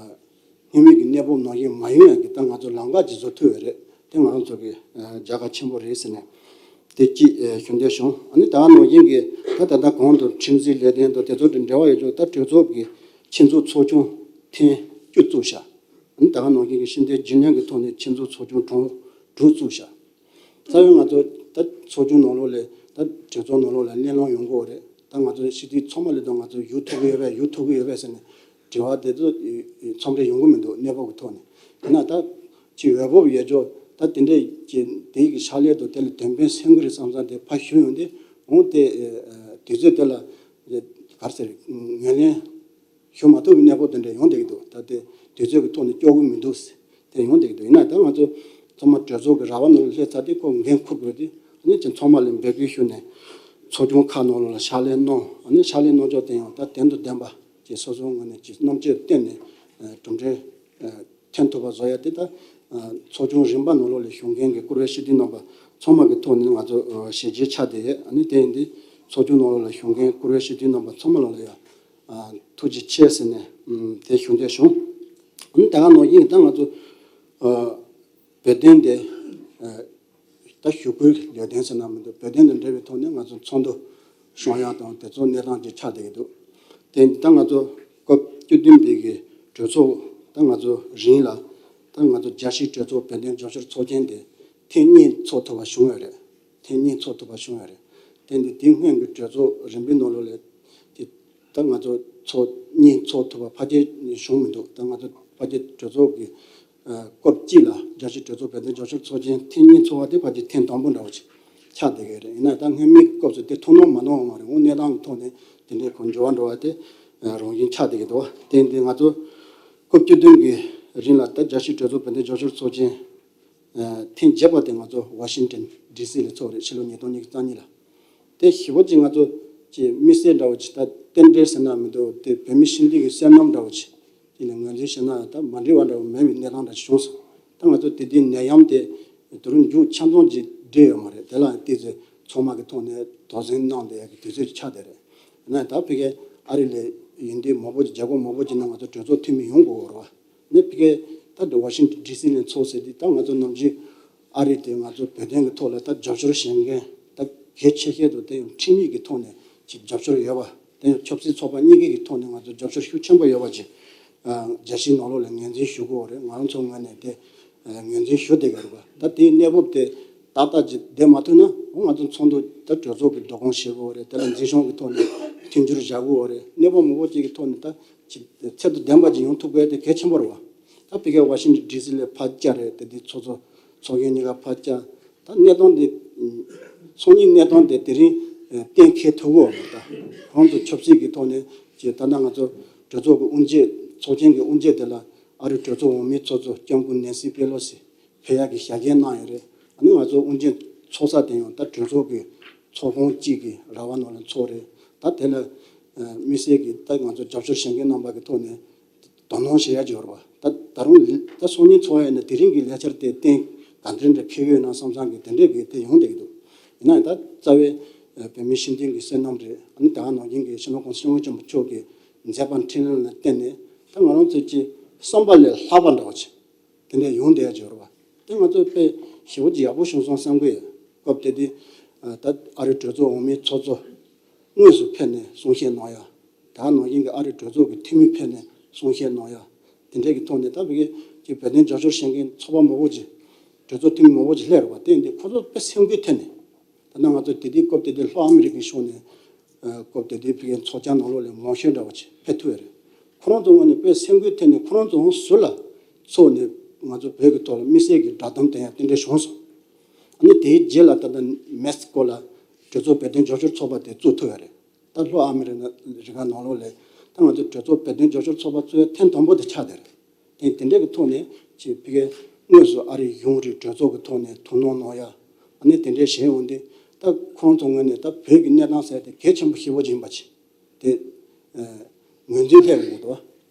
སྔོན་མའི་གི་གནས་བབ་ནང་བཞིན་མ་ཡོང་ཡ་གི་ད་ང་ཚོ་ལམ་ཁ་ཅིག་བཟོ་ཐུབ་ཡོད་རེད། དེ་ང་རང་ཚོ་གི་ཨ་རྒྱལ་ཁ་ཆེན་པོ་རེད་ཟེར་ནས་དེ་གཅིག་ཨ་ཞུ་འདོད་བྱུང་། ཨ་ནི་ད་ནང་བཞིན་གི་ད་ད་ལྟ་གོང་དུ་ཁྲིམས་འཛིན་ལས་དོན་དང་དེ་ཚོ་དང་འབྲེལ་བ་ཡོད་ཅོག་ད་གྲོས་ཚོགས་ཀྱི་ཆེད་འཛུགས་ཚོགས་ཆུང་ཐེངས་བཅུ་བཙུགས་ཤག་ཨ་ནི་ད་ག་ནང་བཞིན་གྱི་ཕྱི་འཐེན་རྒྱུན་ལས་ཀྱི་ཐོག་ནས་ཆེད་འཛུགས་ཚོགས་ཆུང་དྲུག་དྲུག་བཙུགས་ཤག་རྩ་བའི་ང་ཚོ་ད་ཚོགས་ཆུང་ནང་ལོགས་ལ་ད་གྲོས་ཚོགས་ནང་ལོགས་ལ་གླེང་སློང་ཡོང་གི་ཡོད་རེད། ད་ང་ཚོ་སྤྱི་འཐུས་ཚང་མ་ལ་ད་ང་ཚོ་ཡོང་ཐུབ་ཀྱི་ཡོད་པས་ཡོང་ཐུབ་ཀྱི་ཡོད་པས་ཟེར་ནས་དྲི་བ་དེ་ཚོ་མཚམས་རེ་ཡོང་གི་མི་འདུག་གནས་བབ་ཀྱི་ཐོག་ནས། ཡིན་ན་ད་ཅིག་འོས་བབ་ཡོད་ཅོག་ད་དེ་འདྲས་ཀྱི་དེ་ཡི་གི་ཕྱག་ལས་དང་དེ་ལ་དོན་ཕན་སེམས་ཀྱི་རེད་བསམ་བསམ་དེ་ཕར་ཞུ་ཡོང་དུས་འོང་དེ་དུས་ཚོད་དེ་ལ་ག་རེ་ཟེར་ངོས་ལེན་ཞུ་མ་ཐུབ་པའི་གནས་སྐབས་དེ་འདྲ་ཡོང་བསྡད་ཀྱི་འདུག་ད་དེ་དུས་ཚོད་ཀྱི་ཐོག་ནས་སྐྱོར་གྱི་མི་འདུག་ཟེར་དེ་ཡོང་བསྡད་ཀྱི་འདུག་ཡིན་ན་ད་ང་ཚོ་ཚང་མ་གྲོས་ཚོགས་ཀྱི་ར་བ་ནང་ལ་སླེབས་ཚར་དུས་ཁོ་འགན་འཁུར་དགོས་དུས་ཨ་ནི་ཅིག་ཚང་མ་ལ་འབོད་སྐུལ་ཞུས་ནས་ཚོགས་ཆུང་ཁག་ནང་ལོགས་ལ་ཕྱག་ལས་གནང་། ཨ་ནི་ཕྱག་ལས་གནང་ཕྱོགས་དེ་ཡང་ད་དོན་དང་ལྡན་པ་ཅིག་སོ་སོའི་ངོས་ནས་ཅིག་རྣམ་དཔྱོད་བཏོན་ནས་གྲུབ་འབྲས་ཐོན་ཐུབ་པ་བཟོ་ཡ་དེ་ད་ཚོགས་ཆུང་རིམ་པ་ནང་ལོགས་ལ་ཞུགས་མཁན་གྱི་བཀུར་འོས་སྤྱི་འཐུས་རྣམ་པ་ཚང་མ་གི་ཐོག་ནས་ང་ཚོ་ཞལ་མཇལ་ཆགས་བསྡད་ཡོད། ཨ་ནི་དེ་ཡིན་དུས་ཚོགས་ཆུང་ནང་ལོགས་ལ་ཞུགས་མཁན་བཀུར་འོས་སྤྱི་འཐུས་རྣམ་པ་ཚང་མ་ལ་ལ་ཡ། ཨ་ཐུགས་རྗེ་ཆེ་ཟེར་ནས་ཨམ་དེ་ཞུ་འདོད་བྱུང་། ཨ་ནི་ད་ག་ནང་བཞིན་ད་ང་ཚོ་ཨ་བོད་དོན་དེ་ཨ་ ད་ཞུ་སྐུལ་ལས་དོན་ཟེར་ན་མི་འདུག་བོད་དོན་དང་འབྲེལ་བའི་ཐོག་ནས་ང་ཚོ་ཚོགས་འདུ་བསྐྱང་ཡག་དང་དེ་ཚོ་གནས་སྟངས་ཅིག་ཆགས་བསྡད་ཀྱི་འདུག་དེ་ད་ང་ཚོ་སྐབས་བཅུ་བདུན་པའི་གི་གྲོས་ཚོགས་ད་ང་ཚོ་རིང་ལ་ད་ང་ཚོ་རྒྱལ་སྤྱིའི་གྲོས་ཚོགས་བོད་དོན་རྒྱབ་སྐྱོར་ཚོགས་ཆེན་དེ་ཐེངས་གཉིས་ཚོགས་ཐུབ་པ་བྱུང་ཡོད་རེད། ཐེངས་གཉིས་ཚོགས་ཐུབ་པ་བྱུང་ཡོད་རེད། དེ་འདི་དེ་སྔོན་གྱི་གྲོས་ཚོགས་རིམ་པའི་ནང་ལོགས་ལས་དེ་ད་ང་ཚོ་ཚོགས་གཉིས་ཚོགས་ཐུབ་པ་ཕལ་ཆེར་བྱུང་མི་འདུག་ད་ང་ཚོ་ཕལ་ཆེར་གྲོས་ཚོགས་ཀྱི་ཨ་སྐབས་གཅིག་ལ་རྒྱལ་སྤྱིའི་གྲོས་ཚོགས་བོད་དོན་རྒྱབ་སྐྱོར་ཚོགས་ཆེན་ཐེངས་གཉིས་ཚོགས་པ་དེ་ཕལ་ཆེར་ཐེངས་དང་པོ་འདྲ་བོ་ཅིག་ཆགས་བསྡད་ཀྱི་རེད། ཡིན་ན་ད་སྔོན་མའི་སྐབས་སུ་དེ་ཐུགས་སྣང་མ་གནང་བ་མ་རེད། འོ་གནས་སྟངས་ཀྱི་ཐོག་ནས་དེ་འདྲའི་གོ་འགྱུར་བ་འགྲོ་བ་དེ་ཨ་རང་བཞིན་ཆགས་བསྡད་ཀྱི་འདུག་དེ་འདི་ང་ཚོ་སྐབས་བཅུ་བདུན་གྱི་རིང་ལ་ད་རྒྱལ་སྤྱིའི་གྲོས་ཚོགས་བོད་དོན་རྒྱབ་སྐྱོར་ཚོགས་ཆེན་ཨ་ཐེངས་བརྒྱད་པ་དེ་ང་ཚོ་ཝ་ཤིང་ཏོན་ཌི་སི་ལ་ཚོགས་རེད། ཕྱི་ལོ་ཉིས་སྟོང་ཉི་ཤུ་རྩ་གཉིས་ལ། དེ་ཞེ་པོ་ཅིག་ང་ཚོ་ཅིག་དམིགས་བསལ་འདྲ་བོ་ཅིག་ད་རྟེན་འབྲེལ་ཟེར་ན་མི་འདུག་དེ་བོད་མི་ཤིན་ཏུ་གི་བསོད་ནམས་འདྲ་བོ་ཅིག་དེ་ནས་ངོས་འཛིན་བྱས་ན་ད་མ་འགྲིག་པ་འདྲ་བོ་མེད་པའི་གནས་སྟངས་འདྲ་ཅིག་བྱུང་སོང་། ད་ང་ཚོ་དེ་དུས་ནད་ཡམས་དེ་དུས་རྒྱུན་ཆ་ཚང་ཅིག་འགྲིག་ཡོད་མ་རེད། དེ་ལ་ཏོག་ཙམ་ཚང་མ་གི་ཐོག་ནས་དོགས་ཟོན་གནང་བསྡད་ཡག་གི་དུས་ཚོད་ཅིག་ཆགས་བསྡད་རེད། ཡིན་ན་ད་ཕ་གིའི་ཨ་རི་ལ་ཡིན་དུས་མང་པོ་ཅིག་རྒྱལ་ཁབ་མང་པོ་ཅིག་ནང་ང་ཚོ་གྲོས་ཚོགས་འཐུས་མི་ཡོང་དགོས་ཡོད་རེད་བ། ནས་ཕ་གིའི་ད་ཝ་ཤིང་ཏོན་ཌི་སི་ནས་ཚོགས་ཟེར་དུས་ད་ང་ཚོ་ནམ་རྒྱུན་ཨ་རི་དེ་ང་ཚོ་བོད་དོན་གྱི་ཐོག་ལ་ད་རྒྱབ་སྐྱོར་བྱེད་མཁན་ད་གལ་ཆེ་ཤོས་དེ་ཡང་ཁྲིམས་ཡིག་གི་ཐོག་ནས་ཅིག་རྒྱབ་སྐྱོར་ཡོད་པ། དེ་ཡང་ཆབ་སྲིད་ཚོགས་པ་གཉིས་ཀའི་གི་ཐོག་ནས་ང་ཚོ་རྒྱབ་སྐྱོར་ཤུགས་ཆེན་པོ་ཡོད་པ་ཅིག་རྒྱལ་སྤྱིའི་ནང་ལོགས་ལ་ངོས་འཛིན་ཞུ་དགོས་རེད། ང་རང་ཚོ་ངོས་ནས་དེ་ངོས་འཛིན་ཞུ་བསྡད་ཀྱི་རེད་པ། ད་དེའི་གནས་བབ་དེ་ཏག་ཏག་ཅིག་བསྡད་མ་ཐུབ་ན་འོ་ང་ཚོ་ཚོགས་འདུ་ད་གྲོས་ཚོགས་ཀྱི་བསྡུ་སྐོང་བྱེད་དགོས་རེད། དེ་ལ་འཛིན་སྐྱོང་གི་ཐོག་ནས་མཐུན་འགྱུར་བྱ་དགོས་རེད། གནས་བབ་མང་པོ་ཅིག་གི་ཐོག་ནས་ད་ཅིག་ཚད་དང་ལྡན་པ་ཅིག་ཡོང་ཐུབ་དགོས་དེ་གལ་ཆེན་པོ་རེད་པ། ད་ཕ་གིའི་ཝ་ཤིང་ཏོན་ཌི་སི་ལ་ཕར་བཅར་རེད། དེ་དུས་ཚོགས་གཙོ་ཚོགས་གཞོན་གཉིས་ཀ་ཕར་བཅར། ད་གནས་སྟངས་དེ་ཚོགས་གཉིས་གནས་སྟངས་དེ་དེ་རིང་གཏན་འཁེལ་ཐུབ་ཀྱི་ཡོད་མ་རེད། ད་ཁོང་ཚོ་ཆབ་སྲིད་ཀྱི་ཐོག་ནས་ཅིག་ད་ལྟ་ང་ཚོ་གྲོས་ཚོགས་ཀྱི་དབུ་འབྱེད་ཚོགས་ཆེན་གྱི་དབུ་འབྱེད་དེ་ལ་ཨ་རིའི་གྲོས་ཚོགས་འོག་མའི་ཚོགས་གཙོ་སྐྱབས་མགོན་ནེན་སི་པེ་ལོ་སི་ཕེབས་ཡག་གི་ཞལ་བརྒྱད་གནང་ཡོད་རེད། ཨ་ནི་ང་ཚོ་དབུ་འབྱེད་ཚོགས་ས་དེ་ཡང་ད་གྲོས་ཚོགས་ཀྱི་ཚོགས་ཁང་གཅིག་གི་ར་བ་ནང་ལ་ཚོགས་རེད། ད་དེ་ལ་དམིགས་བསལ་གྱི་ད་ང་ཚོ་རྒྱབ་སྐྱོར་བྱེད་མཁན་རྣམ་པ་གི་ཐོག་ནས་དོ་སྣང་བྱེད་ཡ་ཅིག་ཡོད་རེད་པ། ད་ད་རུང་ད་སང་ཉིན་ཚོགས་ཡ་ཡིན་ན་དེ་རིང་གི་ལས་འཆར་དེ་གཏན་ག་འདྲ་འདྲ་འཁེལ་ཡོད་ན་བསམ་བསམ་གི་དེ་འདྲས་གི་དེ་ཡོང་བསྡད་ཀྱི་འདུག་ཡིན་ན་ཡང་ད་རྩ་བའི་བོད་མི་ཤིན་ཏུ་གི་བསོད་ནམས་རེད། ཨ་ནི་ད་ག་ནང་བཞིན་གི་སྤྱི་ནོར་༸གོང་ས་༸སྐྱབས་མགོན་ཆེན་པོ་མཆོག་གི་མཛད་པ་འཕྲིན་ལས་ལ་བརྟེན་ནས་ད་ང་རང་ཚོས་ཀྱི་བསམ་པ་ལས་ལྷག་པ་འདྲ་བ་ཅིག་དེ་འདྲས་ཡོང་བསྡད་ཡ་ཅིག་ཡོད་རེད་པ། དེ་ང་ཚོས་དཔེ་ཞེ་པོ་ཅིག་ཡག་པོ་བྱུང་སོང་བསམ་གི་ཡོད། སྐབས་དེ་དུས་ད་ཨ་རིའི་གྲོས་ཚོགས་འོག་མའི་ཚོགས་གཙོ་དངོས་སུ་ཕེབས་ནས་གསུང་བཤད་གནང་ཡ། ད་ནང་བཞིན་གྱི་ཨ་རིའི་གྲོས་ཚོགས་ཀྱི་འཐུས་མི་ཕེབས་ནས་གསུང་བཤད་གནང་ཡ། དེ་འདྲའི་གི་ཐོག་ནས་ད་བོད་ཀྱི་ཀྱི་བོད་དོན་རྒྱབ་སྐྱོར་བྱེད་མཁན་ཚོགས་པ་མང་པོ་ཅིག་གྲོས་ཚོགས་འཐུས་མི་མང་པོ་ཅིག་སླེབས་རེད་པ། དེ་ཡིན་དུས་ཁོ་ཚོ་དཔེ་སེམས་འགུལ་ཐེབས་ནས་ད་ལྟ་ང་ཚོ་དེ་དུས་སྐབས་དེ་དུས་ལྷོ་ཨ་མི་རི་ཀའི་ཕྱོགས་ནས་སྐབས་དེ་དུས་བོད་ཀྱི་ཚོགས་བཅར་ནང་ལོགས་ལ་མང་ཤོས་འདྲ་བོ་ཅིག་ཕེབས་ཐུབ་ཡ་རེད། ཁོ་རང་ཚོ་ངོས་ནས་དཔེ་སེམས་འགུལ་ཐེབས་ནས་ཁོ་རང་ཚོ་ཟུར་ལ་ཚོགས་ནས་ང་ཚོ་བོད་ཀྱི་ཐོག་ལ་དམིགས་བསལ་གྱི་བསྒྲགས་གཏམ་བསྟན་ཡ་དེ་འདྲ་བྱུང་སོང་། ཨ་ནི་དེའི་རྗེས་ལ་ད་ལྟ་མེག་སི་ཀོ་ལ་གྲོས་ཚོགས་བོད་དོན་རྒྱབ་སྐྱོར་ཚོགས་པ་དེ་བཙུགས་ཐུབ་ཡ་རེད། ད་ལྷོ་ཨ་མི་རི་ཀ་ནང་ལོགས་ལ་ད་ང་ཚོ་གྲོས་ཚོགས་བོད་དོན་རྒྱབ་སྐྱོར་ཚོགས་པ་བཙུགས་ཡ་ཐེངས་དང་པོ་དེ་ཆགས་བསྡད་རེད། དེ་དེ་འདྲའི་གི་ཐོག་ནས་ཅིག་ཕ་གིའི་དངོས་སུ་ཨ་རིའི་གཞུང་རིགས་གྲོས་ཚོགས་ཀྱི་ཐོག་ནས་ཐུགས་སྣང་གནང་ཡ། ཨ་ནི་དེ་འདྲའི་བྱས་ཡོང་དུས་ད་ཁོང་ཚོ་ངོས་ནས་ད་བོད་ཀྱི་གནས་སྟངས་ཟེར་དེ་གལ་ཆེན་པོ་ཞེ་པོ་ཅིག་ཡིན་པ་ཅིག་དེ་ངོས་འཛིན་སླེབས་ཡོང་གི་འདུག་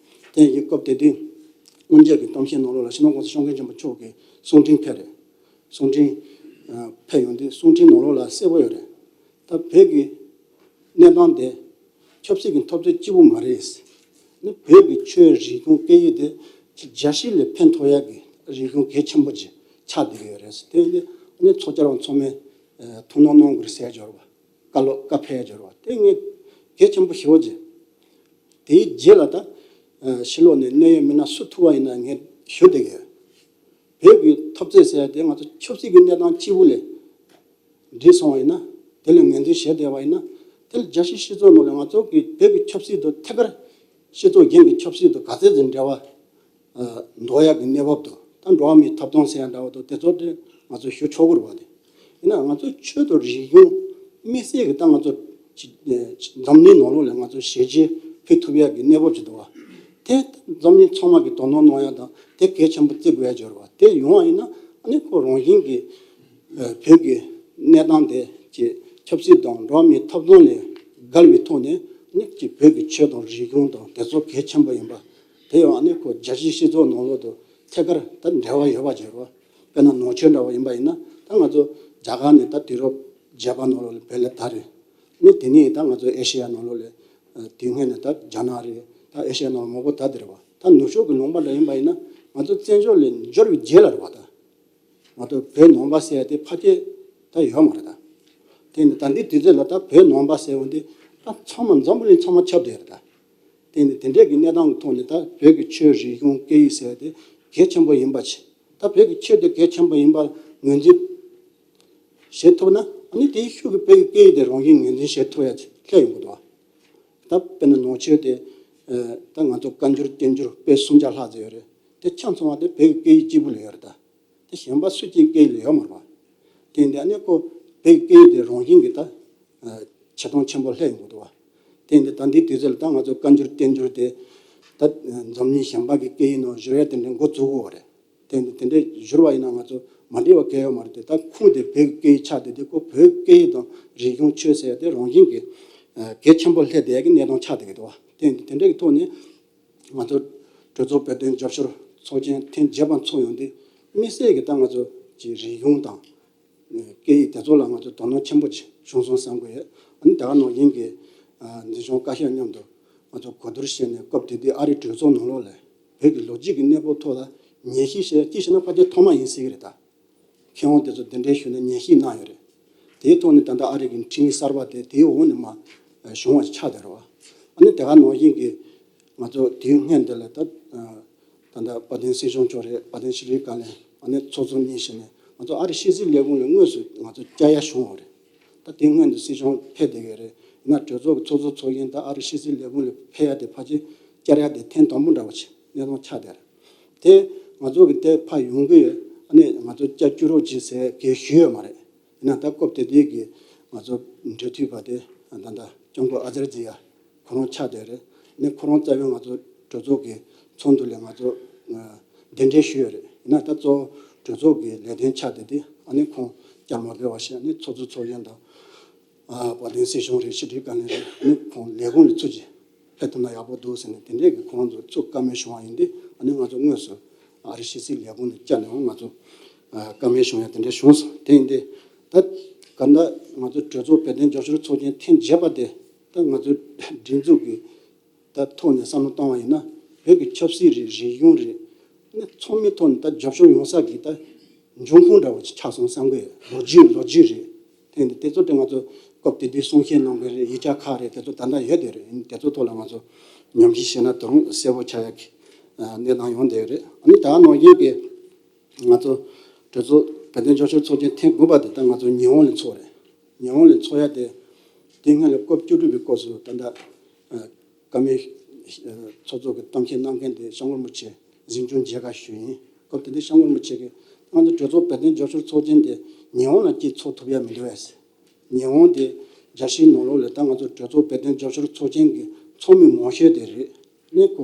དེ་ཡི་སྐབས་དེ་དུས་དབུ་འབྱེད་ཀྱི་གཏམ་བཤད་ནང་ལོགས་ལ་སྤྱི་ནོར་༸གོང་ས་༸སྐྱབས་མགོན་ཆེན་པོ་མཆོག་གིས་གསུང་འཕྲིན་ཕེབས་རེད། གསུང་འཕྲིན་ཕེབས་ཡོང་དུས་གསུང་འཕྲིན་ནང་ལོགས་ལ་གསལ་པོ་ཡོད་རེད། ད་བོད་ཀྱི་གནས་སྟངས་དེ་ཆབ་སྲིད་ཀྱི་འཐབ་རྩོད་གཅིག་པུ་མ་རེད། ནི་བོད་ཀྱི་ཆོས་རིག་གཞུང་སྐད་ཡིག་དེ་རྒྱལ་སྤྱི་ལ་ཕན་ཐོགས་ཡག་གི་རིག་གཞུང་གལ་ཆེན་པོ་ཅིག་ཆགས་བསྡད་ཀྱི་ཡོད་རེད། དེ་ནི་ཚོགས་བཅར་བ་ཚང་མས་ཐུགས་སྣང་གནང་དགོས་ཟེར་འབྱོར་བ། བཀའ་སློབ་བཀའ་ཕེབས་འབྱོར་བ་དེ་ངས་གལ་ཆེན་པོ་ཞེ་པོ་ཅིག་དེའི་རྗེས་ལ་ད་ཕྱི་ལོགས་ནས་གནད་ཡོད་མི་སྣ་སུ་ཐུག་པ་ཡིན་ན་ངས་ཞུ་བསྡད་ཀྱི་ཡོད། བོད་ཀྱི་འཐབ་རྩོད་ཟེར་ཡ་དེ་ང་ཚོ་ཆབ་སྲིད་ཀྱི་གནས་སྟངས་གཅིག་པུ་ལས་འགྲིག་སོང་བ་ཡིན་ན། དེ་ལ་ངོས་འཛིན་བྱས་བསྡད་པ་ཡིན་ན། དེ་ལ་རྒྱལ་སྤྱིའི་སྤྱི་ཚོགས་ནང་ལ་ང་ཚོ་གི་བོད་ཀྱི་ཆབ་སྲིད་དང་ཐད་ཀར་སྤྱི་ཚོགས་གཞན་གྱི་ཆབ་སྲིད་དང་ག་ཚད་ཅིག་འབྲེལ་བ་འདོགས་ཡག་གི་གནས་བབ་དང་། ད་འགྲོ་བ་མིའི་ཐོབ་ཐང་ཟེར་ཡ་འདྲ་བོ་དང་དེ་ཚོ་དེ་ང་ཚོ་ཞུ་ཆོག་གི་རེད་བ། དེ་ཡིན་ན་ང་ཚོ་ཆོས་དང་རིག་གཞུང་དམིགས་བསལ་གྱི་ད་ང་ཚོ་འཛམ་གླིང་ནང་ལོགས་ལ་ང་ཚོ་ཞལ་བརྗེད་ཕུལ་ཐུབ་ཡག་གི་གནས་བབ་ཅིག་འདུག་བ། དེ་འཛམ་གླིང་ཚང་མ་གི་དོ་སྣང་གནང་ཡག་དང་དེ་གལ་ཆེན་པོ་བརྩི་དགོས་ཡག་ཅིག་ཡོད་རེད་བ། དེ་ཡོང་བ་ཡིན་ན་ཨ་ནི་ཁོ་རང་བཞིན་གྱིས་བོད་ཀྱི་གནས་སྟངས་དེ་ཀྱི་ཆབ་སྲིད་དང་འགྲོ་བ་མིའི་ཐོབ་ཐང་ལས་འགལ་བའི་ཐོག་ནས་ནི་ཀྱི་བོད་ཀྱི་ཆོས་དང་རིག་གཞུང་དང་དེ་ཚོ་གལ་ཆེན་པོ་ཡིན་པ། དེ་ཡང་ཨ་ནི་ཁོ་རྒྱལ་སྤྱིའི་སྤྱི་ཚོགས་ནང་ལོགས་དུ་ཐད་ཀར་ད་འབྲེལ་བ་ཡོད་པ་བྱས་རོགས། དཔེར་ན་ནང་ཆོས་འདྲ་བ་ཡིན་པ་ཡིན་ན་ད་ང་ཚོ་རྒྱ་གར་ནས་ད་དུས་རབས་བརྒྱད་པ་ནང་ལོགས་ལ་བོད་ལ་དར་རེད། ནི་དེ་ནས་ད་ང་ཚོ་ཨེ་ཤེ་ཡ་ནང་ལོགས་ལ་དེ་སྔོན་ནས་ད་རྒྱ་ནག་རེད། ད་ཨེ་ཤེ་ཡ་ནང་ལ་མང་པོ་དར་དེ་རེད་བ། ད་ནུབ་ཕྱོགས་ཀྱི་ལུང་པ་འདྲ་ཡིན་པ་ཡིན་ན་ང་ཚོ་བཙན་བྱོལ་ལ་འབྱོར་བའི་རྗེས་ལ་རེད་བ། ད་ང་ཚོ་བོད་ནང་པ་ཟེར་ཡ་དེ་ཕལ་ཆེར་ ད་ཡོད་མ་རེད་ད། དེ་ནི་ད་འདི་དུས་ཚོད་ལ་ད་བོད་ནང་པ་ཟེར་བ་འདི་ད་ཚང་མ་འཛམ་བུ་གླིང་ཚང་མ་ཁྱབ་བསྡད་རེད་ད། དེ་ནི་དེ་འདྲས་ཀྱི་གནས་སྟངས་ཀྱི་ཐོག་ནས་ད་བོད་ཀྱི་ཆོས་རིག་གཞུང་སྐད་ཡིག་ཟེར་བ་དེ་གལ་ཆེན་པོ་ཡིན་པ་ཆེ། ད་བོད་ཀྱི་ཆོས་དེ་གལ་ཆེན་པོ་ཡིན་པ་ངོས་འཛིན་བྱེད་ཐུབ་ན། ཨ་ནི་དེའི་ཤུགས་ཀྱིས་བོད་ཀྱི་སྐད་ཡིག་དེ་རང་བཞིན་ངོས་འཛིན་བྱེད་ཐུབ་ཡ་ཆེ་སླེབས་ཡོང་གི་འདུག་བ། ད་དཔེར་ན་ནང་ཆོས་དེ་ད་ང་ཚོ་བཀའ་འགྱུར་བསྟན་འགྱུར་དཔེ་སུམ་བརྒྱ་ལྷག་ཙམ་ཡོད་རེད། དེ་ཆ་ཚང་བ་དེ་བོད་ཀྱི་སྐད་ཡིག་གཅིག་པུ་ལ་ཡོད་རེད་ད། དེ་གཞན་པ་སུ་གཅིག་སྐད་ཡིག་ལ་ཡོད་མ་རེད་པ། དེ་འདི་ཨ་ནི་ཁོ་བོད་ཀྱི་སྐད་ཡིག་དེ་རང་བཞིན་གྱིས་ད་ཆེ་མཐོང་ཆེན་པོ་སླེབས་ཡོང་གི་འདུག་བ། དེ་འདི་ད་འདི་དུས་ཚོད་ལ་ད་ང་ཚོ་བཀའ་འགྱུར་བསྟན་འགྱུར་དེ་ད་འཛམ་གླིང་གཞན་པ་གི་སྐད་ཡིག་ནང་བསྒྱུར་ཡ་དེ་འདྲའི་འགོ་བཙུགས་དགོས་པ་རེད། དེ་འདི་དེ་འདྲའི་བསྒྱུར་བ་ཡིན་ན་ང་ཚོ་མ་འགྲིག་པ་གང་ཡང་ཡོད་མ་རེད་དེ། ད་ཁུངས་དེ་བོད་ཀྱི་སྐད་ཡིག་ཆགས་བསྡད་དེ་ཁོ་བོད་སྐད་ཡིག་དང་རིག་གཞུང་ཆོས་ཟེར་ཡ་དེ་རང་བཞིན་གྱིས་གལ་ཆེན་པོ་སླེབས་བསྡད་ཡ་གི་གནས་སྟངས་ཆགས་བསྡད་ཀྱི་འདུག་བ། དེ་འདི་དེ་འདྲའི་གི་ཐོག་ནས། ང་ཚོ་གྲོས་ཚོགས་བོད་དོན་རྒྱབ་སྐྱོར་ཚོགས་ཆེན་ཐེངས་བརྒྱད་པ་འཚོགས་ཡོང་དུས་དམིགས་བསལ་གྱི་ད་ང་ཚོ་ཀྱི་རིག་གཞུང་དང་སྐད་ཡིག་དེ་ཚོ་ལ་ང་ཚོ་དོ་སྣང་ཆེན་པོ་བྱུང་སོང་བསམ་གྱི་ཡོད། ཨ་ནི་དེ་ག་ནང་བཞིན་གྱི་འཛིན་སྐྱོང་བཀའ་ཤག་མཉམ་དུ་ང་ཚོ་གོ་བསྡུར་བྱས་ནས་སྐབས་དེ་དུས་ཨ་རིའི་གྲོས་ཚོགས་ནང་ལོགས་ལ་བོད་ཀྱི་ལོ་རྒྱུས་ཀྱི་གནས་བབ་ཐོག་ལ་ཉན་ཞིབ་བྱས། ཅི་ཞེ་ན་ཕལ་ཆེར་ཐོག་མ་ཡིན་སྲིད་ཀྱི་རེད་ད། མཁས་དབང་དེ་ཚོ་གདན་འདྲེན་ཞུས་ནས་ཉན་ཞིབ་གནང་ཡོད་རེད། དེའི་ཐོག་ནས་ད་ལྟ་ཨ་རི་གི་འཕྲིན་ཡིག་གསར་པ་དེ་དེའི་འོག་ནས་མར་བྱུང་བ་ཆགས་བསྡད་རེད་བ། ཨ་ནི་དེ་ག་ནང་བཞིན་གྱི་ང་ཚོ་དེའི་སྔོན་དེ་ལ་ད་ད་ལྟ་དཔལ་ལྡན་སྲིད་སྐྱོང་མཆོག་རེད། དཔལ་ལྡན་ཤྲི་ལངྐ་ལན། ཨ་ནི་ཚོགས་གཙོ་གཉིས་བྱས་ནས་ང་ཚོ་ཨ་རི་ཕྱི་སྲིད་ལས་ཁུངས་ལ་དངོས་སུ་ང་ཚོ་བཅར་ཡ་བྱུང་བ་རེད། ད་དེ་སྔོན་དུ་སྲིད་སྐྱོང་ཕེབས་བསྡད་ཀྱི་རེད། ཡིན་ན་གྲོས་ཚོགས་ཀྱི་ཚོགས་གཙོ་ཚོགས་གཞོན་ད་ཨ་རི་ཕྱི་སྲིད་ལས་ཁུངས་ལ་ཕེབས་ཡ་དེ་ཕལ་ཆེར་བཅར་ཡ་དེ་ཐེངས་དང་པོ་འདྲ་བོ་ཆགས་གནས་སྟངས་ཆགས་བསྡད་རེད། དེ་ང་ཚོ་གི་དེ་ཕར་ཡོང་གི་ཡོད། ཨ་ནི་ང་ཚོ་བཅར་བཅུག་རོགས་གྱིས་ཟེར་གལ་ཞུས་ཡོད་མ་རེད། ཡིན་ན་ད་སྐབས་དེ་དུས་ཀྱི་ང་ཚོ་འབྲེལ་མཐུད་པ་དེ་ད་ལྟ་སྐྱབས་མགོན་ཨ་ཛར་ཛི་ཡ་ཁོ་རང་ཆགས་བསྡད་རེད། ཨ་ནི་ཁོ་རང་རྩ་བའི་ང་ཚོ་གྲོས་ཚོགས་ཀྱི་ཚོགས་འདུ་ལ་ང་ཚོ་གདན་འདྲེན་ཞུས་ཡོད་རེད། ཡིན་ན་ད་གཙོ་བོ་གྲོས་ཚོགས་ཀྱི་ལས་དོན་ཆགས་བསྡད་དེ་ཨ་ནི་ཁོང་བཅར་མ་དགོས་པ་བྱས། ཨ་ནི་ཚོགས་གཙོ་ཚོགས་གཞོན་དང་། ཨ་དཔལ་ལྡན་སྲིད་སྐྱོང་རེད། ཤྲི་ལངྐ་ལན་རེད། ཨ་ནི་ཁོང་ལས་ཁུངས་ལ་ཚུར་གྱིས་ཕེབས་ཐུབ་ན་ཡག་པོ་འདུག་ཟེར་ནས་དེ་འདྲས་ཀྱི་ཁོང་ཚོ་ཚུར་བཀའ་མོལ་བྱུང་བ་ཡིན་དུས། ཨ་ནི་ང་ཚོ་དངོས་སུ་ཨ་རི་ཕྱི་སྲིད་ལས་ཁུངས་ལ་བཅར་ནས་ང་ཚོ་ཨ་བཀའ་མོལ་བྱུང་ཡ་དེ་འདྲས་བྱུང་སོང་། དེ་ཡིན་དུས་ད་ག་ད་ང་ཚོ་གྲོས་ཚོགས་བོད་དོན་རྒྱབ་སྐྱོར་ཚོགས་ཆེན་ཐེངས་བརྒྱད་པ་དེ་ད་ང་ཚོ་སྒྲིག་འཛུགས་ཀྱི་ད་ཐོག་ནས་བསམ་བློ་བཏང་བ་ཡིན་ན། བོད་ཀྱི་ཆབ་སྲིད་རེད། རིག་གཞུང་རེད། ནི་ཚང་མའི་ཐོག་ནས་ད་རྒྱབ་སྐྱོར་ཡོང་ས་གི་ད་འབྱུང་ཁུངས་འདྲ་བོ་ཅིག་ཆགས་སོང་བསམ་གི་ཡོད། ལོ་རྒྱུས་ལོ་རྒྱུས་རེད། དེ་ནི་དེ་ཚོ་དེ་ང་ཚོ་སྐབས་དེ་དུས་གསུང་བཤད་གནང་གི་རེད། ཡིག་ཆ་ཁག་རེད། དེ་ཚོ་ད་ལྟ་ཡོད་དེ་རེད། དེ་ཚོ་ཐོག་ལ་ང་ཚོ་ཉམས་ཞིབ་བྱས་ན་ད་རུང་གསལ་པོ་ཆགས་ཡ་གི་གནས་སྟངས་ཡོང་བསྡད་ཡོད་རེད། ཨ་ནི་ད་ག་ནང་བཞིན་གི་ང་ཚོ་གྲོས་ཚོགས་བོད་དོན་རྒྱབ་སྐྱོར་ཚོགས་ཆེན་ཐེངས་དགུ་པ་དེ་ད་ང་ཚོ་ཉི་ཧོང་ལ་ཚོགས་རེད། ཉི་ཧོང་ལ་ཚོགས་ཡ་དེ་དེ་སྔོན་ལ་སྐབས་བཅུ་དྲུག་པའི་སྐབས་སུ་ད་ལྟ་བཀའ་མོལ་ཚོགས་གཙོ་གི་གཏམ་བཤད་གནང་མཁན་དེ་སྐྱབས་མགོན་རིན་པོ་ཆེ་གཟིམ་ཆུང་མཇལ་ཁ་ཞུས་ཡིན། སྐབས་དེ་དུས་སྐྱབས་མགོན་རིན་པོ་ཆེ་གིས་ང་ཚོ་གྲོས་ཚོགས་བོད་དོན་རྒྱབ་སྐྱོར་ཚོགས་ཆེན་དེ་ཉི་ཧོང་ལ་སྐད་ཚོགས་ཐུབ་ཡ་མི་འདུག་བས། ཉི་ཧོང་དེ་རྒྱལ་སྤྱིའི་ནང་ལོགས་ལ་ད་ང་ཚོ་གྲོས་ཚོགས་བོད་དོན་རྒྱབ་སྐྱོར་ཚོགས་ཆེན་གྱི་ཚོགས་མི་མང་ཤོས་དེ་རེད། ནས་ཁོ་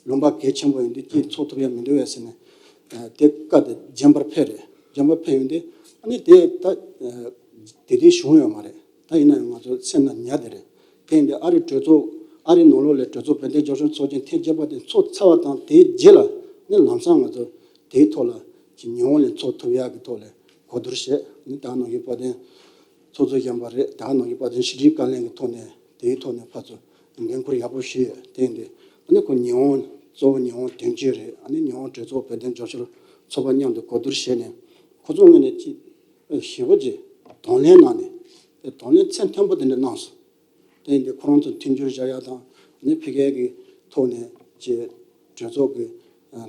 ལུང་པ་གལ་ཆེན་པོ་ཡིན་དུས་ཀྱི་ཚོགས་ཐུབ་ཡ་མི་འདུག་བས་ཟེར་ནས། ཨ་དེ་བཀའ་དེ་རྒྱན་པར་ཕེབས་རེད། རྒྱན་པར་ཕེབས་ཡོང་དུས་ཨ་ནི་དེ་ད་ཨ་དེ་དུས་བྱུང་ཡོད་མ་རེད། ད་ཡིན་ན་ཡང་ང་ཚོ་སེམས་ན་ཉར་དེ་རེད། དེ་ཡིན་དུས་ཨ་རི་གྲོས་ཚོགས་ཨ་རི་ནང་ལོགས་ལ་གྲོས་ཚོགས་བོད་དོན་རྒྱབ་སྐྱོར་ཚོགས་ཆེན་ཐེངས་བརྒྱད་པ་དེ་ཚོགས་ཚར་བ་དང་དེའི་རྗེས་ལ་ནི་ལམ་སང་ང་ཚོ་དེའི་ཐོག་ལ་ཅིག་ཉི་ཧོང་ལ་ཚོགས་ཐུབ་ཡག་གི་ཐོག་ལ་གོ་བསྡུར་བྱས། ནི་ད་ནང་བཞིན་དཔལ་ལྡན་ཚོགས་གཙོ་གཞོན་པ་རེད། ད་ནང་བཞིན་དཔལ་ལྡན་ཤྲི་ལངྐ་ལན་གྱི་ཐོག་ནས་དེའི་ཐོག་ནས་ཕར་ཚུར་འགན་འཁུར་ཡག་པོ་ཞུས་ཡོད། དེ་ཡིན་དུས་ཨ་ནི་ཁོ་ཉི་ཧོང་གཙོ་བོ་ཉི་ཧོང་དོན་གཅོད་རེད། ཨ་ནི་ཉི་ཧོང་གྲོས་ཚོགས་བོད་དོན་རྒྱབ་སྐྱོར་ཚོགས་པ་མཉམ་དུ་གོ་བསྡུར་བྱས་ནས་ཁོ་ཚོ་ངོས་ནས་ཅིག་ཞེ་པོ་ཅིག་གདོང་ལེན་གནང་ནས། དེ་གདོང་ལེན་ཚད་མཐོན་པོ་དེ་འདྲ་གནང་སོང་། དེ་ཡིན་དུས་ཁོ་རང་ཚོ་མཐུན་འགྱུར་བྱ་ཡ་དང་། ཨ་ནི་ཕ་གི་གི་ཐོག་ནས་ཅིག་གྲོས་ཚོགས་ཀྱི་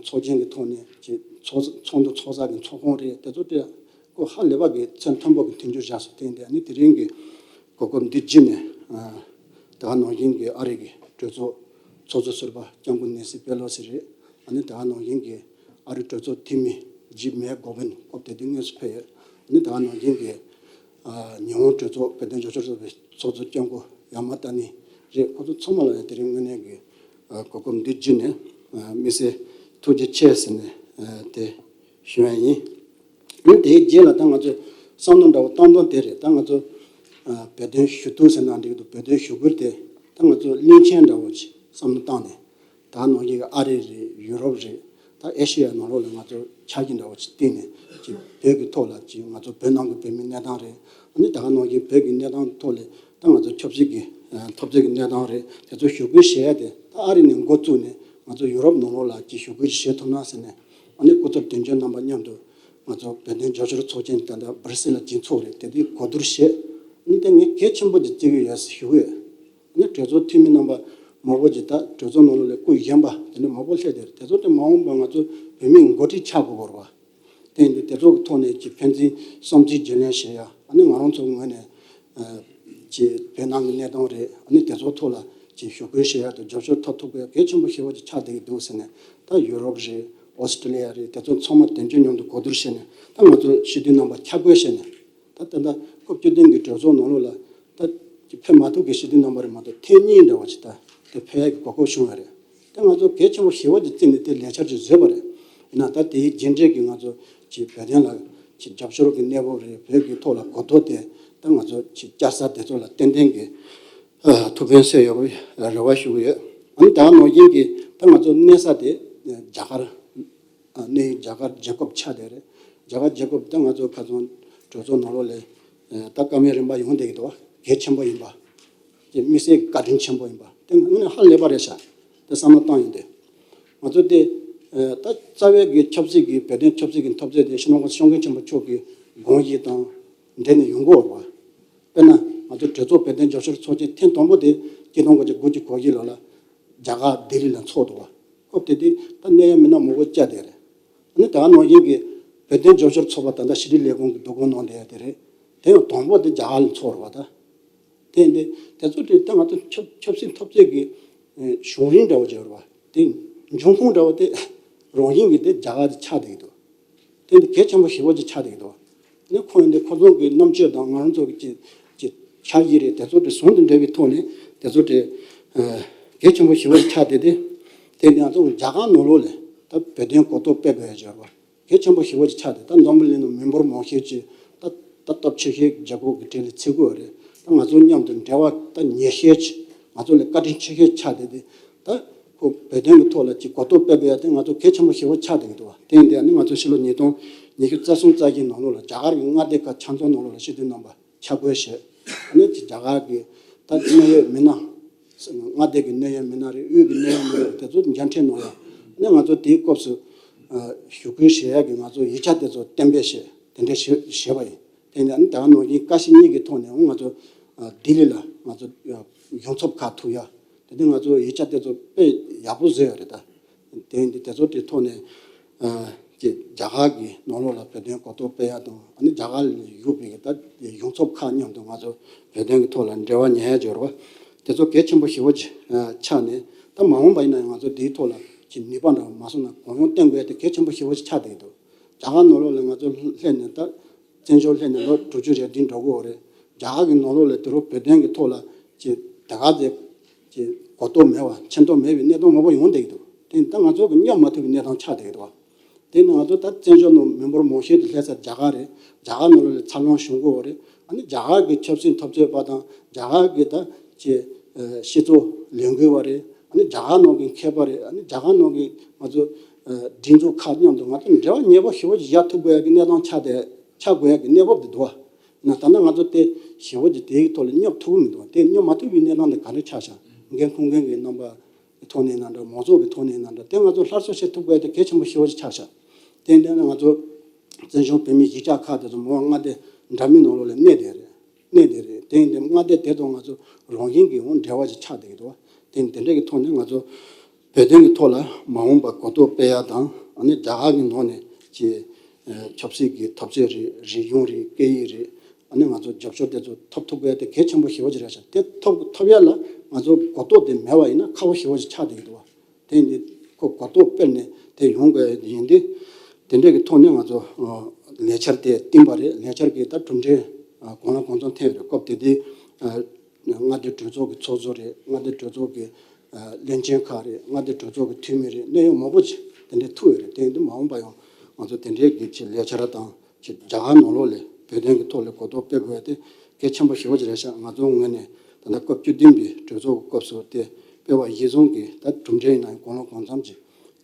ཚོགས་ཆེན་གྱི་ཐོག་ནས་ཀྱི་ཚོགས་ཚོགས་འདུ་ཚོགས་ས་གི་ཚོགས་ཁང་རེད། དེ་ཚོ་དེ་ཁོ་ཧ་ལས་པ་གི་ཚད་མཐོན་པོ་གི་མཐུན་འགྱུར་བཞག་སོང་། དེ་ཡིན་དུས་ཨ་ནི་དེ་རིང་གི་གོ་སྐབས་འདི་བརྒྱུད་ནས་ད་ག་ནང་བཞིན་གྱི་ཨ་རི་གི་གྲོས་ཚོགས་ཚོགས་གཙོ་ཟུར་པ་སྐྱབས་མགོན་ནེན་སི་པེ་ལོ་སི་རེད། ཨ་ནི་ད་ག་ནང་བཞིན་གྱི་ཨ་རི་གྲོས་ཚོགས་འཐུས་མི་ཇི་མེག་གོ་བིན་སྐབས་དེ་དུས་དངོས་སུ་ཕེབས་ཡོད། ཨ་ནི་ད་ག་ནང་བཞིན་གྱི་ཉི་ཧོང་གྲོས་ཚོགས་བོད་དོན་རྒྱབ་སྐྱོར་ཚོགས་པའི་ཚོགས་གཙོ་སྐྱབས་མགོན་ཡ་མ་ཏ་ནི་རེད། ཁོ་ཚོ་ཚང་མ་ལ་ཡང་དེ་རིང་དངོས་གནས་ཀྱི་གོ་སྐབས་འདི་བརྒྱུད་ནས་དམིགས་བསལ་ཐུགས་རྗེ་ཆེ་ཟེར་ནས་དེ་ཞུ་ཡ་ཡིན། ཨ་ནི་དེའི་རྗེས་ལ་ད་ང་ཚོས་བསམ་བློ་འདྲ་བོ་བཏང་སྟངས་དེ་རེད། ད་ང་ཚོ་བོད་དོན་ཞུ་གཏུག་ཟེར་ན་འགྲིག་གི་འདུག་བོད་དོན་ཞུ་སྐུལ་དེ་ད་ང་ཚོ་གླེང་ཆེན་འདྲ་བོ་ཅིག་བསམ་བློ་བཏང་ནས། ད་ནང་བཞིན་གྱི་ཨ་རི་རེད། ཡུ་རོབ་རེད། ད་ཨེ་ཤི་ཡའི་ནང་ལོགས་ལ་ང་ཚོ་ཆ་རྐྱེན་འདྲ་བོ་ཅིག་བསྟན་ནས་ཅིག་བོད་ཀྱི་ཐོག་ལ་ཅིག་ང་ཚོ་བོད་ནང་གི་བོད་མིའི་གནས་སྟངས་རེད། ཨ་ནི་ད་ག་ནང་བཞིན་བོད་ཀྱི་གནས་སྟངས་ཐོག་ལ་ད་ང་ཚོ་ཆབ་སྲིད་ཀྱི་འཐབ་རྩོད་ཀྱི་གནས་སྟངས་རེད། དེ་ཚོ་ཞུ་སྐུལ་བྱེད་ཡ་དེ་ད་ཨ་རི་ནས་འགོ་བཙུགས་ནས་ང་ཚོ་ཡུ་རོབ་ནང་ལོགས་ལ་ཅིག་ཞུ་སྐུལ་བྱེད་ཐུབ་ན་ཟེར་ནས། ཨ་ནི་སྐུ་ཚབ་དོན་གཅོད་རྣམ་པ་མཉམ་དུ་ ང་ཚོ་བོད་དོན་རྒྱབ་སྐྱོར་ཚོགས་ཆེན་ད་ལྟ་སྦར་སིལ་ལ་སྤྱི་ཚོགས་རེད། དེ་དུས་གོ་བསྡུར་བྱས། ཨ་ནི་དེ་ངས་གལ་ཆེན་པོ་ཅིག་བརྩི་གི་ཡོད་ཞུ་གི་ཡོད། ཨ་ནི་གྲོས་ཚོགས་འཐུས་མི་རྣམ་པ་མང་པོ་ཅིག་ད་གྲོས་ཚོགས་ནང་ལོགས་ལ་སྐུ་གཞོན་པ་དེ་འདྲ་མང་པོ་སླེབས་བསྡད་རེད། དེ་ཚོ་དེ་མ་འོངས་པ་ང་ཚོ་བོད་མིའི་འགོ་ཁྲིད་ཆགས་དགོས་པ་རེད་བ། དེ་ཡིན་དུས་དེ་ཚོ་གི་ཐོག་ནས་ཀྱི་ཕན་ཚུན་བསམ་ཚུལ་བརྗེ་ལེན་བྱེད་ཡ། ཨ་ནི་ང་རང་ཚོ་ངོས་ནས་ཀྱི་བོད་ནང་གི་གནས་སྟངས་རེད། ཨ་ནི་དེ་ཚོ་ཐོག་ལ་ཀྱི་ཞུ་སྐུལ་བྱེད་ཡ་དང་རྒྱབ་སྐྱོར་ཐོབ་ཐུབ་པའི་གལ་ཆེན་པོ་ཞེ་པོ་ཅིག་ཆགས་བསྡད་ཀྱི་འདུག་ཟེར་ནས། ད་ཡུ་རོབ་རེད། ཨོ་སི་ཀྲི་ལི་ཡ་རེད། དེ་ཚོ་ཚང་མ་དོན་གཅོད་མཉམ་དུ་གོ་བསྡུར་བྱས་ནས། ད་ང་ཚོ་སྤྱི་འཐུས་རྣམ་པ་ཆ་བགོས་བྱས་ནས། ད་ད་ལྟ་སྐབས་བཅུ་བདུན་གྱི་གྲོས་ཚོགས་ནང་ལོགས་ལ་ད་ཕེབས་མ་ཐུབ་ཀྱི་སྤྱི་འཐུས་རྣམ་པ་རེད་མ་གཏོགས་ཐེངས་གཉིས་འདྲ་བ་ཅིག་ད་དེ་ཕེབས་ཡ་གི་གོ་སྐབས་བྱུང་བ་རེད། ད་ང་ཚོ་གལ་ཆེན་པོ་ཞེ་པོ་ཅིག་བརྩིས་ནས་དེ་ལས་འཆར་ཅིག་བཟོས་པ་རེད། ཡིན་ན་ད་དེའི་རྗེས་འབྲས་ཀྱི་ང་ཚོ་ཅིག་བོད་དོན་ལ་ཅིག་རྒྱབ་སྐྱོར་གྱི་གནས་བབ་རེད། བོད་ཀྱི་ཐོག་ལ་གོ་རྟོགས་དེ་ད་ང་ཚོ་ཅིག་བསྐྱར་གསར་དེ་ཚོ་ལ་ཏན་ཏན་གྱི་ཐུགས་ཕན་གསོས་ཡོད་པའི་རེ་བ་ཞུ་གི་ཡོད། ཨ་ནི་ད་ནང་བཞིན་གྱི་ད་ང་ཚོ་གནས་ས་དེ་རྒྱ་གར། ཨ་གནས་ཡུལ་རྒྱ་གར་རྒྱལ་ཁབ་ཆགས་བསྡད་རེད། རྒྱ་གར་རྒྱལ་ཁབ་ད་ང་ཚོ་ཁ་སང་གྲོས་ཚོགས་ནང་ལོགས་ལ་ད་བཀའ་མོལ་རིམ་པ་ཡོང་བསྡད་ཀྱི་འདུག་བ། གལ་ཆེན་པོ་ཡིན་པ། དེ་དམིགས་བསལ་བཀའ་དྲིན་ཆེན་པོ་ཡིན་པ་དེ་དངོས་གནས་ཧ་ལས་པ་རེད་ཤག་དེ་བསམ་བློ་བཏང་ཡོང་དུས། ང་ཚོ་དེ་ད་རྩ་བའི་གི་ཆབ་སྲིད་ཀྱི་བོད་དོན་ཆབ་སྲིད་ཀྱི་འཐབ་རྩོད་དེ་སྤྱི་ནོར་གོང་ས་སྐྱབས་མགོན་ཆེན་པོ་མཆོག་གི་དགོངས་གཞི་དང་འབྲེལ་ནས་ཡོང་གི་ཡོད་རེད་བ། དཔེར་ན་ང་ཚོ་གྲོས་ཚོགས་བོད་དོན་རྒྱབ་སྐྱོར་ཚོགས་ཆེན་ཐེངས་དང་པོ་དེ་ཆིག་སྟོང་དགུ་བརྒྱ་དགུ་བཅུ་གོ་བཞི་ལོ་ལ་རྒྱ་གར་ལྡི་ལི་ལ་འཚོགས་འདུག་བ། སྐབས་དེ་དུས་ད་གནད་ཡོད་མི་སྣ་མང་པོ་བཅར་བསྡད་རེད། ཨ་ནི་ད་ནང་བཞིན་གྱི་བོད་དོན་རྒྱབ་སྐྱོར་ཚོགས་པ་ད་ལྟ་ཕྱི་དྲིལ་ལས་ཁུངས་ཀྱི་བསྡུ་སྐོང་གནང་བསྡད་ཡ་དེ་རེད། དེ་ཡང་དང་པོ་དེ་རྒྱ་གར་ལ་འཚོགས་རེད་བ་ད། དེ་ཡིན་དུས་དེ་ཚོ་དེ་ད་ང་ཚོ་ཆབ་ཆབ་སྲིད་འཐབ་རྩོད་ཀྱི་ཨེ་བྱུང་རིམ་འདྲ་བོ་ཅིག་ཡོད་རེད་བ། དེ་འབྱུང་ཁུངས་འདྲ་བོ་དེ་རང་བཞིན་གྱིས་དེ་རྒྱ་གར་དེ་ཆགས་བསྡད་ཀྱི་འདུག་དེ་འདི་གལ་ཆེན་པོ་ཞེ་པོ་ཅིག་ཆགས་བསྡད་ཀྱི་འདུག་ནི་ཁོང་འདི་ཁོ་ཚོ་གི་རྣམ་དཔྱོད་དང་ང་རང་ཚོ་གི་ཅི་ཅི་འཆར་གཞི་རེད། དེ་ཚོ་དེ་ཟུང་དུ་འབྲེལ་བའི་ཐོག་ནས་དེ་ཚོ་དེ་ཨ་གལ་ཆེན་པོ་ཞེ་པོ་ཅིག་ཆགས་བསྡད་དེ། དེ་ནི་ང་ཚོ་རྒྱ་གར་ནང་ལོགས་ལ་ད་བོད་དོན་གོ་རྟོགས་སྤེལ་དགོས་ཡ་ཅིག་ཡོད་རེད་བ། གལ་ཆེན་པོ་ཞེ་པོ་ཅིག་ཆགས་ཏེ། ད་འཛམ་བུ་གླིང་ནང་མི་འབོར་མང་ཤོས་ཅིག་ད་ད་སྟོབས་ཆེ་ཤོས་རྒྱལ་ཁབ་ཀྱི་གྲས་ལ་བརྩི་གི་ཡོད་རེད། ད་ང་ཚོ་མཉམ་དུ་འབྲེལ་བ་ད་ཉེ་ཤོས་ཅིག་ང་ཚོ་ལ་བཀའ་དྲིན་ཆེ་ཤོས་ཆགས་བསྡད་དེ། ད་ཁོ་བོད་དོན་གྱི་ཐོག་ལ་ཅིག་གོ་རྟོགས་སྤེལ་དགོས་ཡ་དེ་ང་ཚོ་གལ་ཆེན་པོ་ཞེ་པོ་ཆགས་བསྡད་ཀྱི་འདུག་བ། དེ་ཡིན་དུས་ཨ་ནི་ང་ཚོ་ཕྱི་ལོ་ཉིས་སྟོང་ཉི་ཤུ་རྩ་གསུམ་རྩ་བཞི་ནང་ལོགས་ལ་རྒྱ་གར་གྱི་མངའ་སྡེ་ཁག་ཆ་ཚང་ནང་ལོགས་ལ་སྤྱི་འཐུས་རྣམ་པ་ཆ་བགོས་བྱས། ཨ་ནི་ཅིག་རྒྱ་གར་གྱི་ད་གནད་ཡོད་མི་སྣ། མངའ་སྡེ་གི་གནད་ཡོད་མི་སྣ་རེད། དབུས་ཀྱི་གནད་ཡོད་མི་སྣ་རེད། དེ་ཚོ་མཇལ་འཕྲད་གནང་ཡ། ཨ་ནི་ང་ཚོ་དེའི་སྐབས་སུ་ཨ་ཞུ་སྐུལ་བྱེད་ཡ་གི་ང་ཚོ་ཡིག་ཆ་དེ་ཚོ་གཏན་འབེབས་བྱས། དེ་འདྲ་བྱས་བྱས་པ་ཡིན། དེ་ནས་ཨ་ནི་ད་ག་ནང་བཞིན་བཀའ་སྤྱི་གཉིས་ཀྱི་ཐོག་ནས་ང་ཚོ་ཨ་ལྡི་ལི་ལ་ང་ཚོ་ཡོངས་ཚོགས་ཁག་ཐུག་ཡ། དེ་དུས་ང་ཚོ་ཡིག་ཆ་དེ་ཚོ་དཔེ་ཡག་པོ་བཟོས་ཡོད་རེད་ད། དེ་ཡིན་དུས་དེ་ཚོ་དེ་ཐོག་ནས་ཨ་ཅིག་རྒྱ་གར་གྱི་ནང་ལོགས་ལ་བོད་དོན་གོ་རྟོགས་སྤེལ་ཡ་དང་། ཨ་ནི་རྒྱ་གར་ལ་བཞུགས་པའི་གི་ད་ཡོངས་ཚོགས་ཁག་མཉམ་དུ་ང་ཚོ་བོད་དོན་གྱི་ཐོག་ལ་འབྲེལ་བ་ཉར་ཡ་འབྱོར་བ་དེ་ཚོ་གལ་ཆེན་པོ་ཞེ་པོ་ཅིག་ཨ་ཆགས་ནས། ད་མ་འོངས་པ་ཡིན་ན་ཡང་ང་ཚོ་དེའི་ཐོག་ལ་ཅིག་ནུས་པ་འདྲ་མ་སོང་ན་གུ་ཡངས་བསྟེན་དགོས་ཡ་དེ་གལ་ཆེན་པོ་ཞེ་པོ་ཅིག་ཆགས་བསྡད་ཀྱི་འདུག་རྒྱ་གར་ནང་ལོགས་ལ་ང་ཚོ་སླེབས་ནས་ད། བཙན་བྱོལ་སླེབས་ནས་ལོ་དྲུག་ཅུ་རེ་བདུན་འགྲོ་གི་ཡོད་རེད། རྒྱ་གར་གྱི་ནང་ལོགས་ལ་དེ་རུ་བོད་དོན་གྱི་ཐོག་ལ་ཅིག་ད་ག་ཚོད་ཅིག་གོ་རྟོགས་མེད་པ། མཁྱེན་རྟོགས་མེད་པའི་གནས་སྟངས་མང་པོ་ཡོང་བསྡད་ཀྱི་འདུག་དེ་ནི་ད་ང་ཚོ་གི་སྙོབ་མ་ཐུབ་པའི་གནས་སྟངས་ཆགས་བསྡད་ཀྱི་འདུག་དེ་ནི་ང་ཚོ་ད་བཙན་བྱོལ་ནང་མི་འབོར་མང་ཤོས་དེ་སླེབས་ས་རྒྱ་གར་རེད། རྒྱ་གར་ནང་ལོགས་ལ་འཚར་ལོངས་བྱུང་གི་ཡོད་རེད། ཨ་ནི་རྒྱ་གར་གྱི་ཆབ་སྲིད་འཐབ་རྩོད་པ་དང་། རྒྱ་གར་གྱི་ད་ཅིག་ཨ་སྤྱི་ཚོགས་ལས་འགུལ་བ་རེད། ཨ་ནི་རྒྱ་གར་ནང་གི་མཁས་པ་རེད། ཨ་ནི་རྒྱ་གར་ནང་གི་ང་ཚོ་ཨ་སྒྲིག་འཛུགས་ཁག་མཉམ་དུ་ང་ཚོ་འབྲེལ་བ་ཉེ་པོ་ཞེ་པོ་ཅིག་བཞག་ཐུབ་དགོས་ཡ་གི་གནས་སྟངས་ཆགས་བསྡད། ཆགས་དགོས་ཡ་གི་གནས་བབ་དེ་འདུག་བ། ན་ད་ལྟ་ང་ཚོ་དེ་ཞེ་པོ་ཅིག་དེའི་ཐོག་ལ་སྙོབ་ཐུབ་ཀྱི་མི་འདུག་དེ་སྙོབ་མ་ཐུབ་པའི་གནས་སྟངས་དེ་ག་རེ་ཆགས་ཤག་འགན་འཁུར་མཁན་གྱི་རྣམ་པ་གི་ཐོག་ནས་ཡིན་ན་འདྲ། མང་ཚོགས་ཀྱི་ཐོག་ནས་ཡིན་ན་འདྲ། དེ་ང་ཚོ་སླར་གསོ་བྱེད་ཐུབ་དགོས་ཡ་དེ་གལ་ཆེན་པོ་ཞེ་པོ་ཅིག་ཆགས་ཤག་དེ་འདྲ་ན་ང་ཚོ་བཙན་བྱོལ་བོད་མིའི་གཞིས་ཆགས་ཁག་དེ་ཚོ་མི་མང་མངའ་སྡེ་འདྲ་མིན་ནང་ལོགས་ལ་གནས་བསྡད་རེད། གནས་བསྡད་རེད། དེ་ཡིན་དུས་མངའ་སྡེ་དེ་ཚོ་ང་ཚོ་རང་བཞིན་གྱིས་འོང་འབྲེལ་བ་ཅིག་ཆགས་བསྡད་ཀྱི་འདུག་བ། དེ་དེ་འདྲ་གི་ཐོག་ནས་ང་ཚོ་བོད་དོན་གྱི་ཐོག་ལ་མ་འོངས་པ་གོ་རྟོགས་སྤེལ་ཡ་དང་། ཨ་ནི་རྒྱ་གར་གྱི་ནང་ནས་ཀྱི་ཨ་ཆབ་སྲིད་ཀྱི་འཐབ་རྩོད་རེད། རིག་གཞུང་རེད། སྐད་ཡིག་རེད། ཨ་ནི་ང་ཚོ་རྒྱབ་སྐྱོར་དེ་ཚོ་ཐོབ་ཐུབ་དགོས་དེ་གལ་ཆེན་པོ་ཞེ་པོ་ཅིག་རེད་ཤག་དེ་ཐོབ་ཐོབ་ཡ་ལ་ང་ཚོ་གོ་རྟོགས་དེ་མེད་པ་ཡིན་ན་ཁག་པོ་ཞེ་པོ་ཅིག་ཆགས་བསྡད་ཀྱི་འདུག་བ། དེ་ཡིན་དུས་ཁོ་གོ་རྟོགས་སྤེལ་ནས་དེ་ཡོང་དགོས་ཡིན་དུས། དེ་འདྲ་གི་ཐོག་ནས་ང་ཚོ་ཨ་ལས་འཆར་དེ་བཏིང་པ་རེད། ལས་འཆར་གྱི་ད་གྲུབ་འབྲས་ཨ་གང་ལ་གང་འཚམ་ཐོན་ཡོད་རེད། སྐབས་དེ་དུས་ཨ་མངའ་སྡེ་གྲོས་ཚོགས་ཀྱི་ཚོགས་གཙོ་རེད། མངའ་སྡེ་གྲོས་ཚོགས་ཀྱི་ཨ་བློན་ཆེན་ཁག་རེད། མངའ་སྡེ་གྲོས་ཚོགས་ཀྱི་འཐུས་མི་རེད། གནད་ཡོད་མང་པོ་ཅིག་དེ་འདྲ་ཐུག་ཡོད་རེད། དེ་ཡིན་དུས་མ་འོངས་པ་ཡང་ང་ཚོ་དེ་འདྲའི་གི་ཅིག་ལས་འཆར་དང་། ཅིག་རྒྱ་གར་ནང་ལོགས་ལ་བོད་དོན་གྱི་ཐོག་ལ་གོ་རྟོགས་སྤེལ་དགོས་ཡ་དེ་གལ་ཆེན་པོ་ཞེ་པོ་ཅིག་རེད་ཤག་ང་ཚོ་ངོས་ནས་ད་ལྟ་སྐབས་བཅུ་བདུན་པའི་གྲོས་ཚོགས་ཀྱི་སྐབས་སུ་དེ་སྤེལ་བ་གཞིར་བཟུང་གིས་ད་གྲུབ་འབྲས་ཡིན་ན་ཡང་གང་ལ་གང་འཚམ་ཅིག་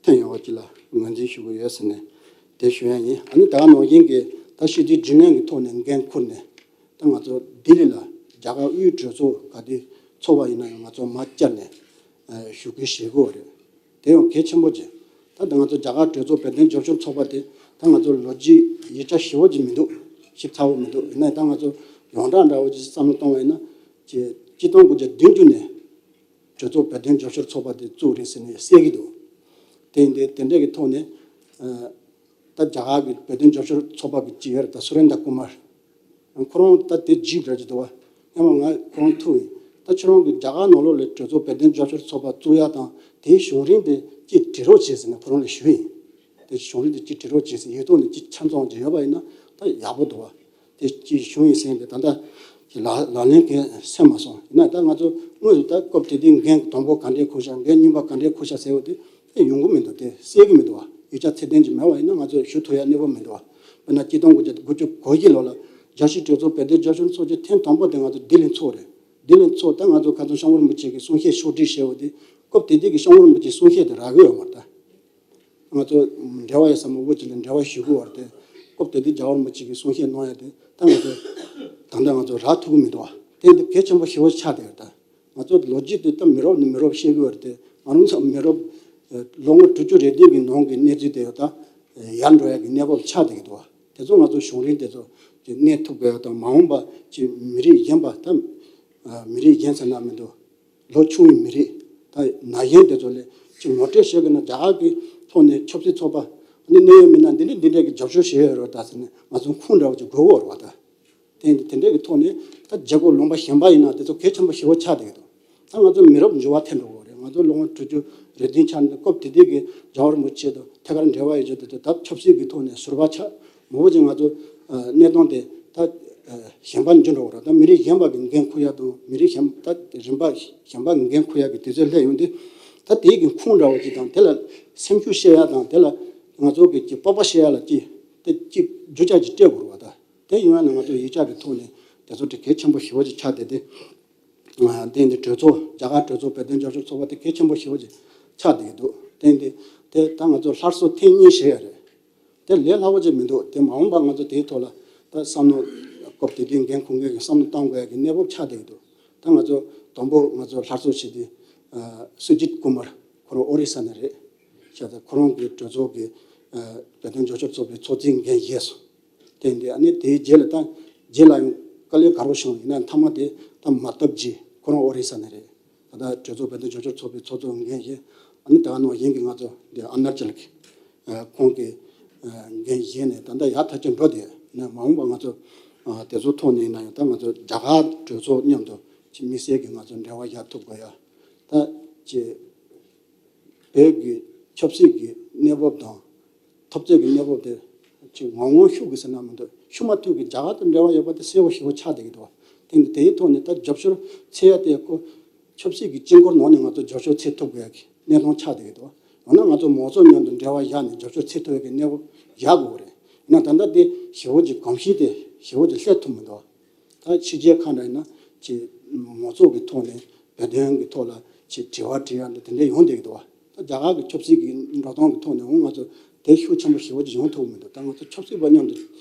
ཐོན་ཡོང་བ་ཅིག་ལ་ངོས་འཛིན་ཞུ་གི་ཡོད་ཟེར་ནས་དེ་ཞུ་ཡ་ཡིན། ཨ་ནི་ད་ག་ནང་བཞིན་གྱི་ད་སྤྱི་འཐུས་རྒྱུན་ལས་ཀྱི་ཐོག་ནས་འགན་འཁུར་ནས། ད་ང་ཚོ་ལྡི་ལི་ལ་རྒྱ་གར་དབུས་གྲོས་ཚོགས་ག་དུས་ཚོགས་པ་ཡིན་ན་ཡང་ང་ཚོ་མར་བཅར་ནས་ཨ་ཞུ་སྐུལ་བྱེད་དགོས་རེད། དེ་ཡང་གལ་ཆེན་པོ་ཅིག་ད་ལྟ་ང་ཚོ་རྒྱ་གར་གྲོས་ཚོགས་བོད་དོན་རྒྱབ་སྐྱོར་ཚོགས་པ་དེ་ ད་ང་ཚོ་ལོ་རྒྱུས་ཡིག་ཆ་ཞིབ་པོ་ཅིག་མི་འདུག་ཞིབ་ཚགས་པོ་མི་འདུག་ཡིན་ན་ད་ང་ཚོ་ཡོངས་གྲགས་འདྲ་བོ་ཅིག་བསམ་བློ་གཏོང་བ་ཡིན་ན། ཅེ་གཅིག་སྟོང་དགུ་བརྒྱ་བདུན་ཅུ་ནས་གྲོས་ཚོགས་བོད་དོན་རྒྱབ་སྐྱོར་ཚོགས་པ་དེ་བཙུགས་རེད་ཟེར་ནས་གསལ་གྱི་འདུག་དེ་ཡིན་དུས་དེ་འདྲས་ཀྱི་ཐོག་ནས་ད་རྒྱ་གར་གྱི་བོད་དོན་རྒྱབ་སྐྱོར་ཚོགས་པ་གི་ཅིག་ཡོད་རེད། ད་སུ་རེན་དྲ་ཀུ་མར། ཁོ་རང་ད་དེ་ཇི་འདྲ་ཅིག་འདུག་བ། སྔོན་མ་ང་ཁོ་རང་ཐུག་ཡིན། ད་ཁྱོད་རང་གི་རྒྱ་གར་ནང་ལོགས་ལ་གྲོས་ཚོགས་བོད་དོན་རྒྱབ་སྐྱོར་ཚོགས་པ་བཙུགས་ཡ་དང་དེའི་བྱུང་རིམ་དེ་ཅིག་དྲི་རོགས་བྱེད་ཟེར་ནས་ཁོ་རང་ལ་ཞུས་ཡིན། དེ་བྱུང་རིམ་དེ་ཅིག་དྲི་རོགས་བྱེད་ཟེར་ཡིག་ཐོག་ནས་ཅིག་ཆ་ཚང་ཅིག་ཡོད་པ་ཡིན་ན་ད་ཡག་པོ་འདུག་བ། དེ་ཅིག་བྱུང་ཡིན་ཟེར་ཡིན་པས་ད་ལྟ་ལག་ལག་ལེན་གང་སེམས་མ་སོང་། ཡིན་ན་ད་ང་ཚོ་དངོས་སུ་ད་སྐབས་དེ་དུས་འགན་དང་པོ་ག་འདྲས་འཁུར་ཤག་འགན་གཉིས་པ་ག་འདྲས་འཁུར་ཤག་ཟེར་བ་དེ་དེ་ཡོང་གི་མི་འདུག་དེ་གསལ་གྱི་མི་འདུག་བ། ཡིག་ཆ་ཚད་ལྡན་ཅིག་མེད་པ་ཡིན་ན་ང་ཚོས་ཞུ་ཐུབ་ཡ་གནས་བབ་མི་འདུག་བ། དཔེར་ན་གཅིག་སྟོང་དགུ་བརྒྱ་དགུ་བཅུ་གོ་བཞི་ལོ་ལ་རྒྱལ་སྤྱིའི་གྲོས་ཚོགས་བོད་དོན་རྒྱབ་སྐྱོར་ཚོགས་ཆེན་ཐེངས་དང་པོ་དེ་ང་ཚོ་ལྡི་ལི་ཚོགས་རེད། ལྡི་ལི་ཚོགས་ད་ང་ཚོ་ཁ་སང་སྐྱབས་མགོན་རིན་པོ་ཆེ་གི་གསུང་བཤད་ཕྱོགས་སྒྲིག་བྱས་པ་དེ་སྐབས་དེ་དུས་ཀྱི་སྐྱབས་མགོན་རིན་པོ་ཆེའི་གསུང་བཤད་དེ་རག་གི་ཡོད་མ་རེད་ད། ང་ཚོ་འབྲེལ་བ་ཡོད་ས་མང་པོ་ཅིག་ལ་འབྲེལ་བ་ཞུ་དགོས་པ་རེད་དེ། སྐབས་དེ་དུས་རྒྱལ་བ་རིན་པོ་ཆེ་གིས་གསུང་བཤད་གནང་ཡ་དེ་ད་ང་ཚོ་ད་ལྟ་ང་ཚོ་རག་ཐུབ་ཀྱི་མི་འདུག་བ། དེ་འདི་གལ་ཆེན་པོ་ཞེ་པོ་ཆགས་བསྡད་ཡོད་ད། ང་ཚོ་ལོ་རྒྱུས་དེ་ད་མི་རབས་ནས་མི་རབས་བཤད་ཀྱི་ཡོད་རེད་དེ། ང་རང་ཚོ་མི་རབས་ལོ་ངོ་དྲུག་ཅུ་རེ་བདུན་གྱི་ནང་གི་གནས་ཚུལ་དེ་ཡོད་ད་ཡར་འགྲོ་ཡ་གི་གནས་བབ་ཆགས་བསྡད་ཀྱི་འདུག་བ། དེ་ཚོ་ང་ཚོ་བྱུང་རིམ་དེ་ཚོ་དེ་གནས་ཐུབ་དགོས་ཡ་དང་མ་འོངས་པ་ཅིག་མི་རིགས་གཞན་པ་ད་མི་རིགས་གཞན་ཟེར་ན་མི་འདུག་ལོ་ཆུང་བའི་མི་རིགས་དང་ན་གཞོན་དེ་ཚོ་ལ་ཅིག་ངོ་སྤྲོད་བྱེད་དགོས་ན་རྒྱ་གར་གྱི་ཐོག་ནས་ཆབ་སྲིད་ཚོགས་པ་ནི་གནད་ཡོད་མི་སྣ་འདི་འདྲ་འདི་འདྲས་ཀྱི་རྒྱབ་སྐྱོར་བྱེད་ཡོད་རེད་ད་ཟེར་ནས་ང་ཚོ་ཁུངས་འདྲ་བོ་ཅིག་དགོས་ཀྱི་ཡོད་རེད་བ་ད། དེ་དེ་འདྲས་ཀྱི་ཐོག་ནས་ད་རྒྱལ་ཁབ་ལུང་པ་གཞན་པ་ཡིན་ན་དེ་ཚོ་གལ་ཆེན་པོ་ཞེ་པོ་ཆགས་བསྡད་ཀྱི་འདུག་ད་ང་ཚོ་མི་རབས་འགྱུར་བ་ཐེབས་འགྲོ་གི་རེད། ང་ཚོ་ལོ་ངོ་དྲུག་ཅུ་རེ་བདུན་ཆགས་ནས་སྐབས་དེ་དུས་ཀྱི་རྒྱལ་བ་རིན་པོ་ཆེ་དང་ཐད་ཀར་འབྲེལ་བ་ཡོད་ཆེད་དུ་ད་ཆབ་སྲིད་ཀྱི་ཐོག་ནས་ཟུར་པ་ཆགས་མང་པོ་ཅིག་ང་ཚོ་གནས་སྟངས་དེ་ད་གཞན་པ་འགྱུར་འགྲོ་གི་རེད། ད་མི་རིགས་གཞན་པ་གི་འགན་འཁུར་ཡ་དང་མི་རིགས་གཞན་ད་རིམ་པ་གཞན་པ་གི་འགན་འཁུར་ཡ་གི་དུས་ཚོད་སླེབས་ཡོང་དུས་ད་དེའི་གི་ཁུངས་འདྲ་བོ་ཅིག་དང་དེ་ལ་སེམས་ཤུགས་བཤད་ཡ་དང་དེ་ལ་ང་ཚོ་གི་ཀྱི་སྤོབས་པ་བཤད་ཡ་ལ་ཅིག་དེ་ཅིག་རྒྱུ་ཆ་ཅིག་སྤྲད་དགོས་རེད་བ་ད། དེ་ཡིན་ན་ང་ཚོ་ཡིག་ཆ་གི་ཐོག་ནས་དེ་ཚོ་དེ་གལ་ཆེན་པོ་ཞེ་པོ་ཅིག་ཆགས་བསྡད་དེ། དེ་འདི་གྲོས་ཚོགས་རྒྱ་གར་གྲོས་ཚོགས་བོད་དོན་རྒྱབ་སྐྱོར་ཚོགས་པ་དེ་གལ་ཆེན་པོ་ཞེ་པོ་ཅིག་ཆགས་བསྡད་ཀྱི་འདུག་དེ་འདི་དེ་ད་ང་ཚོ་སླར་གསོ་ཐེངས་གཉིས་བྱས་ཡོད་རེད། དེ་ལས་སླ་པོ་ཅིག་མི་འདུག་དེ་མ་འོངས་པ་ང་ཚོ་དེའི་ཐོག་ལ་ད་བསམ་བློ་སྐབས་དེ་དུས་འགན་འཁུར་མཁན་གྱི་བསམ་བློ་གཏོང་དགོས་ཡ་གི་གནས་བབ་ཆགས་བསྡད་ཀྱི་འདུག་ད་ང་ཚོ་དང་པོ་ང་ཚོ་སླར་གསོ་བྱས་ཏེ་སུ་ཇིད་ཀུ་མར་ཁོ་རང་ཨོ་རི་ས་ནས་རེད། བྱས་ཙང་ཁོ་རང་གི་གྲོས་ཚོགས་ཀྱི་བོད་དོན་རྒྱབ་སྐྱོར་ཚོགས་པའི་ཚོགས་གཙོའི་འགན་བཞེས་སོང་། དེ་འདི་ཨ་ནི་དེའི་རྗེས་ལ་ད་རྗེས་ལ་ཡང་དཀའ་ལས་དགའ་རོགས་བྱུང་ཡིན་ན་མཐའ་མ་དེ་ད་མ་ཐབས་ཀྱིས་ཁོ་རང་ཨོ་རི་ས་ནས་རེད། ད་ལྟ་གྲོས་ཚོགས་བོད་དོན་རྒྱབ་སྐྱོར་ཚོགས་པའི་ཚོགས་གཙོ་འགན་བཞེས། ཨ་ནི་ད་ག་ནང་བཞིན་གྱི་ང་ཚོ་འདི་ཨ་ནར་ཅལ་གྱི་ཁོང་གི་འགན་བཞེས་ནས་ད་ལྟ་ཡག་ཐག་ཆོད་འགྲོ་དེ་ནས་མ་འོངས་པ་ང་ཚོ་དེ་ཚོ་ཐོག་ནས་ཡིན་ན་ཡང་ད་ང་ཚོ་རྒྱ་གར་གྲོས་ཚོགས་མཉམ་དུ་ཅིག་དམིགས་བསལ་གྱི་ང་ཚོ་འབྲེལ་བ་ཡག་ཐུབ་དགོས་ཡ། ད་ཅིག་བོད་ཀྱི་ཆབ་སྲིད་ཀྱི་གནས་བབ་དང་འཐབ་རྩོད་ཀྱི་གནས་བབ་དེ་ཅིག་ངང་ངམ་ཤུགས་ཀྱིས་ཟེར་ན་མི་འདུག་ཤུགས་མ་ཐུག་གི་རྒྱ་གར་དང་འབྲེལ་བ་ཡོད་པ་དེ་གསལ་པོ་ཞེ་པོ་ཆགས་བསྡད་ཀྱི་འདུག་དེ་འདི་དེའི་ཐོག་ནས་ད་རྒྱབ་སྐྱོར་འཚོལ་ཡ་དེ་ཁོ་ཆབ་སྲིད་ཀྱི་དཀྱིལ་འཁོར་ནང་ནས་ང་ཚོ་རྒྱབ་སྐྱོར་འཚོལ་ཐུབ་དགོས་ཡ་གི་གནས་སྟངས་ཆགས་བསྡད་ཀྱི་འདུག་འོ་ན་ང་ཚོ་མང་ཚོགས་མཉམ་དུ་འབྲེལ་བ་བཞག་ནས་རྒྱབ་སྐྱོར་འཚོལ་ཐུབ་ཡ་གི་གནས་བབ་བཞག་དགོས་རེད། ཡིན་ན་ད་ལྟ་དེ་ཞེ་པོ་ཅིག་གོམས་གཤིས་དེ་ཞེ་པོ་ཅིག་སླེབས་ཐུབ་མི་འདུག་ད་ཕྱི་རྒྱལ་ཁག་འདྲ་ཡིན་ན་ཅིག་མང་ཚོགས་ཀྱི་ཐོག་ནས་བོད་དོན་གྱི་ཐོག་ལ་ཅིག་དྲི་བ་དྲི་ཡ་འདི་དེ་འདྲ་ཡོང་བསྡད་ཀྱི་འདུག་བ། ད་རྒྱ་གར་གྱི་ཆབ་སྲིད་ཀྱི་འགྲོ་སྟངས་ཀྱི་ཐོག་ནས་འོང་ང་ཚོ་དེ་ཤུགས་ཆེན་པོ་ཞེ་པོ་ཅིག་ཡོང་ཐུབ་མི་འདུག་ད་ང་ཚོ་ཆབ་སྲིད་པ་མཉམ་དུ་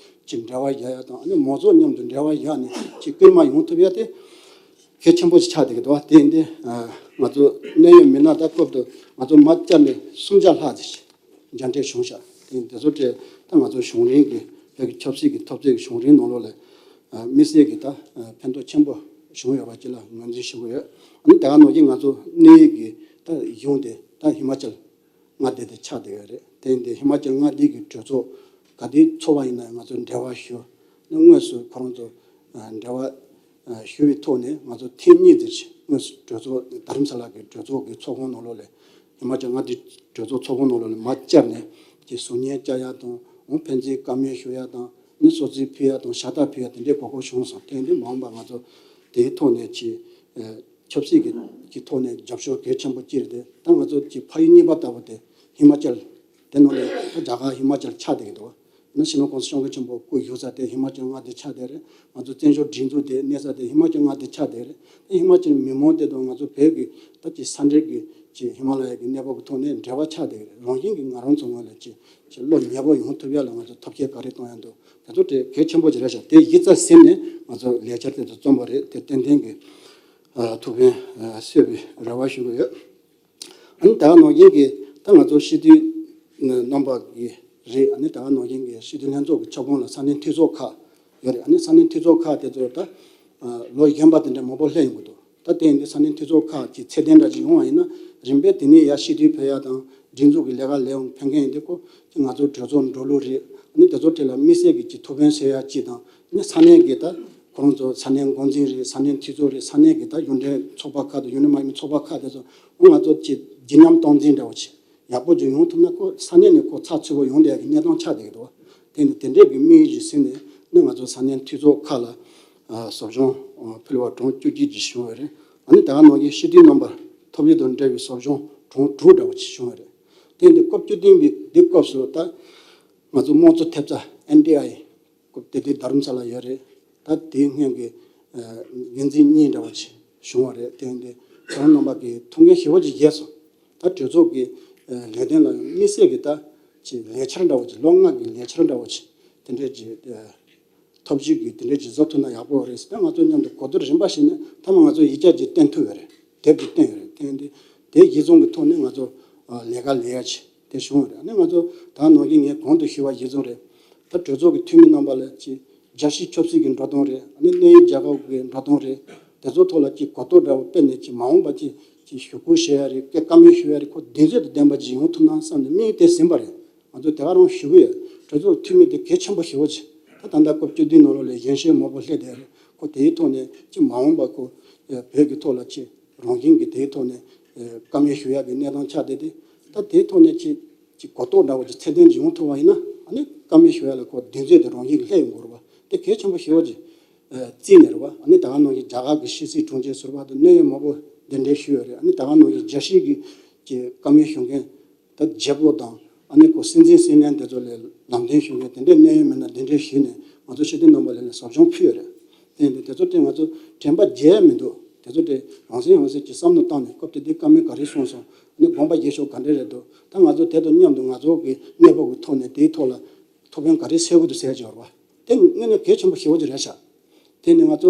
ཅིག་འབྲེལ་བ་བཞག་ཡ་དང་ཨ་ནི་མང་ཚོགས་མཉམ་དུ་འབྲེལ་བ་བཞག་ནས་ཅིག་སྐུལ་མ་ཡོང་ཐུབ་ཡ་དེ་གལ་ཆེན་པོ་ཞིག་ཆགས་བསྡད་ཀྱི་འདུག་བ། དེ་ཡིན་དུས་ང་ཚོ་གནད་ཡོད་མི་སྣ་ད་སྐབས་དུ་ང་ཚོ་མ་བཅར་ནས་སུམ་བརྒྱ་ལྷག་ཙམ་ཞིག་མཇལ་འཕྲད་བྱུང་ཤག་དེ་དེ་ཚོ་དེ་ད་ང་ཚོ་གཞུང་རིང་གི་བོད་ཀྱི་ཆབ་སྲིད་ཀྱི་འཐབ་རྩོད་ཀྱི་གཞུང་རིང་ནང་ལོགས་ལ་དམིགས་བསལ་གྱི་ད་ཕན་ཐོགས་ཆེན་པོ་བྱུང་ཡོད་པ་ཅིག་ལ་ངོས་འཛིན་ཞུ་གི་ཡོད། ཨ་ནི་ད་ག་ནང་བཞིན་ང་ཚོ་གནད་ཡོད་ཀྱི་ད་གཞུང་དེ་ད་ཧི་མ་ཅལ་མངའ་སྡེ་དེ་ཆགས་བསྡད་ཡོད་རེད། དེ་ཡིན་དུས་ཧི་མ་ཅལ་མངའ་སྡེ་གི་གྲོས་ཚོགས་ག་དུས་ཚོགས་པ་ཡིན་ན་ང་ཚོ་འབྲེལ་བ་ཞུ། དངོས་སུ་ཁོ་རང་ཚོ་འབྲེལ་བ་ཞུ་བའི་ཐོག་ནས་ང་ཚོ་ཐེངས་གཉིས་ཙམ་ཞིག་དངོས་སུ་གྲོས་ཚོགས་རྡ་རམ་ས་ལ་གི་གྲོས་ཚོགས་ཀྱི་ཚོགས་ཁང་ནང་ལོགས་ལ་ཧི་མ་ཅལ་མངའ་སྡེ་གྲོས་ཚོགས་ཚོགས་ཁང་ནང་ལོགས་ལ་མར་བཅར་ནས་ཀྱི་གཟུགས་བརྙན་བཅར་ཡ་དང་འོང་ཕན་ཚུན་བཀའ་མོལ་ཞུ་ཡ་དང་ནི་སོ་ཚིས་ཕུལ་ཡ་དང་ཤ་སྟག་ཕུལ་ཡ་དེ་འདྲའི་གོ་སྐབས་བྱུང་སོང་། དེ་ཡིན་དུས་མ་འོངས་པ་ང་ཚོ་དེའི་ཐོག་ནས་ཀྱི་ཆབ་སྲིད་ཀྱི་ཀྱི་ཐོག་ནས་རྒྱབ་སྐྱོར་གལ་ཆེན་པོ་ཅིག་རེད་དེ། ད་ང་ཚོ་ཀྱི་ཕ་ཡུལ་གཉིས་པ་ལྟ་བུ་དེ་ཧི་མ་ཅལ་དེ་ནང་ནས་ད་རྒྱ་གར་ཧི་མ་ཅལ་ཆགས་བསྡད་ཀྱི་འདུག་ན་ཕྱི་ནང་གོང་ས་སྐྱབས་མགོན་ཆེན་པོ་སྐུ་བཞུགས་ས་དེ་ཧི་མ་ཅལ་མངའ་སྡེ་ཆགས་བསྡད་རེད། ང་ཚོ་བཙན་བྱོལ་སྒྲིག་འཛུགས་དེ་གནས་ས་དེ་ཧི་མ་ཅལ་མངའ་སྡེ་ཆགས་བསྡད་རེད། ད་ཧི་མ་ཅལ་མི་མང་དེ་དང་ང་ཚོ་བོད་ཀྱི་ད་ཀྱི་ས་འབྲེལ་གྱི་ཀྱི་ཧི་མ་ལ་ཡ་གི་གནས་བབ་ཀྱི་ཐོག་ནས་འབྲེལ་བ་ཆགས་བསྡད་རེད། རང་བཞིན་གྱིས་ང་རང་ཚོ་ངོས་ལ་ཀྱི་ཀྱི་བློ་ཉེ་པོ་ཡོང་ཐུབ་ཡ་ལ་ང་ཚོ་ཐབས་ཤེས་ག་རེ་གཏོང་ཡ་འདུག་དེ་ཚོ་དེ་གལ་ཆེན་པོ་ཅིག་རེད་ཤག་དེ་གཞི་རྩ་ཟིན་ནས་ང་ཚོ་ལས་འཆར་དེ་ཚོ་རྩོམ་པ་རེད། དེ་ཏན་ཏན་གྱི་ཐུགས་ཕན་གསོས་པའི་རེ་བ་ཞུ་གི་ཡོད། ཨ་ནི་ད་ག་ནང་བཞིན་གྱི་ད་ང་ཚོ་སྤྱི་འཐུས་རྣམ་པ་གི་ རེད། ཨ་ནི་ད་ག་ནང་བཞིན་གྱི་སྤྱི་འཐུས་ལྷན་ཚོགས་ཀྱི་ཁྱབ་ཁོངས་ལ་ས་གནས་འཐུས་ཚོགས་ཁག་ཡོད་རེད། ཨ་ནི་ས་གནས་འཐུས་ཚོགས་ཁག་དེ་ཚོ་ད་ལོ་གཞོན་པ་དེ་འདྲ་མང་པོ་སླེབས་ཡོང་གི་འདུག་ད་དེ་ཡིན་དུས་ས་གནས་འཐུས་ཚོགས་ཁག་གི་ཚད་ལྡན་འདྲ་ཅིག་ཡོང་བ་ཡིན་ན། རིམ་པས་དེ་ནས་ཡར་སྤྱི་འཐུས་ཕེབས་ཡ་དང་། སྒྲིག་འཛུགས་ཀྱི་ལས་ཀ་ལས་ཡོང་ཕན་མཁན་ཡིན་དུས་ཁོ་ང་ཚོ་གྲོས་ཚོགས་འགྲོ་ལུགས་རེད། ཨ་ནི་དེ་ཚོ་ཐད་ལ་དམིགས་བསལ་གྱི་ཅིག་ཐུགས་ཕན་གསོས་ཡ་ཅིག་དང་། ཨ་ནི་ས་གནས་ཀྱི་ད་ཁོ་རང་ཚོ་ས་གནས་འགོ་འཛིན་རེད། ས་གནས་འཐུས་ཚོགས་རེད། ས་གནས་ཀྱི་ད་ཡུན་གྲོན་ཚོགས་པ་ཁག་དང་ཡུན་གྲོན་མ་ཡིན་པའི་ཚོགས་པ་ཁག་དེ་ཚོ་ང་ཚོ་ཅིག་བརྗིད་ཉམས་སྟངས་འཛིན་འདྲ་བོ་ཅིག་ཡག་པོ་ཅིག་ཡོང་ཐུབ་ན། ཁོ་ས་གནས་ནས་ཁོ་ཚགས་ཚུད་པོ་ཡོང་བསྡད་ཡག་གི་གནས་སྟངས་ཆགས་བསྡད་ཀྱི་འདུག་དེ་ནི་དེ་འདྲས་ཀྱི་དམིགས་ཡུལ་ཅིག་ཟིན་ནས་ནི་ང་ཚོ་ས་གནས་འཐུས་ཚོགས་ཁག་ལ་ཨ་ཟབ་སྦྱོང་ཨ་ཕུལ་བ་གྲངས་བཅུ་གཅིག་ཅིག་བྱུང་བ་རེད། ཨ་ནི་ད་ག་ནང་བཞིན་སྤྱི་འཐུས་རྣམ་པ་ཐོབ་ཡུལ་དང་འབྲེལ་བའི་ཟབ་སྦྱོང་གྲངས་དྲུག་འདྲ་བོ་ཅིག་བྱུང་བ་རེད། དེ་ནི་སྐབས་བཅུ་བདུན་པའི་འདི་སྐབས་སུ་ད་ང་ཚོ་དམངས་གཙོ་ཐེབས་རྩ་ཨེན་ཌི་ཨའི་སྐབས་དེ་དུས་རྡ་རམ་ས་ལ་ཡོད་རེད། ད་དེའི་སྔོན་གྱི་ཨ་འགན་འཛིན་གཉིས་འདྲ་བོ་ཅིག་བྱུང་བ་རེད། དེ་ཡིན་དུས་ཁོང་རྣམ་པ་གིས་ཐུགས་འགན་ཞེ་པོ་ཅིག་བཞེས་སོང་། ད་གྲོས་ཚོགས་ཀྱི་ཨ་ལས་དོན་ལ་དམིགས་བསལ་གྱི་ད་ཅིག་ལས་འཆར་འདྲ་བོ་ཅིག་ལོ་ལྔ་གི་ལས་འཆར་འདྲ་བོ་ཅིག་དེ་འདྲས་ཀྱི་ཨ་ཐབས་ཇུས་ཀྱི་དེ་འདྲས་ཀྱི་བཟོ་ཐུབ་ན་ཡག་པོ་རེད་ཟེར། ད་ང་ཚོ་མཉམ་དུ་གོ་བསྡུར་རིམ་པ་བྱས་ནས་མཐའ་མ་ང་ཚོ་ཡིག་ཆ་ཅིག་བཏོན་ཐུབ་ཡོད་རེད། དེབ་ཅིག་བཏོན་ཡོད་རེད། དེ་ཡིན་དུས་དེ་གཞི་བཟུང་གི་ཐོག་ནས་ང་ཚོ་ཨ་ལས་ཀ་ལས་ཡ་ཅིག་དེ་བྱུང་བ་རེད། ཨ་ནི་ང་ཚོ་ད་ནང་བཞིན་ངས་གོང་དུ་ཞུས་པ་གཞིར་བཟུང་རེད། ད་གྲོས་ཚོགས་ཀྱི་འཐུས་མི་རྣམ་པ་ལ་ཅིག་རྒྱལ་སྤྱིའི་ཆབ་སྲིད་ཀྱི་འགྲོ་སྟངས་རེད། ཨ་ནི་གནད་ཡོད་རྒྱལ་ཁབ་ཀྱི་འགྲོ་སྟངས་རེད། དེ་ཚོ་ཐོག་ལ་ཅིག་གོ་རྟོགས་འདྲ་བོ་སྤེལ་ནས་ཅིག་མ་འོངས་པ་ཅིག་ཅིག་ཞུ་སྐུལ་བྱེད་ཡ་རེད། སྐད་བཀའ་མོལ་ཞུ་ཡ་རེད། ཁོ་གདེང་ཚོད་དང་ལྡན་པ་ཅིག་ཡོང་ཐུབ་ན་བསམ་ནས་དམིགས་ཡུལ་དེ་ཟིན་པ་རེད། ང་ཚོ་དེ་ག་རང་ཞུ་གི་ཡོད། གྲོས་ཚོགས་འཐུས་མི་དེ་གལ་ཆེན་པོ་ཞེ་པོ་ཅིག་ད་ད་ལྟ་སྐབས་བཅུ་བདུན་ནང་ལོགས་ལ་གཞོན་གཞོན་མང་པོ་སླེབས་བསྡད་རེད། ཁོ་དེའི་ཐོག་ནས་ཅིག་མ་འོངས་པ་ཁོ་བོད་ཀྱི་ཐོག་ལ་ཅིག་རང་བཞིན་གྱི་དེའི་ཐོག་ནས་བཀའ་མོལ་ཞུ་ཡག་གི་གནས་སྟངས་ཆགས་བསྡད་དེ། ད་དེའི་ཐོག་ནས་ཅིག་ཅིག་གོ་རྟོགས་འདྲ་བོ་ཅིག་ཚད་ལྡན་ཅིག་ཡོང་ཐུབ་པ་ཡིན་ན། ཨ་ནི་བཀའ་མོལ་ཞུ་ཡག་ལ་ཁོ་གདེང་ཚོད་དེ་རང་བཞིན་གྱིས་སླེབས་ཡོང་གི་རེད་པ། དེ་གལ་ཆེན་པོ་ཞེ་པོ་ཅིག་བརྩིས་ནས་རེད་པ། ཨ་ནི་ད་ག་ནང་བཞིན་རྒྱ་གར་གྱི་ཕྱི་སྲིད་དྲུང་ཆེ་ཟུར་པ་དང་གནད་ཡོད་མང་པོ་གདན་འདྲེན་ཞུས་ཡོད་རེད། ཨ་ནི་ད་ག་ནང་བཞིན་རྒྱལ་སྤྱིའི་གི་ཀྱི་བཀའ་མོལ་ཞུ་མཁན་ད་བརྗེ་པོ་དང་། ཨ་ནི་ཁོ་སྲིད་འཛིན་སྲིད་བློན་དེ་ཚོ་ལ་ལམ་སྟོན་ཞུ་མཁན་དེ་འདྲའི་གནད་ཡོད་མི་སྣ་གདན་འདྲེན་ཞུས་ནས་ང་ཚོ་སྤྱི་འཐུས་རྣམ་པ་ལ་ནས་ཟབ་སྦྱོང་ཕུལ་ཡོད་རེད། དེ་ཡིན་དུས་དེ་ཚོ་དེ་ང་ཚོ་དྲན་པ་བརྗེད་ཡ་མི་འདུག་དེ་ཚོ་དེ་རང་སེམས་རང་སེམས་ཀྱི་བསམ་བློ་བཏང་ནས་སྐབས་དེ་དུས་བཀའ་མོལ་ག་རེ་གསུངས་སོང་། ཨ་ནི་དགོངས་པ་བཞེས་ཕྱོགས་ག་འདྲ་རེད་འདུག་ད་ང་ཚོ་དེ་དང་མཉམ་དུ་ང་ཚོ་གི་གནས་བབ་ཀྱི་ཐོག་ནས་དེའི་ཐོག་ལ་ཐུགས་ཕན་ག་རེ་གསོས་ཀྱི་འདུག་ཟེར་གྱི་ཡོད་རེད་པ། དེ་དངོས་གནས་གལ་ཆེན་པོ་ཞེ་པོ་ཅིག་རེད་ཤག་དེ་ནི་ང་ཚོ་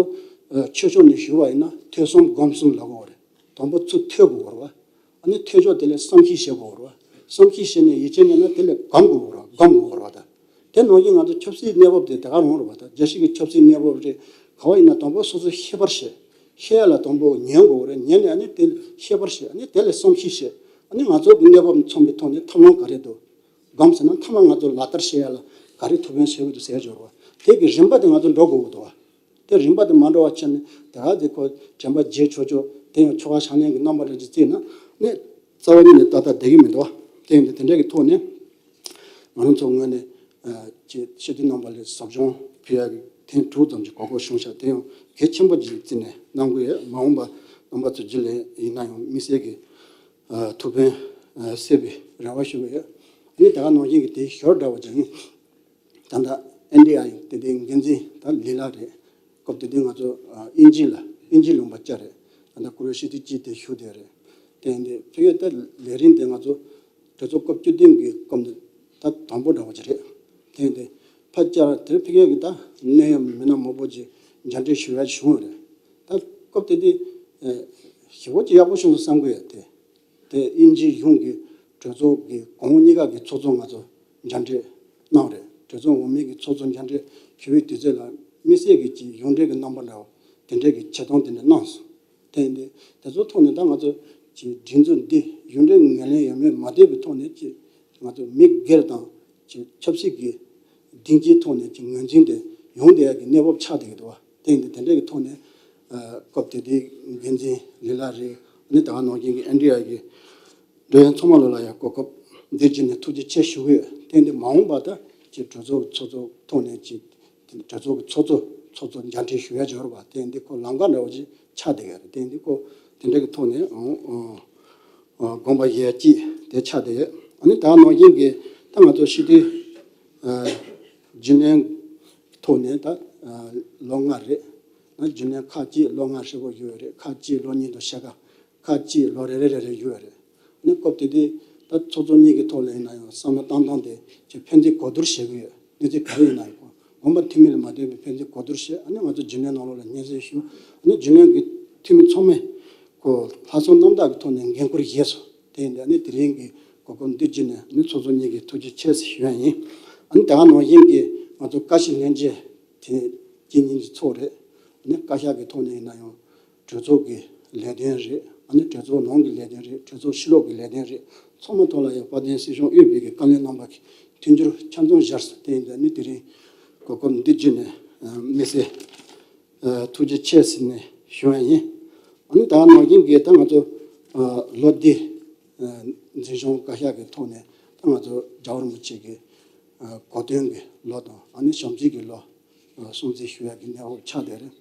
ཨ་ཆོས་ཕྱོགས་ནས་ཞུ་བ་ཡིན་ན་ཐོས་བསམ་སྒོམ་གསུམ་ལབ་དགོས་རེད། དང་པོ་ཚུར་ཐོས་དགོས་རེད་པ། ཨ་ནི་ཐོས་ཕྱོགས་དེ་ལས་བསམ་གཞིག་བྱེད་དགོས་རེད་པ། བསམ་གཞིག་བྱས་ནས་ཡིད་ཆེས་རྙེད་ན་དེ་ལས་སྒོམ་དགོས་རེད་པ། སྒོམ་དགོས་རེད་པ། ད་དེ་ནང་བཞིན་ང་ཚོ་ཆབ་སྲིད་གནས་བབ་དེ་དེ་ག་རང་རེད་པ། ད་རྒྱལ་སྤྱི་གི་ཆབ་སྲིད་གནས་བབ་རེད། ག་བ་ཡིན་ན་དང་པོ་སོ་སོ་ཤེས་པར་བྱེད། ཤེས་ཡ་ལ་དང་པོ་ཉན་དགོས་རེད། ཉན་ནས་ཨ་ནི་དེ་ཤེས་པར་བྱེད། ཨ་ནི་དེ་ལས་བསམ་གཞིག་བྱེད། ཨ་ནི་ང་ཚོ་གི་གནས་བབ་མཚོན་པའི་ཐོག་ནས་ཐབས་ལམ་ག་རེ་འདུག་སྒོམ་ཟེར་ན་མཐའ་མ་ང་ཚོ་ལག་བསྟར་བྱེད་ཡ་ལ་ག་རེ་ཐུགས་ཕན་གསོས་ཀྱི་འདུག་ཟེར་ཡ་འབྱོར་བ། དེ་གི་རིམ་པ་དེ་ང་ཚོ་འགྲོ་དགོས་ཀྱི་འདུག་བ། དེ་རིམ་པ་དེ་མ་འགྲོ་བ་བྱས་ནས་དེ་ག་དེ་ཁོ་དྲན་པ་བརྗེད་ཆོག་ཆོག་དེ་ཡང་ཆོ་ག་བྱ་ལེན་གྱི་རྣམ་པ་འདྲ་ཅིག་བརྩིས་ན་ནི་རྩ་བ་ཉིད་ནས་ཏག་ཏག་བསྡད་ཀྱི་མི་འདུག་བ། དེ་ཡིན་དུས་དེ་འདྲ་གི་ཐོག་ནས་ང་རང་ཚོ་ངོས་ནས་ཨ་ཅིག་སྤྱི་འཐུས་རྣམ་པ་ལ་ཟབ་སྦྱོང་ཕུལ་ཡ་གི་ཐེངས་དྲུག་ཙམ་གྱི་གོ་སྐབས་བྱུང་ཤག་དེ་ཡང་གལ་ཆེན་པོ་ཅིག་བརྩིས་ནས་གནང་གི་ཡོད། མ་འོངས་པ་རྣམ་པ་ཚོ་རྒྱུན་ལས་ཡིན་ན་ཡང་དམིགས་བསལ་གྱི་ཨ་ཐུགས་ཕན་ཨ་གསོས་པའི་རེ་བ་ཞུ་གི་ཡོད། ཨ་ནི་ད་ག་ནང་བཞིན་གྱི་དེའི་ཞོར་འདྲ་བོ་ཅིག་ཡིན། ད་ལྟ་ཨེན་ཌི་ཨའི་དེ་དེའི་འགན་འཛིན་ད་ལི་ལ་རེད། སྐབས་དེ་དུས་ང་ཚོ་ཨ་དབྱིན་ཇི་ལ་དབྱིན་ཇི་ལུང་པ་བཅར་རེད། ད་ལྟ་བཀུར་འོས་སྤྱི་འཐུས་སྤྱི་དེ་ཞུགས་བསྡད་རེད། དེ་ཡིན་དུས་ཕ་གིའི་ད་ལས་རིམ་དེ་ང་ཚོ་གྲོས་ཚོགས་སྐབས་བཅུ་བདུན་གྱི་སྐབས་ནས་ད་དང་པོ་འདྲ་བོ་ཅིག་རེད། དེ་ཡིན་དུས་ཕར་བཅར་དེར་ཕ་གིའི་གི་ད་གནད་ཡོད་མི་སྣ་མང་པོ་ཅིག་མཇལ་འཕྲད་ཞུ་ཡ་བྱུང་བ་རེད། ད་སྐབས་དེ་དུས་ཨ་ཞེ་པོ་ཅིག་ཡག་པོ་བྱུང་སོང་བསམ་གི་ཡོད་དེ། དེ་དབྱིན་ཇིའི་གཞུང་གི་གྲོས་ཚོགས་ཀྱི་གོང་འོག་གཉིས་ཀ་གི་ཚོགས་གཙོ་ང་ཚོ་མཇལ་འཕྲད་གནང་རེད། གྲོས་ཚོགས་འོག་མའི་གི་ཚོགས་གཙོ་མཇལ་འཕྲད་ཞུ་བའི་དུས་ཚོད་ལ་དམིགས་བསལ་གྱི་ཅིག་ཡོངས་འབྲེལ་གྱི་རྣམ་པ་འདྲ་བོ་དེ་འདྲའི་གི་བྱེད་སྟངས་དེ་འདྲ་གནང་སོང་། དེ་ཡིན་དུས་དེ་ཚོའི་ཐོག་ནས་ད་ང་ཚོ་ཅིག་སྒྲིག་འཛུགས་འདི་ཡོངས་འབྲེལ་ངོས་ལེན་ཡོད་མེད་མ་བལྟས་པའི་ཐོག་ནས་ཅིག་ང་ཚོ་མི་སྒེར་དང་ཅིག་ཆབ་སྲིད་ཀྱི་སྡིངས་ཆའི་ཐོག་ནས་ཅིག་ངོས་འཛིན་དེ་ཡོང་བསྡད་ཡག་གི་གནས་བབ་ཆགས་བསྡད་ཀྱི་འདུག་བ། དེ་ཡིན་དུས་དེ་འདྲ་གི་ཐོག་ནས་ཨ་སྐབས་དེ་དུས་འགན་འཛིན་ལི་ལ་རེད། ཨ་ནི་ད་ག་ནང་བཞིན་གྱི་ཨེན་ཌི་ཨའི་གི་འབྲེལ་ཡོད་ཚང་མ་ལོ་ལ་ཡང་གོ་སྐབས་འདི་བརྒྱུད་ནས་ཐུགས་རྗེ་ཆེ་ཞུ་གི་ཡོད། དེ་ཡིན་དུས་མ་འོངས་པ་ད་ཅིག་གྲོས་ཚོགས་ཚོགས་གཙོ་ཐོག་ནས་ཅིག་གྲོས་ཚོགས་ཀྱི་ཚོགས་གཙོ་ཚོགས་གཙོ་མཇལ་འཕྲད་ཞུ་ཡ་འབྱོར་བ། དེ་ཡིན་དུས་ཁོ་ལམ་ཁ་འདྲ་བོ་ཅིག་ཆགས་བསྡད་ཡོད་རེད། དེ་ཡིན་དུས་ཁོ་དེ་འདྲ་གི་ཐོག་ནས་ཨང་ཨང་དགོངས་པ་བཞེས་ཡ་ཅིག་དེ་ཆགས་བསྡད་ཡོད། ཨ་ནི་ད་ག་ནང་བཞིན་གྱི་ད་ང་ཚོ་སྤྱི་འཐུས་ཨ་རྒྱུན་ལས་ཐོག་ནས་ད་ཨ་ལོ་ལྔ་རེད། ཨ་རྒྱུན་ལས་ཁག་ཅིག་ལོ་ལྔ་ཧྲིལ་པོ་བཞུགས་ཡོད་རེད། ཁག་ཅིག་ལོ་གཉིས་དང་ཕྱེད་ཀ་ཁག་ཅིག་ལོ་རེ་རེ་རེ་རེ་བཞུགས་ཡོད་རེད། ཨ་ནི་སྐབས་དེ་དུས་ད་ཚོགས་གཙོ་གཉིས་ཀྱི་ཐོག་ལ་ཡིན་ན་ཡང་བསམ་བློ་བཏང་སྟངས་དེ་ཅིག་ཕན་ཚུན་གོ་བསྡུར་བྱེད་ཀྱི་ཡོད། གནས་ཚུལ་ག་རེ་ཡིན་ན་ཡང་དགོངས་པ་མཐུན་མིན་ལ་མ་ལྟོས་པའི་ཕན་ཚུན་གོ་བསྡུར་བྱེད། ཨ་ནི་ང་ཚོ་རྒྱུན་ལས་ནང་ལོགས་ལ་སྙན་སེང་ཞུ། ཨ་ནི་རྒྱུན་ལས་ཀྱི་འཐུས་མི་ཚང་མས་ཁོ་ལྷག་བསམ་རྣམ་དག་གི་ཐོག་ནས་འགན་ཁུར་བཞེས་སོང་། དེ་ཡིན་དུས་ཨ་ནི་དེ་རིང་གི་ གོ་སྐབས་འདི་བརྒྱུད་ནས་ནི་ཚོགས་གཙོ་གཉིས་ཀྱི་ཐུགས་རྗེ་ཆེ་ཟེར་ཞུ་ཡ་ཡིན། ཨ་ནི་དེ་ག་ནང་བཞིན་གྱི་ང་ཚོ་བཀའ་ཤག་ལྷན་རྒྱས་དེ་དཀྱིལ་སྙིང་གི་ཚོགས་རེད། ཨ་ནི་བཀའ་ཤག་གི་ཐོག་ནས་ཡིན་ན་ཡང་གྲོས་ཚོགས་ཀྱི་ལས་དོན་རེད། ཨ་ནི་གྲོས་ཚོགས་ནང་གི་ལས་དོན་རེད། གྲོས་ཚོགས་ཕྱི་ལོགས་ཀྱི་ལས་དོན་རེད། ཚང་མ་ཐོག་ལ་ཡང་དཔལ་ལྡན་སྲིད་སྐྱོང་དབུས་པའི་གི་བཀའ་བློན་རྣམ་པ་གི་མཐུན་འགྱུར་ཆ་ཚང་སྦྱར་སོང་། དེ་ཡིན་དུས་ནི་དེ་རིང་གོ་སྐབས་འདི་བརྒྱུད་ནས་ཨ་དམིགས་བསལ་ཨ་ཐུགས་རྗེ་ཆེ་ཟེར་ནས་ཞུ་བ་ཡིན། ཨ་ནི་ད་ནང་བཞིན་གྱི་ད་ང་ཚོ་ཨ་ལོ་འདི་ཨ་འཛིན་སྐྱོང་བཀའ་ཤག་གི་ཐོག་ནས་ད་ང་ཚོ་རྒྱལ་བ་རིན་པོ་ཆེ་གི་ཨ་གོ་སྟོན་གྱི་ལོ་དང་ཨ་ནི་བྱམས་བརྩེ་གི་ལོ་ཨ་སྲུང་བརྩི་ཞུ་ཡག་གི་གནས་བབ་ཆགས་བསྡད་རེད།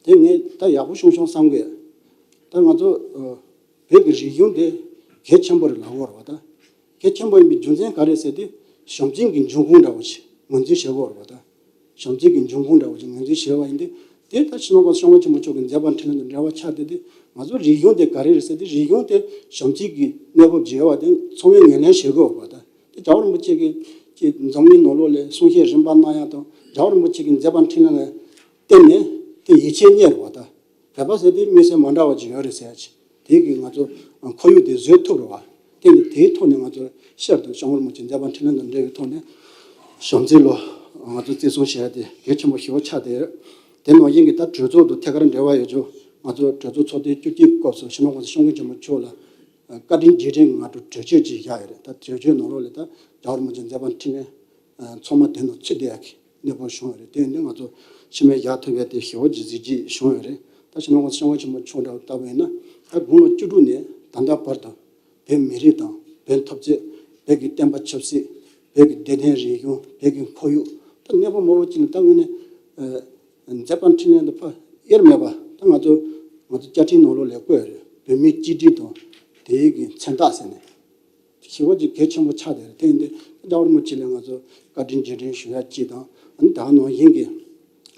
དེ་ངས་ད་ཡག་པོ་བྱུང་བྱུང་བསམ་གི། ད་ང་ཚོ་ཨ་བོད་ཀྱི་རིག་གཞུང་དེ་གལ་ཆེན་པོ་རེད་ལབ་དགོས་རེད་པ། ད་གལ་ཆེན་པོ་ཡིན་པའི་རྒྱུ་མཚན་ག་རེ་ཟེར་དུས་བྱམས་བརྩེ་གི་འབྱུང་ཁུངས་འདྲ་བོ་ཞིག་ངོས་འཛིན་བྱེད་དགོས་རེད་པ། ད་བྱམས་བརྩེ་གི་འབྱུང་ཁུངས་འདྲ་བོ་ཞིག་ངོས་འཛིན་བྱས་པ་ཡིན་དུས། དེ་ད་སྤྱི་ནོར་གོང་ས་སྐྱབས་མགོན་ཆེན་པོ་མཆོག་གི་མཛད་པ་འཕྲིན་ལས་དང་འབྲེལ་བ་ཆགས་བསྡད་དུས། ང་ཚོ་རིག་གཞུང་དེ་ག་རེ་རེད་ཟེར་དུས། རིག་གཞུང་དེ་བྱམས་བརྩེ་གི་གནས་བབ་ཅིག་ཡོད་པ་དེ་ཚང་མས་ངོས་ལེན་བྱེད་དགོས་པ། ད་དེ་རྒྱལ་བ་རིན་པོ་ཆེ་གི་ཀྱི་འཛམ་གླིང་ནང་ལོགས་ལ་གསུང་བཤད་རིམ་པ་གནང་ཡག་དང་། རྒྱལ་བ་རིན་པོ་ཆེ་གི་མཛད་པ་འཕྲིན་ལས་ལ་བརྟེན་ནས་དེ་ཡིད་ཆེས་རྙེད་རེད་པ། ད་བོད་པ་ཟེར་དུས་དམིགས་བསལ་མ་འདྲ་བ་ཅིག་ཡོད་རེད་ཟེར་ཡ་ཅིག་དེ་གིས་ང་ཚོ་ཁོར་ཡུག་དེ་བཟོས་ཐུབ་རེད་པ། དེ་ནི་དེའི་ཐོག་ནས་ང་ཚོ་ཤར་དུ་སྐྱབས་མགོན་རིན་པོ་ཆེ་མཛད་པ་འཕྲིན་ལས་དང་འབྲེལ་བའི་ཐོག་ནས་བྱམས་བརྩེ་ལོ་ང་ཚོ་བརྩི་སྲུང་བྱེད་ཡ་དེ་གལ་ཆེན་པོ་ཞེ་པོ་ཆགས་བསྡད་ཡོད། དེ་ནང་བཞིན་གྱི་ད་གྲོས་ཚོགས་དང་ཐད་ཀར་འབྲེལ་བ་ཡོད་ཆོག་ང་ཚོ་གྲོས་ཚོགས་ཚོགས་ཐེངས་བཅུ་གཅིག་གི་སྐབས་སུ་སྤྱི་ནོར་གོང་ས་སྐྱབས་མགོན་ཆེན་པོ་མཆོག་ལ་བཀའ་དྲིན་རྗེས་དྲན་གྱི་ང་ཚོ་གྲོས་ཆོད་ཅིག་བཞག་ཡོད་རེད། ད་གྲོས་ཆོད་ནང་ལོགས་ལ་ད་རྒྱལ་བ་རིན་པོ་ཆེ་མཛད་པ་འཕྲིན་ལས་ཚང་མ་དེ་ནང་ཚུད་བསྡད་ཡག་གི་གནས་སྟངས་བྱུང་ཡོད་རེད། དེ་ཡིན་དུས་ང་ཚོ་ཕྱི་མའི་ཡག་ཐུབ་ཡ་དེ་ཞེ་པོ་ཅིག་གཟི་བརྗིད་བྱུང་ཡོད་རེད། ད་སྤྱི་ནོར་གོང་ས་སྐྱབས་མགོན་ཆེན་པོ་མཆོག་འདྲ་བོ་ལྟ་བུ་ཡིན་ན། ད་དགུང་ལོ་བཅུ་དྲུག་ནས་ད་ལྟ་བར་དུ་བོད་མི་རིགས་དང་བོད་འཐབ་རྩོད། བོད་ཀྱི་བསྟན་པ་ཆབ་སྲིད། བོད་ཀྱི་བདེ་དོན་རིག་གཞུང་། བོད་ཀྱི་ཁོར་ཡུག་ད་གནས་སྟངས་མང་པོ་ཅིག་ལ་ད་དངོས་གནས་ཨ་མཛད་པ་འཕྲིན་ལས་འདི་ཕར་དབྱེར་མེད་པ། ད་ང་ཚོ་ང་ཚོ་བཅའ་ཁྲིམས་ནང་ལོགས་ལ་བཀོད་ཡོད་རེད། བོད་མིའི་གཅིག་སྒྲིལ་དང་དེའི་གི་མཚོན་རྟགས་ཟེར་ནས། ཞེ་པོ་ཅིག་གལ་ཆེན་པོ་ཆགས་བསྡད་རེད། དེ་ཡིན་དུས་རྒྱལ་བ་རིན་པོ་ཆེ་ལ་ང་ཚོ་བཀའ་དྲིན་རྗེས་དྲན་ཞུ་ཡ་གཅིག་དང་། ཨ་ནི་ད་ག་ནང་བཞིན་གྱི་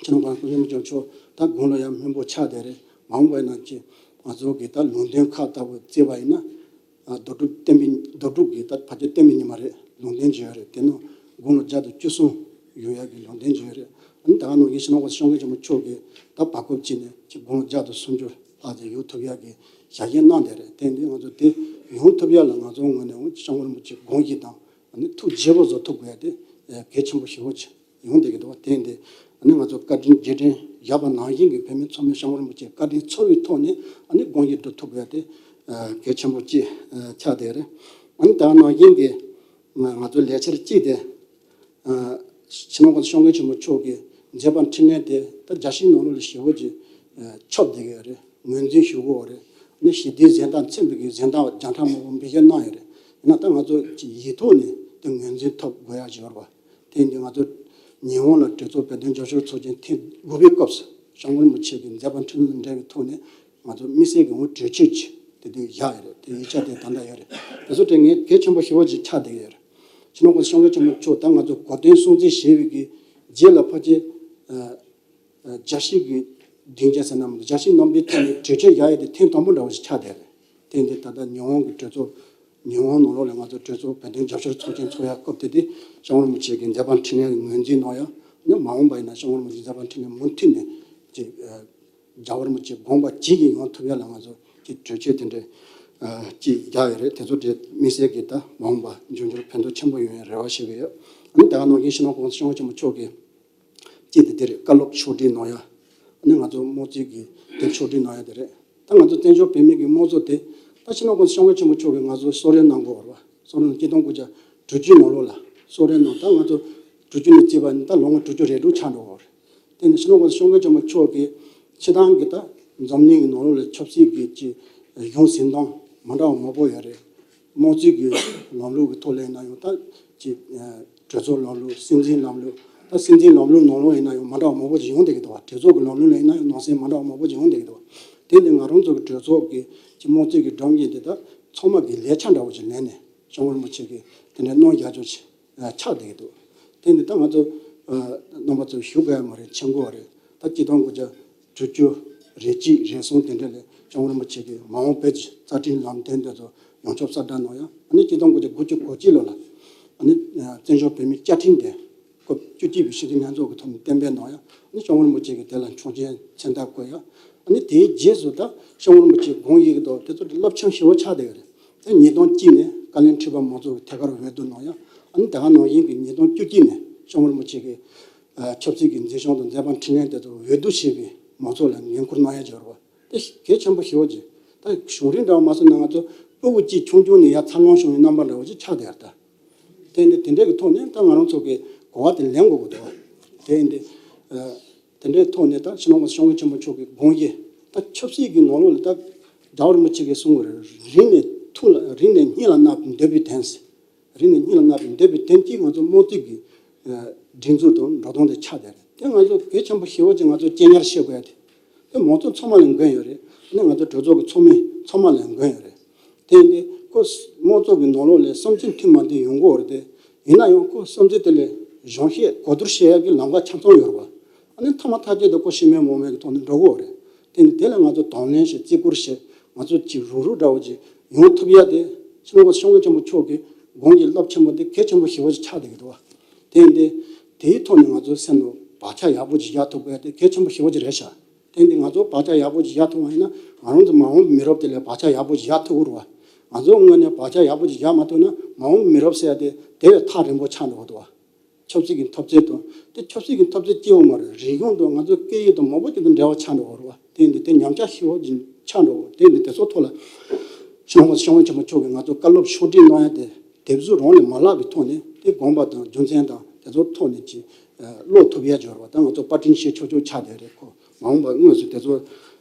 སྤྱི་ནོར་གོང་ས་སྐྱབས་མགོན་ཆེན་པོ་མཆོག་ད་དགུང་ལོ་ཡང་སྨིན་པོ་ཆགས་བསྡད་རེད། མ་འོངས་པ་ཡིན་ན་ཅིག་ང་ཚོ་གི་ད་ལུང་བསྟན་ཁག་ལྟ་བུ་བརྩིས་པ་ཡིན་ན། ཨ་རྡོ་གྲུབ་བསྟན་པའི་རྡོ་གྲུབ་ཀྱི་ད་ཕལ་ཆེར་བསྟན་པའི་ཉི་མ་རེད། ལུང་བསྟན་ཅིག་ཡོད་རེད། དེ་ནང་དགུང་ལོ་བརྒྱ་དང་བཅུ་གསུམ་ཡོད་ཡ་གི་ལུང་བསྟན་ཅིག་ཡོད་རེད། ཨ་ནི་ད་ག་ནང་བཞིན་སྤྱི་ནོར་གོང་ས་སྐྱབས་མགོན་ཆེན་པོ་མཆོག་གིས་ད་བར་སྐབས་ཅིག་ནས་ཅིག་དགུང་ལོ་བརྒྱ་དང་སུམ་ཅུ་ལྷག་ཅིག་ཡོང་ཐུབ་ཡག་གི་ཞལ་བཞེས་གནང་བསྡད་རེད། དེ་འདི་ང་ཚོ་དེ་ཡོང་ཐུབ་ཡག་ལ་ང་ཚོའི་ངོས་ནས་སྐྱབས་མགོན་རིན་པོ་ཆེ་དགོངས་ཀྱི་དང་། ཨ་ནི་ཐུགས་དགྱེས་པོ་བཟོ་ཐུབ་དགོས་ཡ་དེ་གལ་ཆེན་པོ་ཞེ་པོ་ཅིག་ཡོང་བསྡད་ཀྱི་འདུག་བ། དེ་འདི་ཨ་ནི་ང་ཚོ་བཀའ་དྲིན་རྗེས་དྲན་བཞག་པ་ནང་བཞིན་གྱི་བོད་མི་ཚང་མས་སྐྱབས་མགོན་རིན་པོ་ཆེ་བཀའ་དྲིན་ཚོར་བའི་ཐོག་ནས་ཨ་ནི་དགོངས་ཀྱི་སྒྲུབ་ཐུབ་དགོས་ཡ་དེ་གལ་ཆེན་པོ་ཅིག་ཆགས་བསྡད་རེད། ཨ་ནི་ད་ནང་བཞིན་གྱི་ང་ཚོ་ལས་འཆར་གཅིག་དེ། ཨ་སྤྱི་ནོར་གོང་ས་སྐྱབས་མགོན་ཆེན་པོ་མཆོག་གི་མཛད་པ་འཕྲིན་ལས་དེ་ད་རྒྱལ་སྤྱིའི་ནང་ལོགས་ལ་ཞེ་པོ་ཅིག་ཨ་ཁྱབ་བསྡད་ཀྱི་ཡོད་རེད། ངོས་འཛིན་ཞུ་གི་ཡོད་རེད། ཨ་ནི་ཞི་བདེའི་གཟེངས་རྟགས་མཚོན་པའི་གི་གཟེངས་རྟགས་བརྒྱ་ཕྲག་མང་པོ་འབུལ་བཞེས་གནང་ཡོད་རེད། ཡིན་ན་ད་ང་ཚོ་ཅིག་ཡིག་ཐོག་ནས་དེ་ངོས་འཛིན་ཐོབ་དགོས་ཡ་ཅིག་ཡོད་རེད་པ། དེ་ཡིན་དུས་ང་ཚོ་ཉི་ཧོང་ལ་གྲོས་ཚོགས་བོད་དོན་རྒྱབ་སྐྱོར་ཚོགས་ཆེན་ཐེངས་དགུ་པའི་སྐབས་སུ་སྐྱབས་མགོན་རིན་པོ་ཆེ་གི་མཛད་པ་འཕྲིན་ལས་དང་འབྲེལ་བའི་ཐོག་ནས་ང་ཚོ་དམིགས་བསལ་གྱི་འོ་གྲོས་ཆོད་ཅིག་དེ་དུས་བཞག་ཡོད་རེད། དེ་ཡིག་ཆ་དེ་ད་ལྟ་ཡོད་རེད། དེ་ཚོ་དེ་ངས་གལ་ཆེན་པོ་ཞེ་པོ་ཅིག་ཆགས་བསྡད་ཡོད་རེད། སྤྱི་ནོར་གོང་ས་སྐྱབས་མགོན་ཆེན་པོ་མཆོག་ད་ང་ཚོ་གོ་སྟོན་སྲུང་བརྩི་བྱས་པའི་གི་རྗེས་ལ་ཕལ་ཆེར་ཨ་ཨ་རྒྱལ་སྤྱི་གི་སྡིངས་ཆ་ཟེར་ན་མི་འདུག་རྒྱལ་སྤྱིའི་རྣམ་པའི་ཐོག་ནས་གྲོས་ཆོད་བཞག་ཡ་དེ་ཐེངས་དང་པོ་འདྲ་བོ་ཞིག་ཆགས་བསྡད་རེད། དེ་འདི་ད་ལྟ་ཉི་ཧོང་གི་གྲོས་ཚོགས། ཉི་ཧོང་ནང་ལོགས་ལ་ང་ཚོ་གྲོས་ཚོགས་བོད་དོན་རྒྱབ་སྐྱོར་ཚོགས་ཆེན་ཚོགས་ཡ་སྐབས་དེ་དུས་སྐྱབས་མགོན་རིན་པོ་ཆེ་གི་མཛད་པ་འཕྲིན་ལས་ངོས་འཛིན་གནང་ཡ། ནི་མ་འོངས་པ་ཡིན་ན་སྐྱབས་མགོན་རིན་པོ་ཆེ་མཛད་པ་འཕྲིན་ལས་མུ་མཐུད་ནས་ཅིག་ཨ་རྒྱལ་བ་རིན་པོ་ཆེ་དགོངས་པ་བཞེས་ཀྱི་ཡོང་ཐུབ་ཡ་ལ་ང་ཚོ་ཅིག་གྲོས་ཆོད་དེ་འདྲ་ཨ་ཅིག་བཞག་ཡོད་རེད། དེ་ཚོ་དེ་དམིགས་བསལ་གྱི་ད་མ་འོངས་པ་འབྱུང་འགྱུར་ཕན་ཐོགས་ཆེན་པོ་ཡོང་ཡའི་རེ་བ་བྱེད་ཀྱི་ཡོད། ཨ་ནི་ད་ག་ནང་བཞིན་སྤྱི་ནོར་གོང་ས་སྐྱབས་མགོན་ཆེན་པོ་མཆོག་གིས་གཅིག་དེ་དེ་རེད། བཀའ་སློབ་ཕྱོགས་སྒྲིག་གནང་ཡ། ཨ་ནི་ང་ཚོ་དམངས་གཙོའི་གི་དེ་ཕྱོགས་སྒྲིག་གནང་ཡ་དེ་རེད། ད་ང་ཚོ་བཙན་བྱོལ་བོད་མི་གི་དམངས་གཙོ་དེ་ད་སྤྱི་ནོར་གོང་ས་སྐྱབས་མགོན་ཆེན་པོ་མཆོག་གིས་ང་ཚོ་གསོལ་རས་གནང་དགོས་རེད་བ། གསོལ་རས་གནང་། ཆིག་སྟོང་དགུ་བརྒྱ་དྲུག་ཅུ་ནང་ལོགས་ལ་གསོལ་རས་གནང་། ད་ང་ཚོ་དྲུག་ཅུ་ནས་བརྩིས་པ་ཡིན་ན་ད་ལོ་ངོ་དྲུག་ཅུ་རེ་དྲུག་ཆགས་འགྲོ་གི་རེད། དེ་ནི་སྤྱི་ནོར་གོང་ས་སྐྱབས་མགོན་ཆེན་པོ་མཆོག་གིས་སྤྱིར་བཏང་གི་ད་འཛམ་གླིང་གི་ནང་ལོགས་ལ་ཆབ་སྲིད་ཀྱི་ཅིག་གཞུང་ཟིན་སྟངས་མ་འདྲ་བ་མང་པོ་ཡོད་རེད། དམངས་གཙོའི་གི་ལམ་ལུགས་ཀྱི་ཐོག་ལ་ཡིན་ན་ཡང་ད་ཅིག་ཨ་གྲོས་ཚོགས་ལམ་ལུགས། སྲིད་འཛིན་ལམ་ལུགས། ད་སྲིད་འཛིན་ལམ་ལུགས་ནང་ལོགས་ཡིན་ན་ཡང་མ་འདྲ་བ་མང་པོ་ཅིག་ཡོང་བསྡད་ཀྱི་འདུག་བ། གྲོས་ཚོགས་ཀྱི་ལམ་ལུགས་ལ་ཡིན་ན་ཡང་ནང་གསེས་མ་འདྲ་བ་མང་པོ་ཅིག་ཡོང་བསྡད་ཀྱི་འདུག་བ། དེ་ནི་ང་རང་ཚོ་གི་གྲོས་ཚོགས་ཀྱི་ཅིག་དམངས་གཙོའི་གི་སྒྲོམ་གཞི་འདི་ད་ཚང་མ་གི་ལས་འཆར་འདྲ་བོ་ཅིག་ལེན་ནས་སྐྱབས་མགོན་རིན་པོ་ཆེ་གིས་དེ་འདྲའི་གནང་བཞག་ཆོག་ཅིག་ཆགས་བསྡད་ཀྱི་འདུག། དེ་ནི་ད་ང་ཚོ་ཨ་རྣམ་པ་ཚོ་ཞུ་དགོས་ཡ་མ་རེད། མཁྱེན་གྱི་ཡོད་རེད། ད་ཆིག་སྟོང་དགུ་བརྒྱ་དྲུག་ཅུ་རེ་གཅིག་རེ་གསུམ་དེ་འདྲ་ལ་སྐྱབས་མགོན་རིན་པོ་ཆེ་གིས་མ་འོངས་བོད་ཀྱི་རྩ་ཁྲིམས་ལམ་སྟོན་དེ་ཚོ་ཡོངས་ཁྱབ་གསལ་བསྒྲགས་གནང་ཡ། ཨ་ནི་ཆིག་སྟོང་དགུ་བརྒྱ་དགུ་བཅུ་གོ་གཅིག་ལོ་ལ་ཨ་ནི་ཨ་བཙན་བྱོལ་བོད་མིའི་བཅའ་ཁྲིམས་དེ་སྐབས་བཅུ་གཅིག་པའི་སྤྱི་འཐུས་ལྷན་ཚོགས་ཀྱི་ཐོག་ནས་གཏན་འབེབས་གནང་ཡ། ཨ་ནི་སྐྱབས་མགོན་རིན་པོ་ཆེ་གིས་དེ་ལ་ཆོག་མཆན་མཚན་རྟགས་བཀོད་ཡ། ཨ་ནི་དེའི་རྗེས་སུ་ད་སྐྱབས་མགོན་རིན་པོ་ཆེ་དགོངས་ཡིག་གི་ཐོག་དེ་ཚོ་རླབས་ཆེན་ཞེ་པོ་ཆགས་བསྡད་ཡོད་རེད། དེ་ཉིས་སྟོང་གཅིག་ནས་ བཀའ་བློན་ཁྲི་པ་མང་ཚོགས་ཀྱི་ཐད་ཀར་འོས་བསྡུ་གནང་ཡ། ཨ་ནི་དེ་ག་ནང་བཞིན་གྱི་ཉིས་སྟོང་བཅུ་གཅིག་ནས་སྐྱབས་མགོན་རིན་པོ་ཆེ་གི་ཆབ་སྲིད་ཀྱི་མཛད་གཞུང་དང་མཛད་པ་འཕྲིན་ལས་དེ་ཚོ་འོས་བསྡུ་བྱས་པའི་མང་ཚོགས་ལ་འགན་འཁུར་གནང་ཡ་སྦྱོར་བ་དེ་གལ་ཆེན་པོ་ཞེ་པོ་ཅིག་ད་གཞུང་རིང་འདྲ་བ་མ་སོང་ན་ང་ཚོ་སྤུ་གུ་གཅིག་ཆུང་ཆུང་ནས་ཡར་འཚར་ལོངས་བྱུང་བའི་རྣམ་པ་འདྲ་བོ་ཅིག་ཆགས་བསྡད་ཡོད་རེད་ད། དེ་འདི་དེ་འདྲ་གི་ཐོག་ནས་ད་ང་རང་ཚོ་གི་གོ་བ་དེ་ལེན་དགོས་ཀྱི་འདུག་དེ་འདི་དེ་འདྲའི་ཐོག་ནས་ད་སྤྱི་ནོར་གོང་ས་སྐྱབས་མགོན་ཆེན་པོ་མཆོག་གི་དགོངས་གཞི་ད་ཆབ་སྲིད་ཀྱི་ནང་ལོགས་ལ་ད་རྒྱལ་བ་རིན་པོ་ཆེ་གིས་གསུངས་པ་རེད། རིང་ནས་ཐུགས་ལ་རིང་ནས་སྙིང་ལ་བརྣག་པའི་འདོད་པའི་དོན། རིང་ནས་སྙིང་ལ་བརྣག་པའི་འདོད་པའི་དོན་གྱིས་ང་ཚོ་དམངས་གཙོའི་གི་སྒྲིག་འཛུགས་དང་འགྲོ་སྟངས་དེ་ཆགས་བསྡད་རེད། དེ་ང་ཚོ་གལ་ཆེན་པོ་ཞེ་པོ་ཅིག་ང་ཚོ་གཅེས་ཉར་བྱེད་དགོས་ཡ་དེ། དེ་མང་གཙོ་ཚང་མ་ལ་འགན་ཡོད་རེད། ཨ་ནི་ང་ཚོ་གྲོས་ཚོགས་ཀྱི་ཚོགས་མི་ཚང་མ་ལ་འགན་ཡོད་རེད། དེ་ཡིན་དུས་ཁོ་དམངས་གཙོ་གི་ནང་ལོགས་ལ་བསམ་ཚུལ་མཐུན་མ་མཐུན་ཡོང་གི་ཡོད་རེད་དེ། ཡིན་ན་ཡང་ཁོ་བསམ་ཚུལ་དེ་ལ་གཞུང་བཤད་གོ་བསྡུར་བྱེད་ཡག་གི་ལམ་ཁ་ཆ་ཚང་ཡོད་རེད་པ། ཨ་ནི་མཐའ་མ་ཐག་གཅོད་དེ་ཁོ་ཤི་མེད་མོ་མེད་ཀྱི་ཐོག་ནས་འགྲོ་གི་ཡོད་རེད། དེ་ནི་དེ་ལ་ང་ཚོ་དང་ལེན་བྱེད་བརྩི་བཀུར་བྱེད་ང་ཚོ་གཅིག་རུག་རུག་འདྲ་བོ་ཅིག་ཡོང་ཐུབ་ཡ་དེ་སྤྱི་ནོར་གོང་ས་སྐྱབས་མགོན་ཆེན་པོ་མཆོག་གི་དགོངས་ཀྱི་རླབས་ཆེན་པོ་དེ་གལ་ཆེན་པོ་ཞེ་པོ་ཅིག་ཆགས་བསྡད་ཀྱི་འདུག་བ། དེ་ཡིན་དུས་དེའི་ཐོག་ནས་ང་ཚོ་སེམས་ནང་བག་ཆགས་ཡག་པོ་ཅིག་བཞག་ཐུབ་དགོས་ཡ་དེ་གལ་ཆེན་པོ་ཞེ་པོ་ཅིག་རེད་ཤག་དེ་འདི་ང་ཚོ་བག་ཆགས་ཡག་པོ་ཅིག་བཞག་ཐུབ་པ་ཡིན་ན་ང་རང་ཚོ་མ་འོངས་པའི་མི་རབས་དེ་ལ་བག་ཆགས་ཡག་པོ་ཅིག་བཞག་ཐུབ་ཀྱི་རེད་བ། ང་ཚོ་དངོས་གནས་བག་ཆགས་ཡག་པོ་ཅིག་བཞག་མ་ཐུབ་ན་མ་འོངས་པའི་མི་རབས་ཟེར་ཡ་དེ་དེ་བས་ཐག་རིང་པོ་ཆགས་འགྲོ་གི་འདུག་བ། ཆབ་སྲིད་ཀྱི་འཐབ་རྩོད་དང་དེ་ཆབ་སྲིད་ཀྱི་འཐབ་རྩོད་སྐྱེ་བ་མ་རེད། རིག་གཞུང་དང་ང་ཚོ་སྐད་ཡིག་དང་མང་པོ་ཅིག་དང་འབྲེལ་བ་ཆགས་འགྲོ་གི་རེད་བ། དེ་འདི་དེ་ཉམས་ཆག་ཞེ་པོ་ཅིག་ཆགས་འགྲོ་གི་རེད། དེ་འདི་དེ་ཚོ་ཐོག་ལ་སྤྱི་ནོར་གོང་ས་སྐྱབས་མགོན་ཆེན་པོ་མཆོག་གིས་ང་ཚོ་བཀའ་སློབ་ཕྱོགས་སྒྲིག་གནང་ཡ་དེ་དེབ་གཟུགས་རང་ལས་མ་བརླག་པའི་ཐོག་ནས་དེ་དགོངས་པ་དང་རྒྱུ་མཚན་དང་དེ་ཚོ་ཐོག་ནས་ཅིག་ཀློག་ཐུབ་ཡ་སྦྱོར་བ་དང་ང་ཚོ་པར་སྐྲུན་བྱེད་ཆོག་ཆོག་ཆགས་བསྡད་རེད། ཁོ་མ་འོངས་པ་དངོས་སུ་དེ་ཚོ་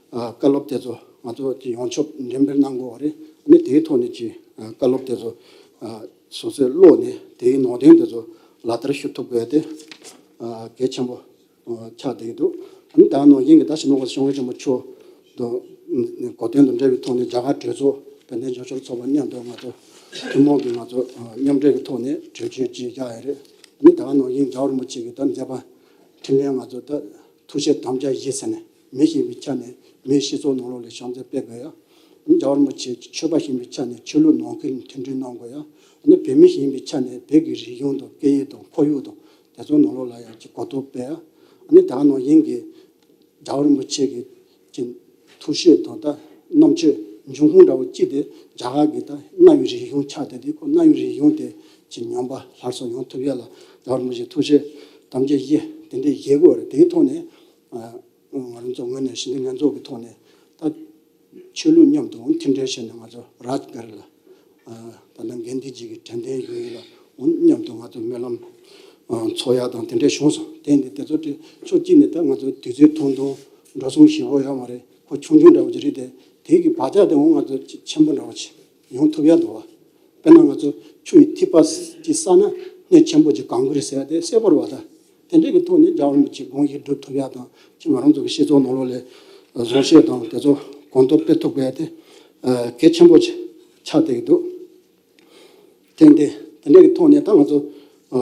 བཀའ་སློབ་དེ་ཚོ་ང་ཚོ་ཅིག་ཡོངས་ཁྱབ་འགྲེམས་སྤེལ་གནང་དགོས་པ་རེད། ཨ་ནི་དེའི་ཐོག་ནས་ཅིག་བཀའ་སློབ་དེ་ཚོ་སོ་སོས་ཀློག་ནས་དེའི་ནང་དོན་དེ་ཚོ་ལག་བསྟར་ཞུ་ཐུབ་དགོས་ཏེ་གལ་ཆེན་པོ་ཆགས་བསྡད་ཀྱི་འདུག་ཨ་ནི་ད་ནང་བཞིན་གྱི་ད་སྤྱི་ནོར་གོང་ས་སྐྱབས་མགོན་ཆེན་པོ་མཆོག་དང་གོ་སྟོན་དང་འབྲེལ་བའི་ཐོག་ནས་རྒྱ་གར་གྲོས་ཚོགས་དཔལ་ལྡན་འབྱོར་ཕྱུག་ཚོགས་པ་མཉམ་དུ་ང་ཚོ་ཐུན་མོང་གི་ང་ཚོ་མཉམ་འབྲེལ་གྱི་ཐོག་ནས་གྲོས་ཆོད་ཅིག་བཞག་ཡོད་རེད། ཨ་ནི་ད་ནང་བཞིན་རྒྱལ་བ་རིན་པོ་ཆེ་གི་ད་མཛད་པ་འཕྲིན་ལས་ང་ཚོ་ད་ཐུགས་བཞེད་དམ་བཅའ་བཞི་ཟེར་ནས་མི་ཞིག་ཡིན་པའི་ཆ་ནས་མིའི་སྤྱི་ཚོགས་ནང་ལོགས་ལ་བྱམས་བརྩེ་སྤེལ་དགོས་ཡ། རྒྱལ་བ་རིན་པོ་ཆེ་ཆོས་པ་ཞིག་ཡིན་པའི་ཆ་ནས་ཆོས་ལུགས་ནང་ཁུལ་མཐུན་སྒྲིལ་གནང་དགོས་ཡ། ཨ་ནི་བོད་མི་ཞིག་ཡིན་པའི་ཆ་ནས་བོད་ཀྱི་རིག་གཞུང་དང་སྐད་ཡིག་དང་ཁོར་ཡུག་དང་དེ་ཚོ་ནང་ལོགས་ལ་ཡང་ཅིག་གོ་རྟོགས་སྤེལ་ཡ། ཨ་ནི་ད་ག་ནང་བཞིན་གྱི་རྒྱལ་བ་རིན་པོ་ཆེ་གི་ཅིག་ཐུགས་བཞེད་དང་ད་རྣམ་དཔྱོད་འབྱུང་ཁུངས་འདྲ་བོ་གཅིག་དེ་རྒྱ་གར་གྱི་ད་གནའ་བོའི་རིག་གཞུང་ཆགས་བསྡད་དེ་ཁོ་གནའ་བོའི་རིག་གཞུང་དེ་ཅིག་ཉམས་པ་སླར་གསོ་ཡོང་ཐུབ་ཡ་ལ་རྒྱལ་བ་རིན་པོ་ཆེ་ཐུགས་བཞེད་དམ་བཅའ་བཞི་དེ་འདྲའི་བཞེས་དགོས་རེད། དེའི་ཐོག་ནས་ང་རང་ཚོ་ངོས་ནས་ཞི་བདེ་ལྷན་ཚོགས་ཀྱི་ཐོག་ནས་ད་ཆོས་ལུགས་མཉམ་དུ་མཐུན་འབྲེལ་བྱས་ནས་ང་ཚོ་རཱཇ་གྷར་ལ་ད་ལྟ་དགེ་འདུན་གྱི་དྲན་རྟེན་ཡོད་ཡིན་ལ་མཉམ་དུ་ང་ཚོ་སྨོན་ལམ་འཚོགས་ཡ་དང་དེ་འདྲ་བྱུང་སོང་། དེ་འདི་དེ་ཚོ་དེ་ཕྱོགས་གཅིག་ནས་ད་ང་ཚོ་དུས་ཚོད་ཐུང་ཐུང་འགྲོ་སོང་ཞེ་པོ་ཡོད་མ་རེད། ཁོ་ཆུང་ཆུང་འདྲ་བོ་ཅིག་རེད་དེ། དེ་གི་བག་ཆགས་དེ་འོང་ང་ཚོ་ཆེན་པོ་འདྲ་བོ་ཅིག་ཡོང་ཐུབ་ཡ་འདུག་བ། དཔེར་ན་ང་ཚོ་ཆུ་ཡི་ཐིགས་པ་ཅིག་བསགས་ན་གནས་ཆེན་པོ་ཅིག་གང་གི་རེད་ཟེར་ཡ་དེ་གསལ་པོ་རེད་བ། ད་དེ་འདྲའི་གི་ཐོག་ནས་རྒྱལ་བ་རིན་པོ་ཆེའི་དགོངས་གཞི་སྒྲུབ་ཐུབ་ཡ་དང་ཅིག་ང་རང་ཚོ་གི་སྤྱི་ཚོགས་ནང་ལོགས་ལ་བཟང་བཤད་དང་དེ་ཚོ་གོང་མཐོར་སྤེལ་ཐུབ་དགོས་ཡ་དེ་གལ་ཆེན་པོ་ཅིག་ཆགས་བསྡད་ཀྱི་འདུག་དེ་འདི་དེ་འདྲའི་གི་ཐོག་ནས་ད་ང་ཚོ་ཨ་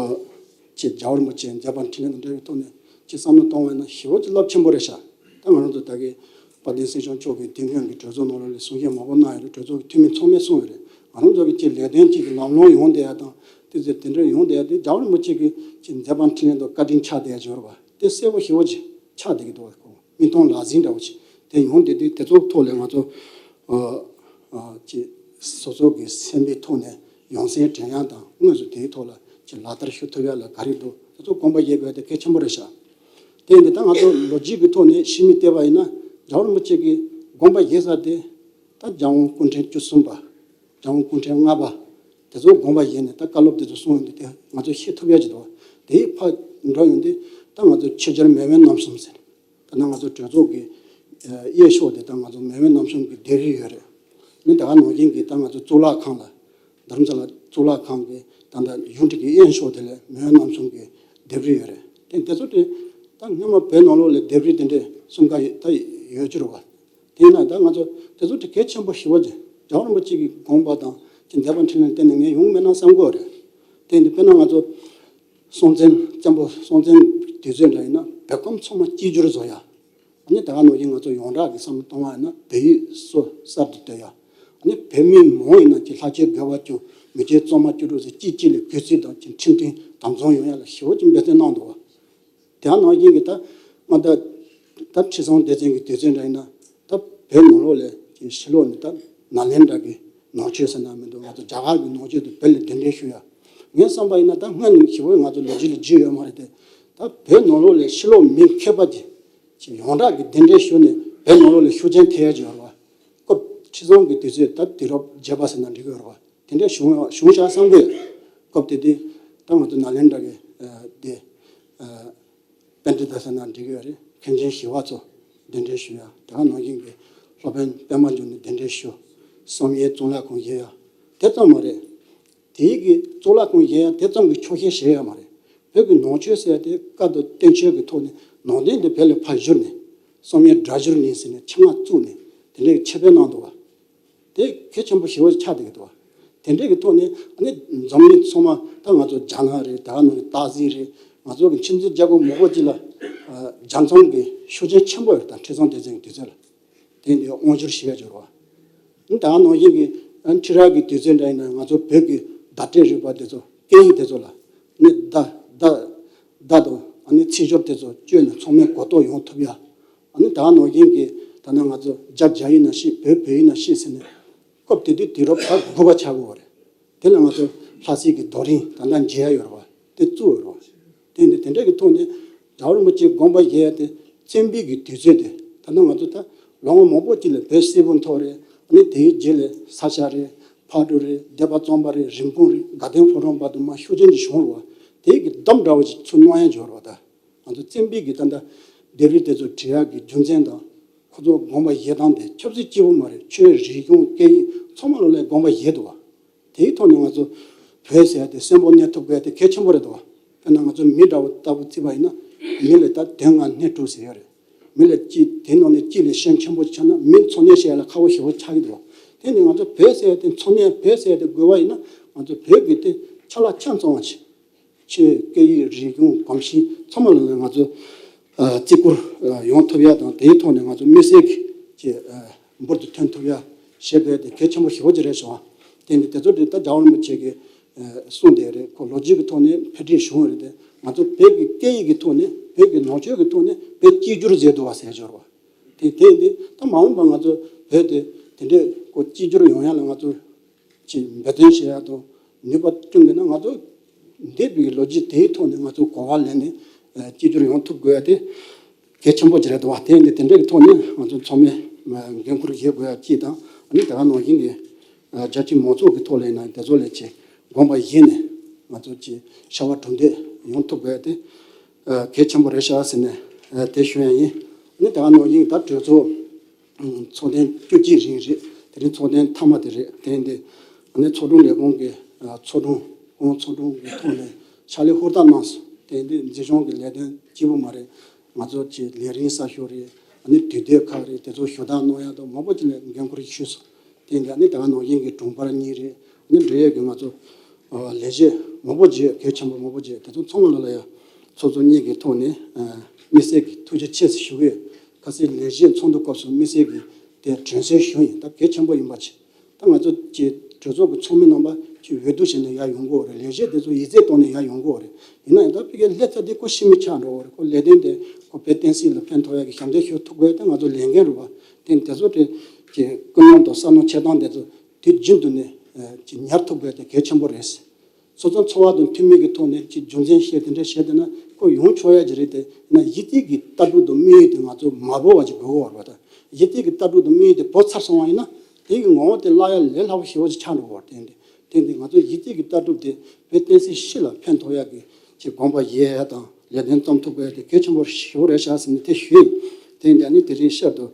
ཅིག་རྒྱལ་བ་རིན་པོ་ཆེའི་མཛད་པ་འཕྲིན་ལས་དང་འབྲེལ་བའི་ཐོག་ནས་ཅིག་བསམ་བློ་གཏོང་བ་ཡིན་ན་ཞེ་པོ་ཅིག་རླབས་ཆེན་པོ་རེད་ཤག་ད་ང་རང་ཚོ་ད་གི་དཔལ་ལྡན་སྲིད་སྐྱོང་མཆོག་གིས་དེ་སྔོན་གྱི་གྲོས་ཚོགས་ནང་ལོགས་ལ་གསུང་བཤད་མང་པོ་གནང་ཡོད་རེད། གྲོས་ཚོགས་ཀྱི་འཐུས་མི་ཚང་མས་གསུངས་ཡོད་རེད། ང་རང་ཚོ་གི་ཅིག་ལས་དོན་ཅིག་གི་ལམ་ལྷོང་ཡོང་བསྡད་ཡ་དང་དེ་ཚོ་དེ་འདྲ་ཡོང་བསྡད་ཡ་དེ་རྒྱལ་བ་རིན་པོ་ཆེ་གི་ཅིག་མཛད་པ་འཕྲིན་ལས་དང་བཀའ་དྲིན་ཆགས་བསྡད་ཡ་ཅིག་ཡོད་རེད་པ། དེ་གསལ་པོ་ཞེ་པོ་ཅིག་ཆགས་བསྡད་ཀྱི་འདུག་བ། ཁོ་མིག་མཐོང་ལག་ཟིན་འདྲ་བོ་ཅིག་དེ་ཡོང་བསྡད་དུས་དེ་ཚོའི་ཐོག་ལ་ང་ཚོ་ཨ་ཨ་ཅིག་སོ་སོ་གི་སེམས་པའི་ཐོག་ནས་ཡོང་སེམས་དྲན་ཡ་དང་དངོས་སུ་དེའི་ཐོག་ལ་ཅིག་ལག་བསྟར་ཞུ་ཐུབ་ཡ་ལ་ག་རེ་འདུག་དེ་ཚོ་དགོངས་པ་བཞེས་དགོས་ཡ་དེ་གལ་ཆེན་པོ་རེད་ཤག་དེ་ཡིན་དུས་ད་ང་ཚོ་ལོ་རྒྱུས་ཀྱི་ཐོག་ནས་ཕྱི་མིག་བལྟས་པ་ཡིན་ན་རྒྱལ་བ་རིན་པོ་ཆེ་གིས་དགོངས་པ་བཞེས་ས་དེ་ད་རྒྱལ་དབང་སྐུ་ཕྲེང་བཅུ་གསུམ་པ། རྒྱལ་དབང་སྐུ་ཕྲེང་ལྔ་པ། དེ་ཚོ་དགོངས་པ་བཞེས་ནས་ད་བཀའ་སློབ་དེ་ཚོ་གསུངས་ཡོང་དུས་དེ་ང་ཚོ་ཤེས་ཐུབ་ཡ་ཅིག་འདུག་དེའི་ཕར་འགྲོ་ཡོང་དུས་ད་ང་ཚོ་ཆོས་རྒྱལ་མེས་དབོན་རྣམ་གསུམ་ཟེར། ད་ནང་ང་ཚོ་གྲོས་ཚོགས་ཀྱི་ཨ་གཡས་ཕྱོགས་དེ་ད་ང་ཚོ་མེས་དབོན་རྣམ་གསུམ་གྱི་ལྡེབས་རིས་ཡོད་རེད། ནི་ད་ག་ནང་བཞིན་གྱི་ད་ང་ཚོ་གཙུག་ལག་ཁང་ལ་རྡ་རམ་ས་ལ་གཙུག་ལག་ཁང་གི་ད་ལྟ་གཞུང་འབྲེལ་གྱི་གཡས་ཕྱོགས་དེ་ལ་མེས་དབོན་རྣམ་གསུམ་གྱི་ལྡེབས་རིས་ཡོད་རེད། དེ་དེ་ཚོ་དེ་ད་སྔོན་མ་བོད་ནང་ལོགས་ལ་ལྡེབས་རིས་དེ་འདྲས་གསུམ་ཀ་ཡོད་ད་ཡོད་ཀྱི་རེད་བ། དེས་ན་ད་ང་ཚོ་དེ་ཚོ་དེ་གལ་ཆེན་པོ་ཞེ་པོ་ཅིག་རྒྱལ་བ་རིན་པོ་ཆེ་གི་དགོངས་པ་དང་ཅིག་མཛད་པ་འཕྲིན་ལས་བརྟེན་ནས་ངས་ཡོང་མེད་ན་བསམ་གྱི་ཡོད་རེད། དེ་འདི་དཔེར་ན་ང་ཚོ་སྲོང་བཙན་བཙན་པོ་སྲོང་བཙན་དུས་ཚོད་འདྲ་ཡིན་ན་བོད་ཁམས་ཚང་མ་གཅིག་གྱུར་བཟོ་ཡ། ཨ་ནི་ད་ག་ནང་བཞིན་ང་ཚོ་ཡོངས་གྲགས་ཀྱི་བསམ་བློ་གཏོང་བ་ཡིན་ན་བོད་ཡིག་སོ་གསར་དུ་བཏོད་ཡ། ཨ་ནི་བོད་མི་མང་ཡིན་ན་ཅིག་ལྷ་ཆོས་དགེ་བ་བཅུ་མི་ཆོས་གཙང་མ་བཅུ་དྲུག་ཟེར་གཅིག་གཅིག་ལ་གུས་བརྩི་དང་ཅིག་ཁྲིམས་མཐུན་དམ་བཟུང་ཡོང་ཡ་ལ་ཞེ་པོ་ཅིག་འབད་བརྩོན་གནང་འདུག་བ། དེ་ནང་བཞིན་གྱི་ད་ང་ད་ད་ཁྲི་སྲོང་ལྡེ་བཙན་གྱི་དུས་ཚོད་འདྲ་ཡིན་ན་ད་བོད་ནང་ལོགས་ལ་ཕྱི་ལོགས་ནས་ད་ནཱ་ལེནྡྲ་གི་ ནང་ཆོས་ཟེར་ན་མི་འདུག་ང་ཚོ་རྒྱ་གར་གྱི་ནང་ཆོས་དེ་བོད་ལ་གདན་འདྲེན་ཞུ་ཡ། ངས་བསམ་པ་ཡིན་ན་ད་སྔོན་ནས་ཞི་བོ་ང་ཚོ་ལོ་རྒྱུས་ལ་བརྗོད་ཡོད་མ་རེད་དེ། ད་བོད་ནང་ལོགས་ལ་ཕྱི་ལོགས་མི་མཁས་པ་ཅིག་ཅིག་ཡོངས་གྲགས་ཀྱི་གདན་འདྲེན་ཞུ་ནས་བོད་ནང་ལོགས་ལ་ཤུགས་རྐྱེན་ཐེབས་ཡ་ཅིག་ཡོད་རེད་བ། སྐབས་ཁྲི་སྲོང་གི་དུས་ཚོད་ད་དུས་རབས་བརྒྱད་པ་ཟེར་ན་འགྲིག་གི་ཡོད་རེད་བ། དེ་འདྲ་བྱུང་བྱུང་ཤག་བསམ་གི་ཡོད། སྐབས་དེ་དུས་ད་ང་ཚོ་ནཱ་ལེནྡྲ་གི་ཨ་དེ་ཨ་པཎྜི་ཏ་ཟེར་ན་འགྲིག་གི་ཡོད་རེད། མཁན་ཆེན་ཞི་བ་འཚོ་གདན་འདྲེན་ཞུ་ཡ། དེ་ག་ནང་བཞིན་གྱི་སློབ་དཔོན་པདྨ་འབྱུང་གནས་གདན་འདྲེན་ཞུ། བསམ་ཡས་གཙུག་ལག་ཁང་བཞེངས་ཡ། དེ་ཙམ་མ་རེད། དེའི་གི་གཙུག་ལག་ཁང་བཞེངས་ཡ་དེ་ཙམ་གྱི་ཆོག་ཤེས་བཞེས་ཡ་མ་རེད། བོད་ཀྱི་ནང་ཆོས་ཟེར་ཡ་དེ་བཀའ་དང་བསྟན་བཅོས་ཀྱི་ཐོག་ནས་ནང་དོན་དེ་བོད་ལ་ཕར་བསྒྱུར་ནས་བསམ་ཡས་སྒྲ་སྒྱུར་ནས་ཟེར་ནས་ཆེད་མངགས་བཙུགས་ནས་དེ་འདྲའི་ཁྱབ་སྤེལ་གནང་འདུག་བ། དེ་གལ་ཆེན་པོ་ཞེ་པོ་ཆགས་བསྡད་ཀྱི་འདུག་བ། དེ་འདྲའི་གི་ཐོག་ནས་ཨ་ནི་འཛམ་གླིང་ཚང་མ་ད་ང་ཚོ་རྒྱ་ནག་རེད། ད་ནང་གི་སྟག་གཟིག་རེད། ང་ཚོ་གི་ཁྱིམ་མཚེས་རྒྱལ་ཁབ་མང་པོ་ཅིག་ལ་ཨ་རྒྱ་མཚོ་གི་ཤུགས་རྐྱེན་ཆེན་པོ་ཡོད་རེད། ད་ཁྲི་སྲོང་ལྡེ་བཙན་གྱི་དུས་ཚོད་ལ། དེ་འདི་དབང་བསྒྱུར་ཞེས་བརྗོད་རོགས། ད་ནང་བཞིན་གྱི་ཁྲི་རལ་གྱི་དུས་ཚོད་འདྲ་ཡིན་ན་ང་ཚོ་བོད་ཀྱི་བརྡ་སྤྲོད་རིག་པ་དེ་ཚོ་སྐད་ཡིག་དེ་ཚོ་ལ་ནི་བརྡ་བརྡ་བརྡ་དང་ཨ་ནི་ཚིག་སྦྱོར་དེ་ཚོ་བཅོས་ནས་ཚང་མས་གོ་རྟོགས་ཡོང་ཐུབ་ཡ། ཨ་ནི་ད་ནང་བཞིན་གྱི་ད་ནི་ང་ཚོ་རྒྱ་རྒྱ་ཡིན་ན་ཤེས། བོད་བོད་ཡིན་ན་ཤེས་ཟེར་ནས་སྐབས་དེ་དུས་དུས་རབས་ད་དགུ་པ་ཆགས་ཀྱི་ཡོད་རེད། དེ་ལ་ང་ཚོ་ལྷ་སའི་གི་རྡོ་རིང་ད་ལྟ་མཇལ་ཡ་ཡོད་རེད་བ། དེ་བཙུགས་ཡོད་རེད་བ། དེ་འདི་དེ་འདྲ་གི་ཐོག་ནས་རྒྱལ་བ་རིན་པོ་ཆེའི་དགོངས་པ་བཞེས་ཡ་དེ་བཙན་པོའི་གི་དུས་ཚོད་དེ་ད་ལྟ་ང་ཚོ་ད་ལོ་ངོ་མང་པོ་ཅིག་ལ་བོད་སིལ་བུ་མཐོ་རེད། ཨ་ནི་དེའི་རྗེས་ལ་ས་སྐྱ་རེད། ཕག་གྲུ་རེད། སྡེ་པ་གཙང་པ་རེད། རིན་སྤུངས་རེད། དགའ་ལྡན་ཕོ་བྲང་བར་དུ་མ་ཤུགས་ཅན་གྱི་བྱུང་རེད་བ། དེའི་གི་བསྡོམས་འདྲ་བོ་ཅིག་ཚུར་གནང་ཡ་འབྱོར་བ། ད་ང་ཚོ་བཙན་པོའི་གི་ད་ལྟ་ལྡེབས་རིས་དེ་ཚོ་བྲིས་ཡ་གི་རྒྱུ་མཚན་དང་ཁོ་ཚོ་དགོངས་པ་བཞེས་སྟངས་དེ་ཆབ་སྲིད་གཅིག་པུ་མ་རེད། ཆོས་རིག་གཞུང་སྐད་ཡིག་ཚང་མ་ལོ་ལ་དགོངས་པ་བཞེས་འདུག་བ། དེའི་ཐོག་ནས་ང་ཚོ་བོད་ཟེར་ཡ་དེ་གསོན་པོ་གནས་ཐུབ་དགོས་ཡ་དེ་གལ་ཆེན་པོ་རེད་འདུག་བ། དཔེར་ན་ང་ཚོ་མི་འདྲ་བོ་ལྟ་བུ་བརྩིས་པ་ཡིན་ན་མི་ལ་ད་དོན་ལྔ་སྣེ་དྲུག་ཟེར་ཡ་རེད། མི་ལ་གཅིག་དེ་ནང་ནས་གཅིག་ལས་གཞན་ཆེན་པོ་ཆགས་ན་མི་འཚོ་གནས་བྱེད་ཡ་ལ་ཁག་པོ་ཞེ་པོ་ཆགས་ཀྱི་འདུག་བ། དེ་ནས་ང་ཚོ་བོད་ཟེར་ཡ་དེ་འཚོ་གནས་བོད་ཟེར་ཡ་དེ་དགོས་པ་ཡིན་ན་ང་ཚོ་བོད་ཀྱི་དེ་ཆ་ལག་ཆ་ཚང་བ་བྱེད། ཆོས་སྐད་ཡིག་རིག་གཞུང་གོམས་གཤིས་ཚང་མ་ལ་ང་ཚོ་ཨ་བརྩི་བཀུར་ཨ་ཡོང་ཐུབ་ཡ་དང་། དེའི་ཐོག་ནས་ང་ཚོ་མི་སེར་གྱི་ཅིག་ཨ་འབུར་དུ་ཐོན་ཐུབ་ཡ་བྱེད་དགོས་དེ་གལ་ཆེན་པོ་ཞེ་པོ་ཅིག་རེད་བྱུང་བ། དེ་ནི་དེ་ཚོ་དེ་ད་རྒྱལ་བ་རིན་པོ་ཆེ་གིས་ཨ་གསུངས་དེ་རེད། ཁོ་ལོ་རྒྱུས་ཀྱི་ཐོག་ནས་འཕེལ་འགྲིབ་བྱུང་བ་རེད་དེ། ང་ཚོ་བོད་ཀྱི་སྐད་ཡིག་གི་ཐོག་ནས་བོད་ཀྱི་ནང་ཆོས་ཀྱི་ཐོག་ནས་བོད་གཅིག་གྱུར་མཛད་འདུག་བ་ཟེར་འབྱོར་བ། དེ་དེ་འདི་ད་མ་འོངས་པ་ང་ཚོ་བོད་དེ་དེ་འདྲས་ཁོ་གཅིག་གྱུར་ཡོང་ཡ་ལ་ང་ཚོ་ཅིག་འབད་བརྩོན་བྱེད་ཡ་དང་ནུས་པ་བསྐྲུན་དགོས་ན། ང་ཚོ་འདས་པའི་ལོ་རྒྱུས་དེའི་ཐོག་ནས་ང་ཚོ་གོ་བ་ལེན་ནས་ཨ་གཅིག་གྱུར་ཡོང་ཐུབ་དགོས་ཡ་དེ་གལ་ཆེན་པོ་ཅིག་རེད་འདུག་བ། དེ་འདི་དེ་འདྲའི་ཐོག་ནས་ང་ཚོ་ཚང་མས་ཨ་འགན་འཁུར་བཞེས་དགོས་ཡ་གཅིག་དང་། ཨ་ནི་དེ་ག་ནང་བཞིན་གྱི་ཨ་རྒྱལ་སྤྱིའི་མང་ཚོགས་ཀྱི་ཐོག་ལ་ཡིན་ན་དེ་ཚོ་ལ་ཅིག་དགོངས་པ་བཞེས་ནས་ང་ཚོ་ཅིག་བྱ་བ་གྲུབ་འབྲས་ཡོང་ཐུབ་དགོས་ཡ་དེ་ཨ་གལ་ཆེན་པོ་རེད་ཤག་ཟེར་ནས་ཨ་དེ་ཞུ་ཡ་ཡིན། ཨ་ནི་དེ་ག་ནང་བཞིན་ད་གྲོས་ཚོགས་ཚོགས་ཐེངས་བཅུ་གཅིག་རིང་རེད། དེ་རིང་ཚོགས་ཐེངས་མཐའ་མ་དེ་རེད། དེ་འདི་ཨ་ནི་ཚོགས་དྲུང་ལས་ཁུངས་ཀྱི་ཨ་ཚོགས་དྲུང་ཁོང་ཚོགས་དྲུང་གི་ཐོག་ནས་ཕྱག་ལས་ཧུར་ཐག་གནང་སོང་། དེ་འདི་མཛེས་ལྗོངས་ཀྱི་ལས་དོན་གཅིག་པུ་མ་རེད། ང་ཚོ་ཀྱི་ལས་རིམ་གསར་ཤོག་རེད། ཨ་ནི་དུས་དེབ་ཁག་རེད། དེ་ཚོ་ཞུ་དག་གནང་ཡ་དང་མང་པོ་ཅིག་ལ་འགན་འཁུར་ཞུས་སོང་། དེ་འདི་ཨ་ནི་དེ་ག་ནང་བཞིན་གྱི་དྲུང་འཕར་གཉིས་རེད། ཨ་ནི་འབྲེལ་ཡོད་ཀྱི་ང་ཚོ་ཨ་ལས་བྱེད་མང་པོ་བརྗེ། གལ་ཆེན་པོ་མང་པོ་བརྗེ། དེ་ཚོ་ཚང་མ་ལ་ལ་ཡ་ཚོགས་གཙོ་གཉིས་ཀྱི་ཐོག་ནས་ཨ་དམིགས་བསལ་གྱི་ཐུགས་རྗེ་ཆེ་ཞུ་གི་ཡོད། ཁ་སང་ལས་བྱེད་ཚོགས་འདུ་སྐབས་སུ་དམིགས་བསལ་གྱི་དེ་དྲན་གསོ་ཞུ་ཡིན། ད་གལ་ཆེན་པོ་ཡིན་པ་ཆེ། ད་ང་ཚོ་ཀྱི་གྲོས་ཚོགས་ཀྱི་ཚོགས་མི་རྣམ་པ་ཀྱི་འོས་བསྡུ་བྱས་ནས་ཡར་ཡོང་གི་ཡོད་རེད། ལས་བྱེད་དེ་ཚོ་ཡིག་ཚད་བཏང་ནས་ཡར་ཡོང་གི་ཡོད་རེད། ཡིན་ན་ཡང་ད་ཕ་གིའི་ལས་ཚད་དེ་ཁོ་ཤི་མི་ཆགས་འགྲོ་གི་རེད། ཁོ་ལས་དོན་དེ་ཁོ་བོད་བསྟན་སྲིད་ལ་ཕན་ཐོགས་ཡག་གི་ཞབས་འདེགས་ཞུ་ཐུབ་དགོས་ཡ་དེ་ང་ཚོ་ལས་འགན་རེད་བ། དེ་དེ་ཚོ་དེ་ཀྱི་ཀུན་སློང་དང་བསམ་བློ་འཁྱེར་སྟངས་དེ་ཚོ་དུས་རྒྱུན་དུ་ནས་ཀྱི་ཉར་ཐུབ་དགོས་དེ་གལ་ཆེན་པོ་རེད། སོ་སོ་འཚོ་བ་དང་མཐུན་མིན་གྱི་ཐོག་ནས་ཀྱི་རྒྱུ་མཚན་བཤད་དེ་འདྲ་བཤད་དེ་ན་ཁོ་ཡོང་ཆོག་ཡ་ཅིག་རེད་དེ། ཡིན་ན་གཞི་རྩའི་གི་ལྟ་གྲུབ་དང་དམིགས་ཡུལ་དེ་ང་ཚོ་མ་བོར་བ་ཅིག་དགོས་ཀྱི་ཡོད་རེད་བ། ད་གཞི་རྩའི་གི་ལྟ་གྲུབ་དང་དམིགས་ཡུལ་དེ་བོར་ཚར་སོང་བ་ཡིན་ན་དེ་གི་ངོ་བོ་དེ་བརླག་ཡ་ལས་སླ་པོ་ཞེ་པོ་ཅིག་ཆགས་འགྲོ་གི་ཡོད་རེད། དེ་འདི་དེ་འདི་ང་ཚོ་གཞི་རྩའི་གི་ལྟ་གྲུབ་དེ་བོད་བསྟན་སྲིད་སྤྱི་ལ་ཕན་ཐོགས་ཡ་གི་ཅིག་དགོངས་པ་བཞེས་ཡ་དང་ལས་དོན་རྩོམ་ཐུབ་དགོས་ཡ་དེ་གལ་ཆེན་པོ་ཞེ་པོ་རེད་ཤག་ཟེར་ནས་དེ་ཞུས་ཡིན། དེ་འདི་ཨ་ནི་དེ་རིང་ཤར་དུ་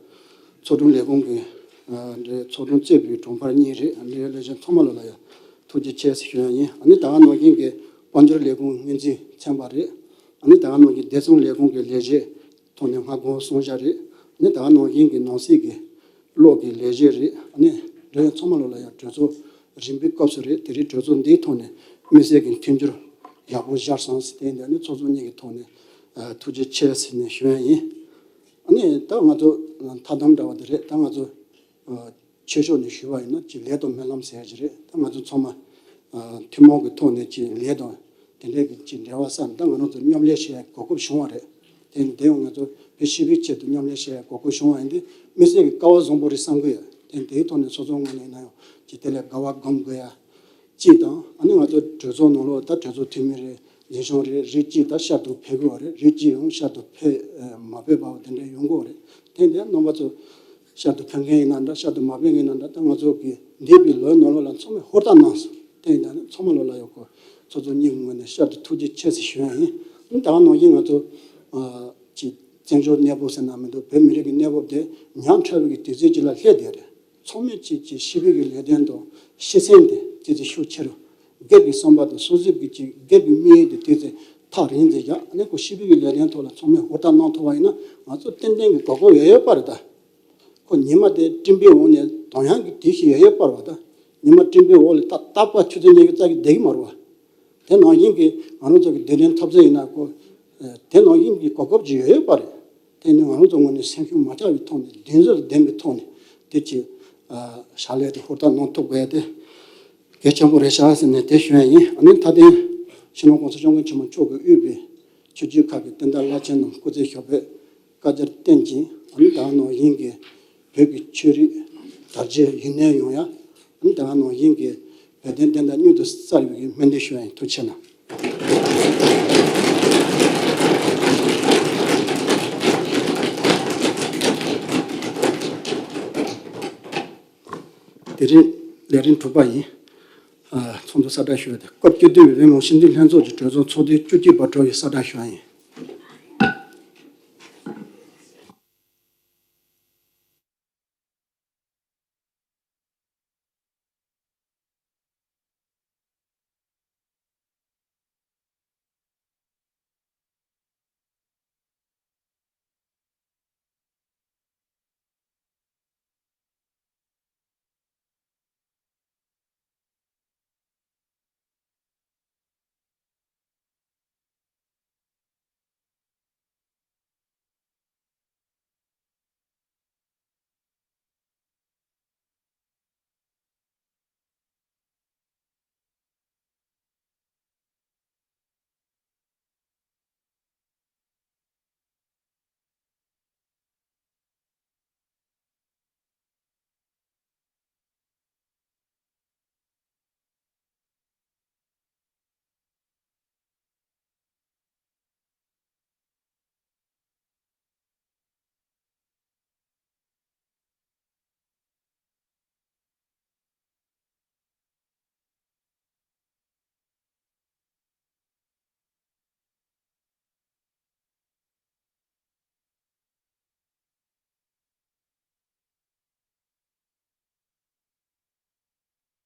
ཚོགས་དྲུང་ལས་ཁུངས་ཀྱི་ཨ་འདྲའི་ཚོགས་དྲུང་གཙོས་པའི་དྲུང་འཕར་གཉིས་རེད། འབྲེལ་ཡོད་ལས་བྱེད་ཚང་མ་ལ་ལ་ཡ་ཐུགས་རྗེ་ཆེ་ཞུ་ཡ་ཡིན། ཨ་ནི་ད་ག་ནང་བཞིན་གྱི་དཔལ་འབྱོར་ལས་ཁུངས་སྔོན་རྩིས་ཚན་པ་རེད། ཨ་ནི་ད་ག་ནང་བཞིན་བདེ་སྲུང་ལས་ཁུངས་ཀྱི་ལས་བྱེད་ཐོག་ནས་སྔ་དགོང་སོང་བཞག་རེད། ཨ་ནི་ད་ག་ནང་བཞིན་གྱི་ནང་སྲིད་ཀྱི་གློག་གི་ལས་བྱེད་རེད། ཨ་ནི་འབྲེལ་ཡོད་ཚང་མ་ལ་ལ་ཡ་གྲོས་ཚོགས་རིམ་པའི་སྐབས་སུ་རེད། དེ་རིང་གྲོས་ཚོགས་འདིའི་ཐོག་ནས་དམིགས་བསལ་གྱི་མཐུན་འགྱུར་ཡག་པོ་སྦྱར་སོང་ཟེར་དེ་འདི་ཨ་ནི་ཚོགས་གཙོ་གཉིས་ཀྱི་ཐོག་ནས་ཨ་ཐུགས་རྗེ་ཆེ་ཟེར་ནས་ཞུ་ཡ་ཡིན། ཨ་ནི་ད་ང་ཚོ་མཐའ་དམ་འདྲ་བ་དེ་རེད། ད་ང་ཚོ་ཨ་ཆོས་ཕྱོགས་ནས་ཞུས་པ་ཡིན་ན་ཅིག་ལས་དང་སྨོན་ལམ་ཟེར་ཡ་ཅིག་རེད། ད་ང་ཚོ་ཚང་མ་ཨ་ཐུན་མོང་གི་ཐོག་ནས་ཅིག་ལས་དང་དེ་འདྲའི་གི་ཅིག་འབྲེལ་བ་བསམ། ད་ང་རང་ཚོ་མཉམ་ལས་བྱེད་ཡ་གོ་སྐབས་བྱུང་བ་རེད། དེ་ནི་དེ་ཡང་ང་ཚོ་བོད་སྤྱི་པའི་ཆེད་དུ་མཉམ་ལས་བྱེད་ཡ་གོ་སྐབས་བྱུང་བ་ཡིན་དུས་དམིགས་བསལ་གྱི་སྐལ་བ་བཟང་པོ་རེད་བསམ་གི་ཡོད། དེ་དེའི་ཐོག་ནས་སོ་སོའི་ངོས་ནས་ཡིན་ན་ཡང་ཅིག་དེ་ལས་དགའ་བ་སྒོམ་དགོས་ཡ་གཅིག་དང་། ཨ་ནི་ང་ཚོ་གྲོས་ཚོགས་ནང་ལོགས་ད་གྲོས་ཚོགས་འཐུས་མི་རེད། འཛིན་སྐྱོང་རེད། རིགས་གཅིག་ད་བསྐྱར་དུ་ཕེབས་དགོས་པ་རེད། རིགས་གཅིག་ཡང་བསྐྱར་དུ་ཕེབས་མ་ཕེབས་པ་དེ་འདྲ་ཡོང་གི་ཡོད་རེད། དེ་འདྲའི་རྣམ་པ་ཚོ་བསྐྱར་དུ་ཕེབས་མཁན་ཡིན་ན་འདྲ། བསྐྱར་དུ་མ་ཕེབས་མཁན་ཡིན་ན་འདྲ། ད་ང་ཚོ་གི་འདས་པའི་ལོའི་ནང་ལོགས་ལ་ཚང་མས་ཧུར་ཐག་གནང་སོང་། དེ་ཡིན་ན་ནི་ཚང་མ་ལོ་ལ་ཡོད་གོ། ཚོགས་གཙོ་གཉིས་ཀྱི་ངོས་ནས་བསྐྱར་དུ་ཐུགས་རྗེ་ཆེ་ཟེར་ཞུ་ཡ་ཡིན། ཨ་ནི་ད་ག་ནང་བཞིན་ང་ཚོ་ཨ་ཅིག་བཙན་བྱོལ་གནས་བབ་ཟེར་ན་མི་འདུག་བོད་མི་རིགས་ཀྱི་གནས་བབ་དེ་ཉག་ཕྲ་བའི་གི་དུས་ཚོད་ཅིག་ལ་སླེབས་བསྡད་རེད། ཚང་མས་ཅིག་ཅིག་སྤྱི་པའི་གི་ལས་དོན་དང་སྤྱི་སེམས་དེ་ཏོག་ཙམ་ཤུགས་ཆེ་རུ། སྒེར་གྱི་བསམ་པ་དང་སོ་སོའི་གི་ཅིག་སྒེར་གྱི་དམིགས་ཡུལ་དེ་ཏོག་ཙམ་ཐག་རིང་ཙམ་བཞག་ནས་ཁོ་སྤྱི་པའི་གི་ལས་དོན་ཐོག་ལ་ཚང་མས་ཧུར་ཐག་གནང་ཐུབ་པ་ཡིན་ན་ང་ཚོ་ཏན་ཏན་གྱི་གོ་སྐབས་ཡོད་ཡོད་པ་རེད་ད། ཁོ་ཉི་མ་དེ་སྤྲིན་པའི་འོག་ནས་དོང་ཡང་གི་དེ་ཞིག་ཡོད་ཡོད་པ་རེད་པ་ད། ཉི་མ་སྤྲིན་པའི་འོག་ལ་ཏག་ཏག་པ་ཆུ་ཚོད་ཉི་ཤུ་རྩ་གཅིག་བསྡད་ཀྱི་མ་རེད་པ། དེ་ནང་བཞིན་གྱི་ང་རང་ཚོ་གི་བདེ་དོན་འཐབ་རྩོད་ཡིན་ན་ཁོ་དེ་ནང་བཞིན་གྱི་གོ་སྐབས་ཅིག་ཡོད་ཡོད་པ་རེད། དེ་ནི་ང་རང་ཚོ་ངོས་ནས་སེམས་ཤུགས་མ་ཆག་པའི་ཐོག་ནས་གདེང་ཚོད་ལྡན་པའི་ཐོག་ནས་དེ་ཅིག་ཕྱག་ལས་དེ་ཧུར་ཐག་གནང་ཐུབ་དགོས་ཡ་དེ་གལ་ཆེན་པོ་རེད་ཤག་ཟེར་ནས་དེ་ཞུ་ཡ་ཡིན། ཨ་ནི་མཐའ་དོན་སྤྱི་ནོར་༸གོང་ས་༸སྐྱབས་མགོན་ཆེན་པོ་མཆོག་གིས་དབུས་པའི་ཆོས་བརྒྱུད་ཁག་གི་བསྟན་བདག་བླ་ཆེན་རྣམས་སྐུ་ཚེ་ཞབས་པད་བསྐལ་བརྒྱར་བརྟན་ཅིང་། ཨ་ནི་ད་ག་ནང་བཞིན་གྱི་བོད་ཀྱི་ཆོས་རིག་དར་རྒྱས་ཡུན་གནས་ཡོང་ཡ། ཨ་ནི་ད་ག་ནང་བཞིན་གྱི་བོད་དོན་བདེན་མཐའ་མྱུར་དུ་གསལ་བའི་གི་སྨོན་འདུན་ཞུ་ཡ་ཡིན། ཐུགས་རྗེ་གནང་། དེ་རིང་ལས་རིམ་དྲུག་པ་ཡིན། ཨ། ཚོགས་འདུ་གསལ་བསྒྲགས་ཞུ་ཡ་དེ། སྐབས་བཅུ་བདུན་པའི་བོད་མི་མང་སྤྱི་འཐུས་ལྷན་ཚོགས་ཀྱི་གྲོས་ཚོགས་ཚོགས་དུས་བཅུ་གཅིག་པ་གྲོལ་བའི་གསལ་བསྒྲགས་ཞུ་ཡ་ཡིན།